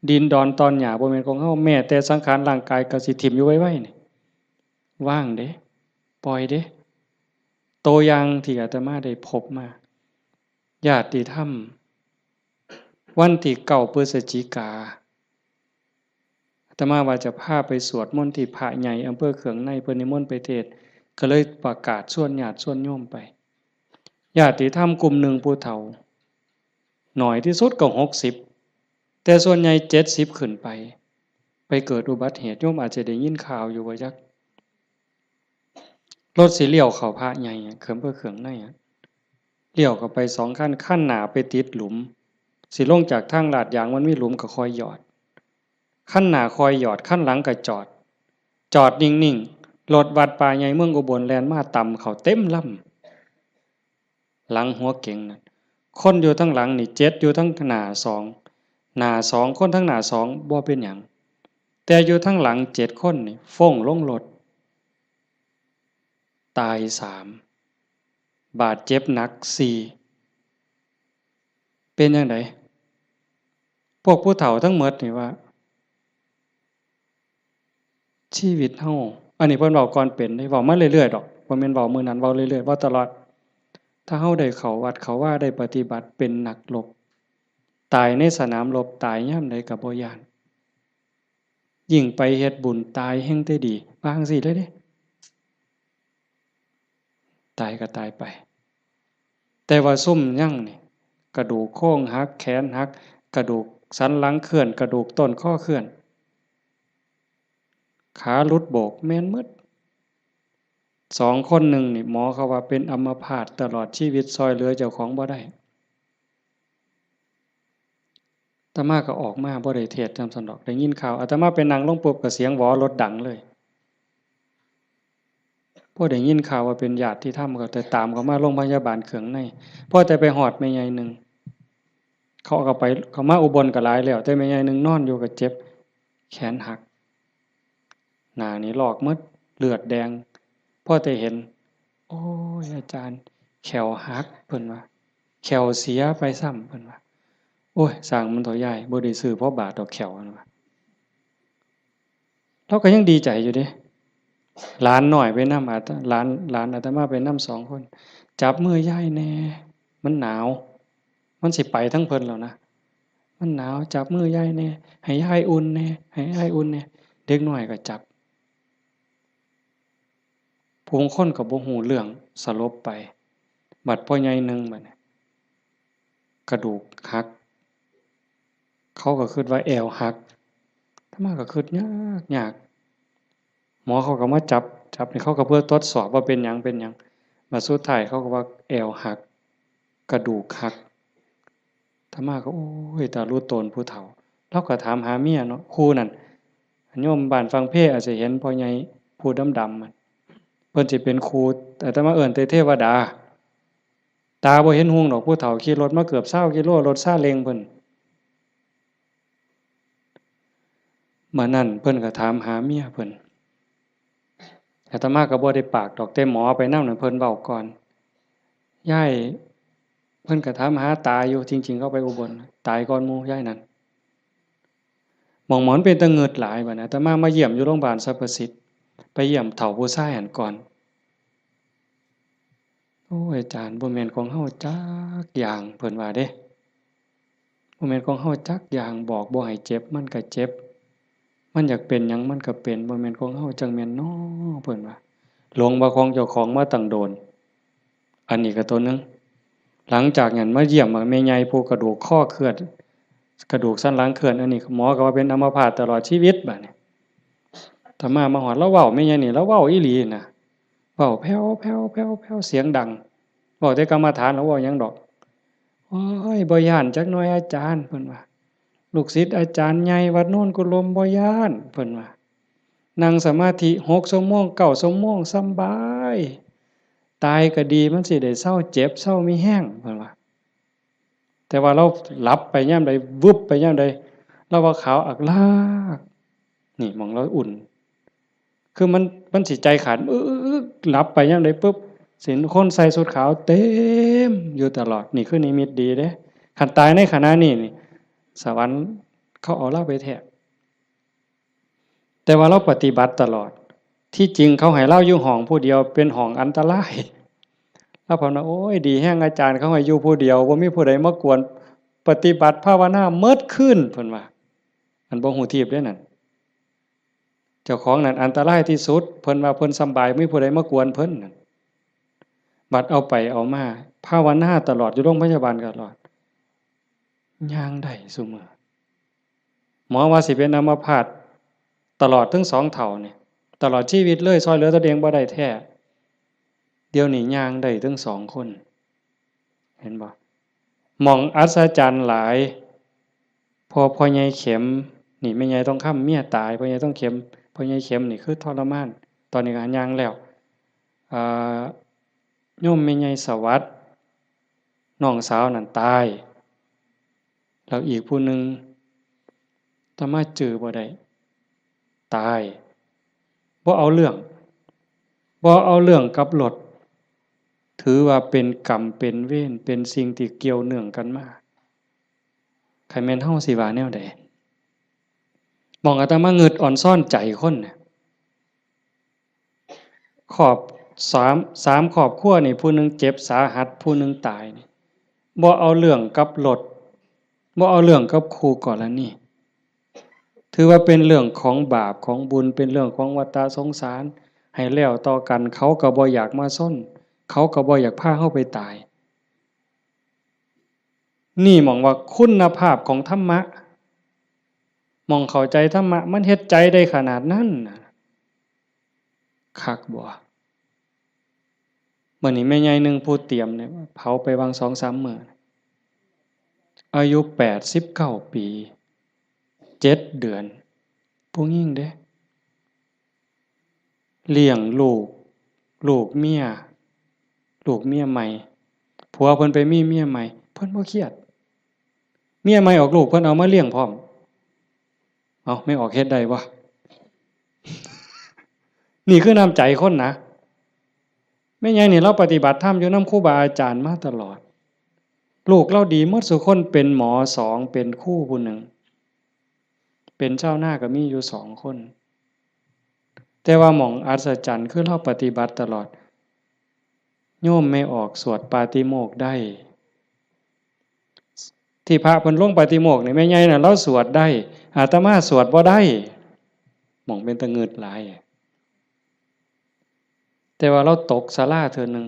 ดินดอนตอนหญ้าบ่แม่นของเฮา แม้แต่สังขารร่างกายก็สิถิ่มอยู่ไวๆ นี่ ว่างเด้ ปล่อยเด้ ตัวอย่างที่อาตมาได้พบมา ญาติธรรม วันที่เก้าพฤศจิกา อาตมาว่าจะพาไปสวดมนต์ที่พระใหญ่อำเภอเขืองใน เพิ่นนิมนต์ไปเทศน์ ก็เลยประกาศชวนญาติชวนโยมไป ญาติธรรมกลุ่มหนึ่งผู้เฒ่า หน่อยที่สุดก็หกสิบ แต่ส่วนใหญ่เจ็ดสิบขึ้นไป ไปเกิดอุบัติเหตุ โยมอาจจะได้ยินข่าวอยู่บ่จัก รถสิเลี้ยวเข้าพระใหญ่อะ เขือง เพื่อเขืองในอะ เลี้ยวเข้าไปสองคัน คันหน้าไปติดหลุม สิลงจากทางลาดยางมันมีหลุมก็ค่อยหยอด คันหน้าค่อยหยอด คันหลังก็จอด จอดนิ่งๆ รถวัดป่าใหญ่เมืองอุบลแล่นมาตำเข้าเต็มลำ หลังหัวเก๋งนั่น คนอยู่ทางหลังนี่เจ็ด อยู่ทางหน้าสอง หน้าสอง คนทางหน้าสองบ่เป็นหยัง แต่อยู่ทางหลังเจ็ดคนนี่ฟ้งลงรถ ตายสาม บาดเจ็บหนักสี่ เป็นจั่งใด พวกผู้เฒ่าทั้งหมดนี่ว่า ชีวิตเฮา อันนี้เพิ่นเว้าก่อนเป็นเด้ เว้ามาเรื่อยๆดอก บ่แม่นเว้ามื้อนั้น เว้าเรื่อยๆ เว้าตลอด ถ้าเฮาได้เข้าวัดเข้าวา ได้ปฏิบัติ เป็นนักรบ ตายในสนามรบ ตายยามใดก็บ่ย้าน ยิ่งไปเฮ็ดบุญ ตายแฮ่งแต่ดี ว่าจั่งซี้เลยเด้ ตายก็ตายไป แต่ว่าซุมยังนี่ กระดูกโครงหัก แขนหัก กระดูกสันหลังเคลื่อน กระดูกต้นคอเคลื่อน ขาหลุดโบก แม่นหมด สองคนหนึ่งนี่ หมอเขาว่าเป็นอัมพาตตลอดชีวิต ซ่อยเหลือเจ้าของบ่ได้ อาตมาก็ออกมา บ่ได้เทศน์นำซั้นดอก ได้ยินข่าว อาตมาไปนั่งลงปุ๊บก็เสียงหวอรถดังเลย พอได้ยินข่าวว่าเป็นญาติธรรมก็แต่ตามเขามาโรงพยาบาลเขืองใน พอแต่ไปฮอดแม่ใหญ่หนึ่ง เขาก็ไป เขามาอุบลก็หลายแล้ว แต่แม่ใหญ่หนึ่งนอนอยู่ก็เจ็บ แขนหัก หน้านี่ลอกหมด เลือดแดง พอแต่เห็น โอ้ย อาจารย์ แข้วหัก เพิ่นว่า แข้วเสียไปซ้ำ เพิ่นว่า โอ้ย ซ่างมันเถาะยาย บ่ได้ซื้อพอบาทดอกแข้ว เพิ่นว่า ลาวก็ยังดีใจอยู่เด้ หลานน้อยไปนำ อาต- หลาน หลานอาตมาไปนำสองคน จับมือยายแหน่ มันหนาว มันสิไปทางเพิ่นแล้วนะ มันหนาว จับมือยายแหน่ ให้ยายอุ่นแหน่ ให้ยายอุ่นแหน่ เด็กน้อยก็จับ ผู้บางคนก็บ่ฮู้เรื่อง สลบไป บัดพ่อใหญ่หนึ่งบัดนี้ กระดูกหัก เขาก็คิดว่าแอวหัก อาตมาก็คิดยากยาก หมอเขาก็มาจับ จับนี่เขาก็เพื่อทดสอบว่าเป็นหยัง เป็นหยัง บัดสุดท้ายเขาก็ว่าแอวหัก กระดูกหัก อาตมาก็ โอ้ย ตาลุโตนผู้เฒ่า ลาวก็ถามหาเมียเนาะ คู่นั่น โยมบ้านฝั่งเพอาจจะเห็นพ่อใหญ่ผู้ดำๆ มัน เพิ่นสิเป็นครู อาตมาเอิ้นแต่เทวดา ตาบ่เห็นหุงดอก ผู้เฒ่าขี่รถมาเกือบซาวกิโล รถซาเล้งเพิ่น มื้อนั้นเพิ่นก็ถามหาเมียเพิ่น อาตมาก็บ่ได้ปากดอก แต่หมอไปนำนั่นเพิ่นเว้าก่อน ยาย เพิ่นก็ถามหาตาอยู่ จริงๆ เขาไปอุบล ตายก่อนหมู่ยายนั่น หม่องหมอนเป็นตะเงิดหลายบัดนี้ อาตมามาเยี่ยมอยู่โรงพยาบาลสรรพสิทธิ์ ไปเยี่ยมเฒ่าผู้ชายหั้นก่อน โอ้ย อาจารย์ บ่แม่นของเฮาจักอย่าง เพิ่นว่าเด้ บ่แม่นของเฮาจักอย่าง บอกบ่ให้เจ็บ มันก็เจ็บ มันอยากเป็นหยังมันก็เป็น บ่แม่นของเฮาจั่งแม่นน้อ เพิ่นว่า หลงว่าของเจ้าของมาตั้งโดน อันนี้ก็ตัวหนึ่ง หลังจากนั้นมาเยี่ยมแม่ใหญ่ผู้กระดูกคอเคลื่อน กระดูกสันหลังเคลื่อน อันนี้หมอก็ว่าเป็นอัมพาตตลอดชีวิตบัดนี้ อาตมามาฮอด ลาวเว้าแม่ใหญ่นี่ ลาวเว้าอีหลีนะ เว้าแผ่วๆๆๆ เสียงดัง เว้าแต่กรรมฐาน ลาวเว้าหยังดอก โอ้ย บ่ย้านจักหน่อยอาจารย์ เพิ่นว่า ลูกศิษย์อาจารย์ใหญ่วัดโนนกุลมบ่ย้าน เพิ่นว่า นั่งสมาธิหกชั่วโมง เก้าชั่วโมง สำบาย ตายก็ดี มันสิได้เซาเจ็บ เซามีแฮง เพิ่นว่า แต่ว่าลาวหลับไปยามใด วึบไปยามใด ลาวว่าขาวอักลาก นี่หม่องลาวอุ่น คือมัน มันสิใจขาด อึ๊กๆๆ หลับไปยามใดปุ๊บ สิเห็นคนใส่ชุดขาวเต็มอยู่ตลอด นี่คือนิมิตดีเด้ คันตายในขณะนี้นี่ สวรรค์เขาเอาลาวไปแท้ แต่ว่าลาวปฏิบัติตลอด ที่จริงเขาให้ลาวอยู่ห้องผู้เดียว เป็นห้องอันตราย ลาวเพิ่นว่า โอ้ย ดีแฮง อาจารย์เขาให้อยู่ผู้เดียว บ่มีผู้ใดมากวน ปฏิบัติภาวนาเมิดคืน เพิ่นว่า อันบ่ฮู้ทีบเด้นั่น เจ้าของนั่นอันตรายที่สุด เพิ่นว่าเพิ่นสำบาย บ่มีผู้ใดมากวนเพิ่นนั่น บัดเอาไปเอามา ภาวนาตลอด อยู่โรงพยาบาลตลอด ย่างได้ซุมื้อ หมอว่าสิเป็นอัมพาตตลอดทั้งสองเฒ่านี่ ตลอดชีวิตเลย ซ่อยเหลือตนเองบ่ได้แท้ เดี๋ยวนี้ย่างได้ทั้งสองคน เห็นบ่ หม่องอัศจรรย์หลาย พอพ่อใหญ่เข็ม นี่แม่ใหญ่ทองคำเมียตาย พ่อใหญ่ทองเข็ม พ่อใหญ่เข็มนี่คือทรมาน ตอนนี้ก็ย่างแล้ว อ่า โยมแม่ใหญ่สวัสดิ์ น้องสาวนั่นตาย แล้วอีกผู้หนึ่ง อาตมาจื่อบ่ได้ ตาย บ่เอาเรื่อง บ่เอาเรื่องกับรถ ถือว่าเป็นกรรมเป็นเวร เป็นสิ่งที่เกี่ยวเนื่องกันมา คันแม่นเฮาสิว่าแนวใด หม่องอาตมางึดออนซอนใจคนน่ะ ครอบ สาม สามครอบครัวนี่ ผู้หนึ่งเจ็บสาหัส ผู้หนึ่งตายนี่ บ่เอาเรื่องกับรถ บ่เอาเรื่องกับคู่กรณี ถือว่าเป็นเรื่องของบาปของบุญ เป็นเรื่องของวัฏสงสาร ให้แล้วต่อกัน เขาก็บ่อยากมาซน เขาก็บ่อยากพาเฮาไปตาย นี่หม่องว่าคุณภาพของธรรมะ หม่องเข้าใจธรรมะ มันเฮ็ดใจได้ขนาดนั้นน่ะ คักบ่ มื้อนี้แม่ใหญ่หนึ่งผู้เตรียมเนี่ย เผาไปวางสองสามมื้อ อายุแปดสิบเก้าปี เจ็ดเดือน ผู้หญิงเด้ เลี้ยงลูก ลูกเมีย ลูกเมียใหม่ ผัวเพิ่นไปมีเมียใหม่ เพิ่นบ่เครียด เมียใหม่ออกลูก เพิ่นเอามาเลี้ยงพร้อม เอ้า แม่ออกเฮ็ดได้บ่ นี่คือน้ำใจคนนะ แม่ใหญ่นี่ลาวปฏิบัติธรรมอยู่นำครูบาอาจารย์มาตลอด ลูกลาวดีหมดซุคน เป็นหมอสอง เป็นครูผู้หนึ่ง เป็นชาวนาก็มีอยู่สองคน แต่ว่าหม่องอัศจรรย์คือลาวปฏิบัติตลอด โยมแม่ออกสวดปาฏิโมกข์ได้ ที่พระเพิ่นลงปาฏิโมกข์นี่ แม่ใหญ่น่ะลาวสวดได้ อาตมาสวดบ่ได้ หม่องเป็นตะงึดหลาย แต่ว่าลาวตกศาลาเทื่อหนึ่ง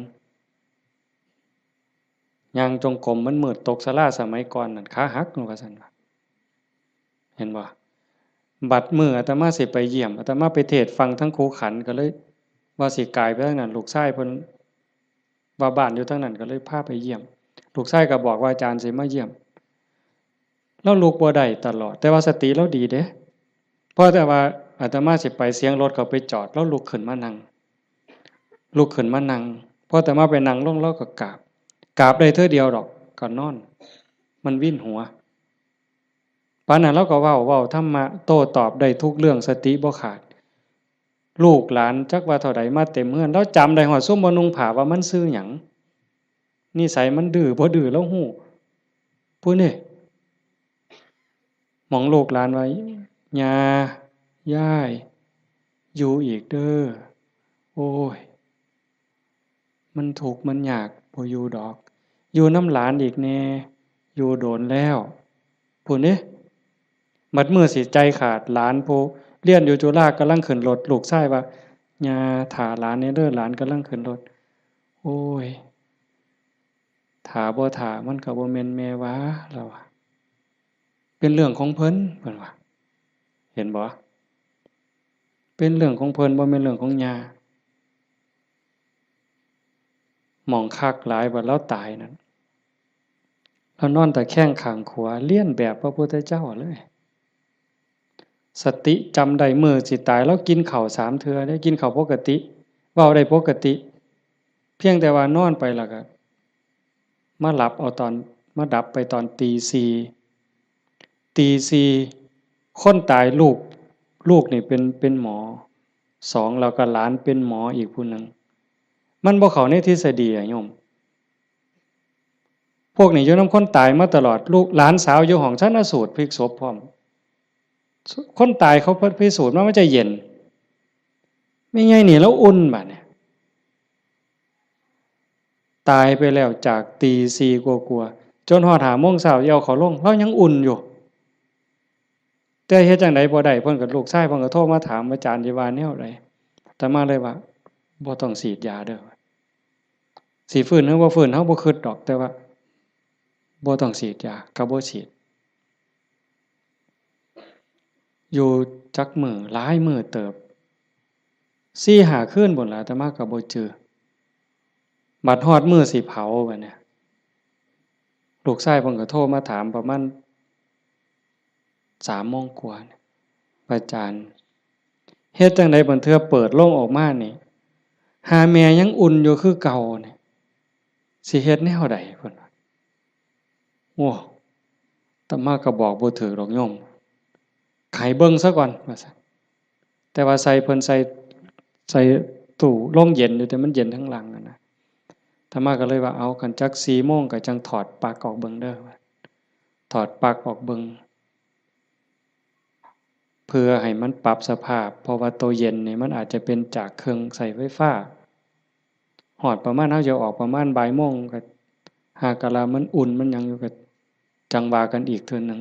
ย่างจงกรมมันมืด ตกศาลาสมัยก่อนนั่น ขาหัก ว่าซั่นว่า เห็นบ่ บัดมื้ออาตมาสิไปเยี่ยม อาตมาไปเทศน์ฟังทั้งคูขัน ก็เลยว่าสิกายไปทางนั้น ลูกชายเพิ่นว่าบ้านอยู่ทางนั้น ก็เลยพาไปเยี่ยม ลูกชายก็บอกว่าอาจารย์สิมาเยี่ยม ลาวลุกบ่ได้ตลอด แต่ว่าสติลาวดีเด้ พอแต่ว่าอาตมาสิไป เสียงรถเขาไปจอด ลาวลุกขึ้นมานั่ง ลุกขึ้นมานั่ง พออาตมาไปนั่งลง ลาวก็กราบ กราบได้เทื่อเดียวดอก ก็นอน มันวินหัว ปานนั้นลาวก็เว้า เว้าธรรมะ โต้ตอบได้ทุกเรื่อง สติบ่ขาด ลูกหลานจักว่าเท่าใดมาเต็มเฮือน ลาวจำได้ฮอดซุมบ่นุ่งผ้าว่ามันชื่อหยัง นิสัยมันดื้อบ่ดื้อลาวฮู้ ผู้นี่ หม่องลูกหลานว่า ย่า ยาย อยู่อีกเด้อ โอ้ย มันทุกข์มันยาก บ่อยู่ดอก อยู่นำหลานอีกแน่ อยู่โดนแล้ว พู้นเด้ บัดมื้อสิใจขาด หลานผู้เรียนอยู่จุฬากำลังขึ้นรถ ลูกชายว่า ย่า ถ่าหลานแน่เด้อ หลานกำลังขึ้นรถ โอ้ย ถ่าบ่ถ่ามันก็บ่แม่นแม่ว่า ลาวว่า เป็นเรื่องของเพิ่น เพิ่นว่า เห็นบ่ เป็นเรื่องของเพิ่น บ่แม่นเรื่องของย่า หม่องคักหลาย บัดลาวตายนั่น ลาวนอนตะแคงข้างขวา เลียนแบบพระพุทธเจ้าเลย สติจำได้ มื้อสิตาย ลาวกินข้าวสามเทื่อเด้ กินข้าวปกติ เว้าได้ปกติ เพียงแต่ว่านอนไปแล้วก็มาหลับเอาตอน มาดับไปตอนตีสี่ ตีสี่ คนตายลูก ลูกนี่เป็น เป็นหมอสอง แล้วก็หลานเป็นหมออีกผู้หนึ่ง มันบ่เข้าในทฤษฎีอะโยม พวกนี้อยู่นำคนตายมาตลอด ลูกหลานสาวอยู่ห้องชันสูตรพลิกศพพร้อม คนตายเขาพิสูจน์มามันจะเย็น แม่ใหญ่นี่ลาวอุ่นบัดเนี่ย ตายไปแล้วจากตีสี่กว่าๆ จนฮอดห้าโมงเช้าสิเอาเขาลง ลาวยังอุ่นอยู่ แต่เฮ็ดจั่งใดบ่ได้ เพิ่นก็ ลูกชายเพิ่นก็โทรมาถาม อาจารย์สิว่าแนวใด อาตมาเลยว่า บ่ต้องฉีดยาเด้อ สิฟื้นหรือบ่ฟื้น เฮาบ่คิดดอก แต่ว่า บ่ต้องฉีดยา ก็บ่ฉีด อยู่จักมื้อ หลายมื้อเติบ สี่ห้าคืนพู้นล่ะ อาตมาก็บ่จื่อ บัดฮอดมื้อสิเผาบัดนี้ ลูกชายเพิ่นก็โทรมาถามประมาณสามโมงกว่า อาจารย์ เฮ็ดจั่งใดบัดเทื่อเปิดโลงออกมานี่ หาแม่ยังอุ่นอยู่คือเก่านี่ สิเฮ็ดแนวใด เพิ่นว่า โอ้ อาตมาก็บอกบ่ถืกดอกโยม ให้เบิ่งซะก่อน ว่าซั่น แต่ว่าใส่ เพิ่นใส่ ใส่ตู้โรงเย็นอยู่ แต่มันเย็นทั้งหลังอะนะ อาตมาก็เลยว่า เอา คันจักสี่โมงก็จั่งถอดปลั๊กออกเบิ่งเด้อ ถอดปลั๊กออกเบิ่ง เพื่อให้มันปรับสภาพ เพราะว่าตัวเย็นนี่มันอาจจะเป็นจากเครื่องใช้ไฟฟ้า ฮอดประมาณ เฮาจะออกประมาณบ่ายโมง ก็หากะลามันอุ่นมันหยังอยู่ ก็จั่งว่ากันอีกเทื่อหนึ่ง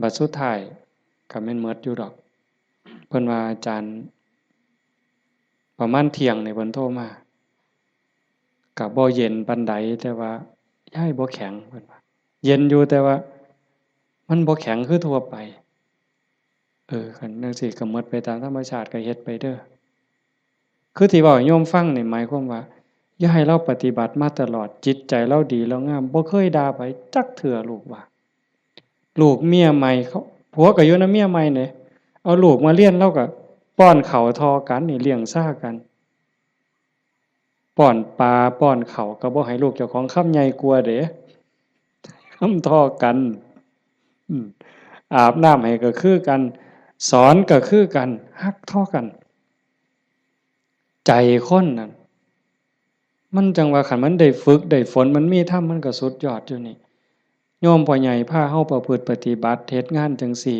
บัดสุดท้ายก็แม่นหมดอยู่ดอก เพิ่นว่า อาจารย์ ประมาณเที่ยงนี่เพิ่นโทรมา ก็บ่เย็นปานใด แต่ว่า ยายบ่แข็ง เพิ่นว่า เย็นอยู่ แต่ว่า มันบ่แข็งคือทั่วไป เออ คันจั่งซี้ก็หมดไปตามธรรมชาติ ก็เฮ็ดไปเด้อ คือที่เว้าให้โยมฟังนี่หมายความว่า อย่าให้ลาวปฏิบัติมาตลอด จิตใจลาวดีลาวงาม บ่เคยด่าไผจักเทื่อ ลูกว่า ลูกเมียใหม่เขา ผัวก็อยู่นำเมียใหม่เด้ เอาลูกมาเรียน ลาวก็ป้อนข้าวเท่ากันนี่ เลี้ยงซ่ากัน ป้อนปลาป้อนข้าวก็บ่ให้ลูกเจ้าของคำใหญ่กว่าเด้ คำเท่ากัน อืม อาบน้ำให้ก็คือกัน สอนก็คือกัน ฮักเท่ากัน ใจคนนั่น มันจั่งว่าคันมันได้ฝึกได้ฝน มันมีธรรม มันก็สุดยอดอยู่นี่ โยมพ่อใหญ่พาเฮาประพฤติปฏิบัติ เฮ็ดงานจั่งซี้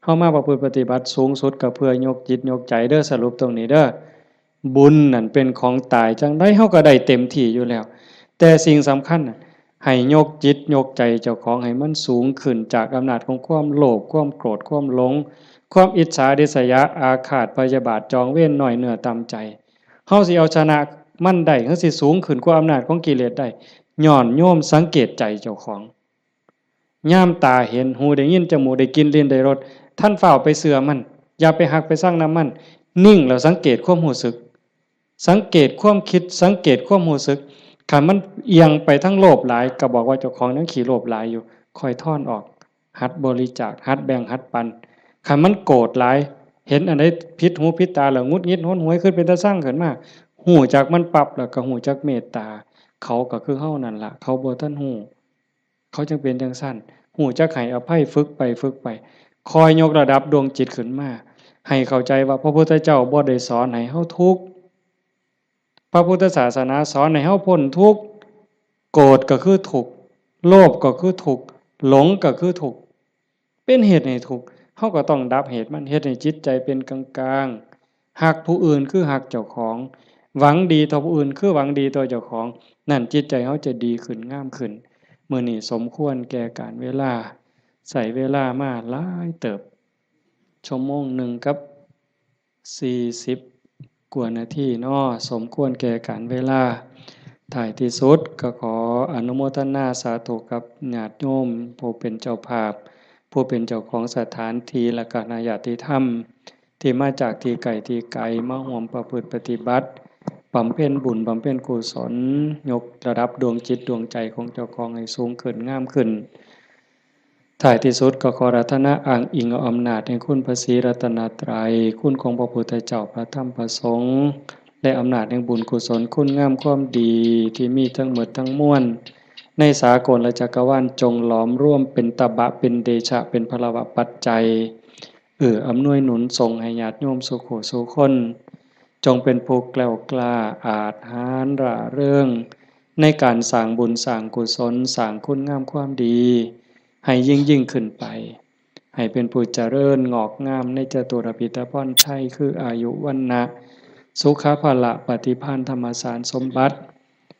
เฮามาประพฤติปฏิบัติสูงสุดก็เพื่อยกจิตยกใจเด้อ สรุปตรงนี้เด้อ บุญนั่นเป็นของตาย จั่งใดเฮาก็ได้เต็มที่อยู่แล้ว แต่สิ่งสำคัญน่ะ ให้ยกจิตยกใจเจ้าของให้มันสูงขึ้นจากอำนาจของความโลภ ความโกรธ ความหลง ความอิจฉาริษยาอาฆาตพยาบาทจองเวร น้อยเนื้อต่ำใจ เฮาสิเอาชนะมันได้ เฮาสิสูงขึ้นกว่าอำนาจของกิเลสได้ ย้อนโยมสังเกตใจเจ้าของ ยามตาเห็น หูได้ยิน จมูกได้กลิ่น ลิ้นได้รส ทันฟ้าวไปเชื่อมัน อย่าไปฮักไปซังนำมัน นิ่งแล้วสังเกตความรู้สึก สังเกตความคิด สังเกตความรู้สึก คันมันเอียงไปทางโลภหลาย ก็บอกว่าเจ้าของยังขี้โลภหลายอยู่ ค่อยถอนออก หัดบริจาค หัดแบ่ง หัดปัน คันมันโกรธหลาย เห็นอันใดผิดหูผิดตาแล้วหงุดหงิดหนหวย คิดเป็นตาซังขึ้นมา ฮู้จักมันปั๊บแล้วก็ฮู้จักเมตตา เขาก็คือเฮานั่นล่ะ เขาบ่ทันฮู้ เขาจั่งเป็นจั่งซั้น ฮู้จักให้อภัย ฝึกไปฝึกไป คอยยกระดับดวงจิตขึ้นมา ให้เข้าใจว่าพระพุทธเจ้าบ่ได้สอนให้เฮาทุกข์ พระพุทธศาสนาสอนให้เฮาพ้นทุกข์ โกรธก็คือทุกข์ โลภก็คือทุกข์ หลงก็คือทุกข์ เป็นเหตุให้ทุกข์ เฮาก็ต้องดับเหตุมัน เฮ็ดให้จิตใจเป็นกลางๆ ฮักผู้อื่นคือฮักเจ้าของ หวังดีต่อผู้อื่นคือหวังดีต่อเจ้าของ นั่นจิตใจเฮาจะดีขึ้น งามขึ้น มื้อนี้สมควรแก่กาลเวลา ใช้เวลามาหลายเติบ ชั่วโมงหนึ่งกับ สี่สิบกว่านาทีเนาะ สมควรแก่กาลเวลา ท้ายที่สุดก็ขออนุโมทนาสาธุกับญาติโยมผู้เป็นเจ้าภาพ ผู้เป็นเจ้าของสถานที่ และคณะญาติธรรม ที่มาจากที่ไกลที่ไกล มาร่วมประพฤติปฏิบัติ บำเพ็ญบุญ บำเพ็ญกุศล ยกระดับดวงจิตดวงใจของเจ้าของให้สูงขึ้น งามขึ้น ท้ายที่สุดก็ขออาราธนาอ้างอิงเอาอำนาจแห่งคุณพระศรีรัตนตรัย คุณของพระพุทธเจ้า พระธรรม พระสงฆ์ และอำนาจแห่งบุญกุศล คุณงามความดีที่มีทั้งหมดทั้งมวล ในสากลและจักรวาล จงหลอมรวมเป็นตบะ เป็นเดชะ เป็นพลวปัจจัย เอื้ออำนวยหนุนส่งให้ญาติโยมสู่ผู้สู่คน จงเป็นผู้แกล้วกล้า อาจหาญร่าเริง ในการสร้างบุญสร้างกุศล สร้างคุณงามความดี ให้ยิ่งยิ่งขึ้นไป ให้เป็นผู้เจริญงอกงามในจตุรพิธพรชัย คืออายุ วรรณะ สุขะ พละ ปฏิภาณ ธรรมสารสมบัติ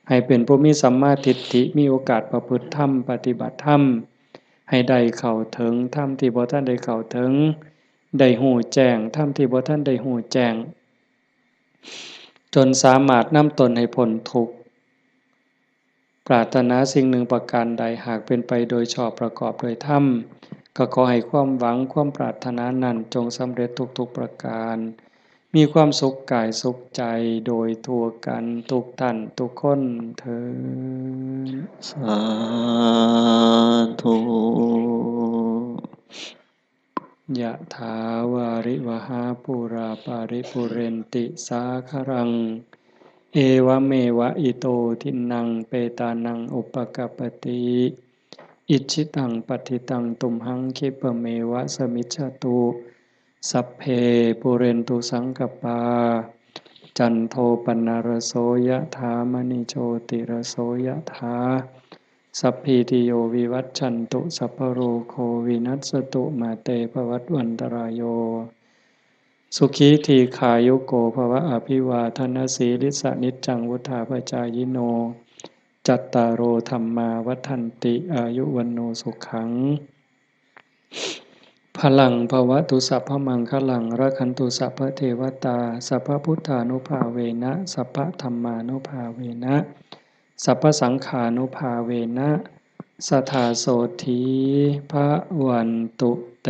ให้เป็นผู้มีสัมมาทิฏฐิ มีโอกาสประพฤติธรรม ปฏิบัติธรรม ให้ได้เข้าถึงธรรมที่บ่ทันได้เข้าถึง ได้ฮู้แจ้งธรรมที่บ่ทันได้ฮู้แจ้ง จนสามารถนำตนให้พ้นทุกข์ ปรารถนาสิ่งหนึ่งประการใด หากเป็นไปโดยชอบประกอบโดยธรรม ก็ขอให้ความหวังความปรารถนานั้นจงสำเร็จทุกๆประการ มีความสุขกายสุขใจโดยทั่วกันทุกท่านทุกคนเทอญ สาธุ ยะถาวาริวหาปูราปาริปูเรนติสาคารัง เอวะเมวะอิโตทินนังเปตานังอุปกัปปติ อิจฉิตังปัตถิตังตุมหังคิปะเมวะสมิจฉตุ สัพเพปูเรนตุสังกปปา จันโทปนารโสยะถามณิโชติรโสยะถา สัพพีติโยวิวัชชันตุ สัพพะโรโควินัสสตุ มาเตภวัตวันตรายโย สุขีทีขายุโกภวะ อภิวาทนสีลิสะนิจจังวุธาปจายิโน จัตตาโรธัมมาวัฒนติ อายุวันโนสุขัง พลังภวตุสัพพมังคลัง รักขันตุสัพพเทวตา สัพพพุทธานุภาเวนะ สัพพธรรมานุภาเวนะ สัพพสังฆานุภาเวนะ สถาโสธีพวันตุเต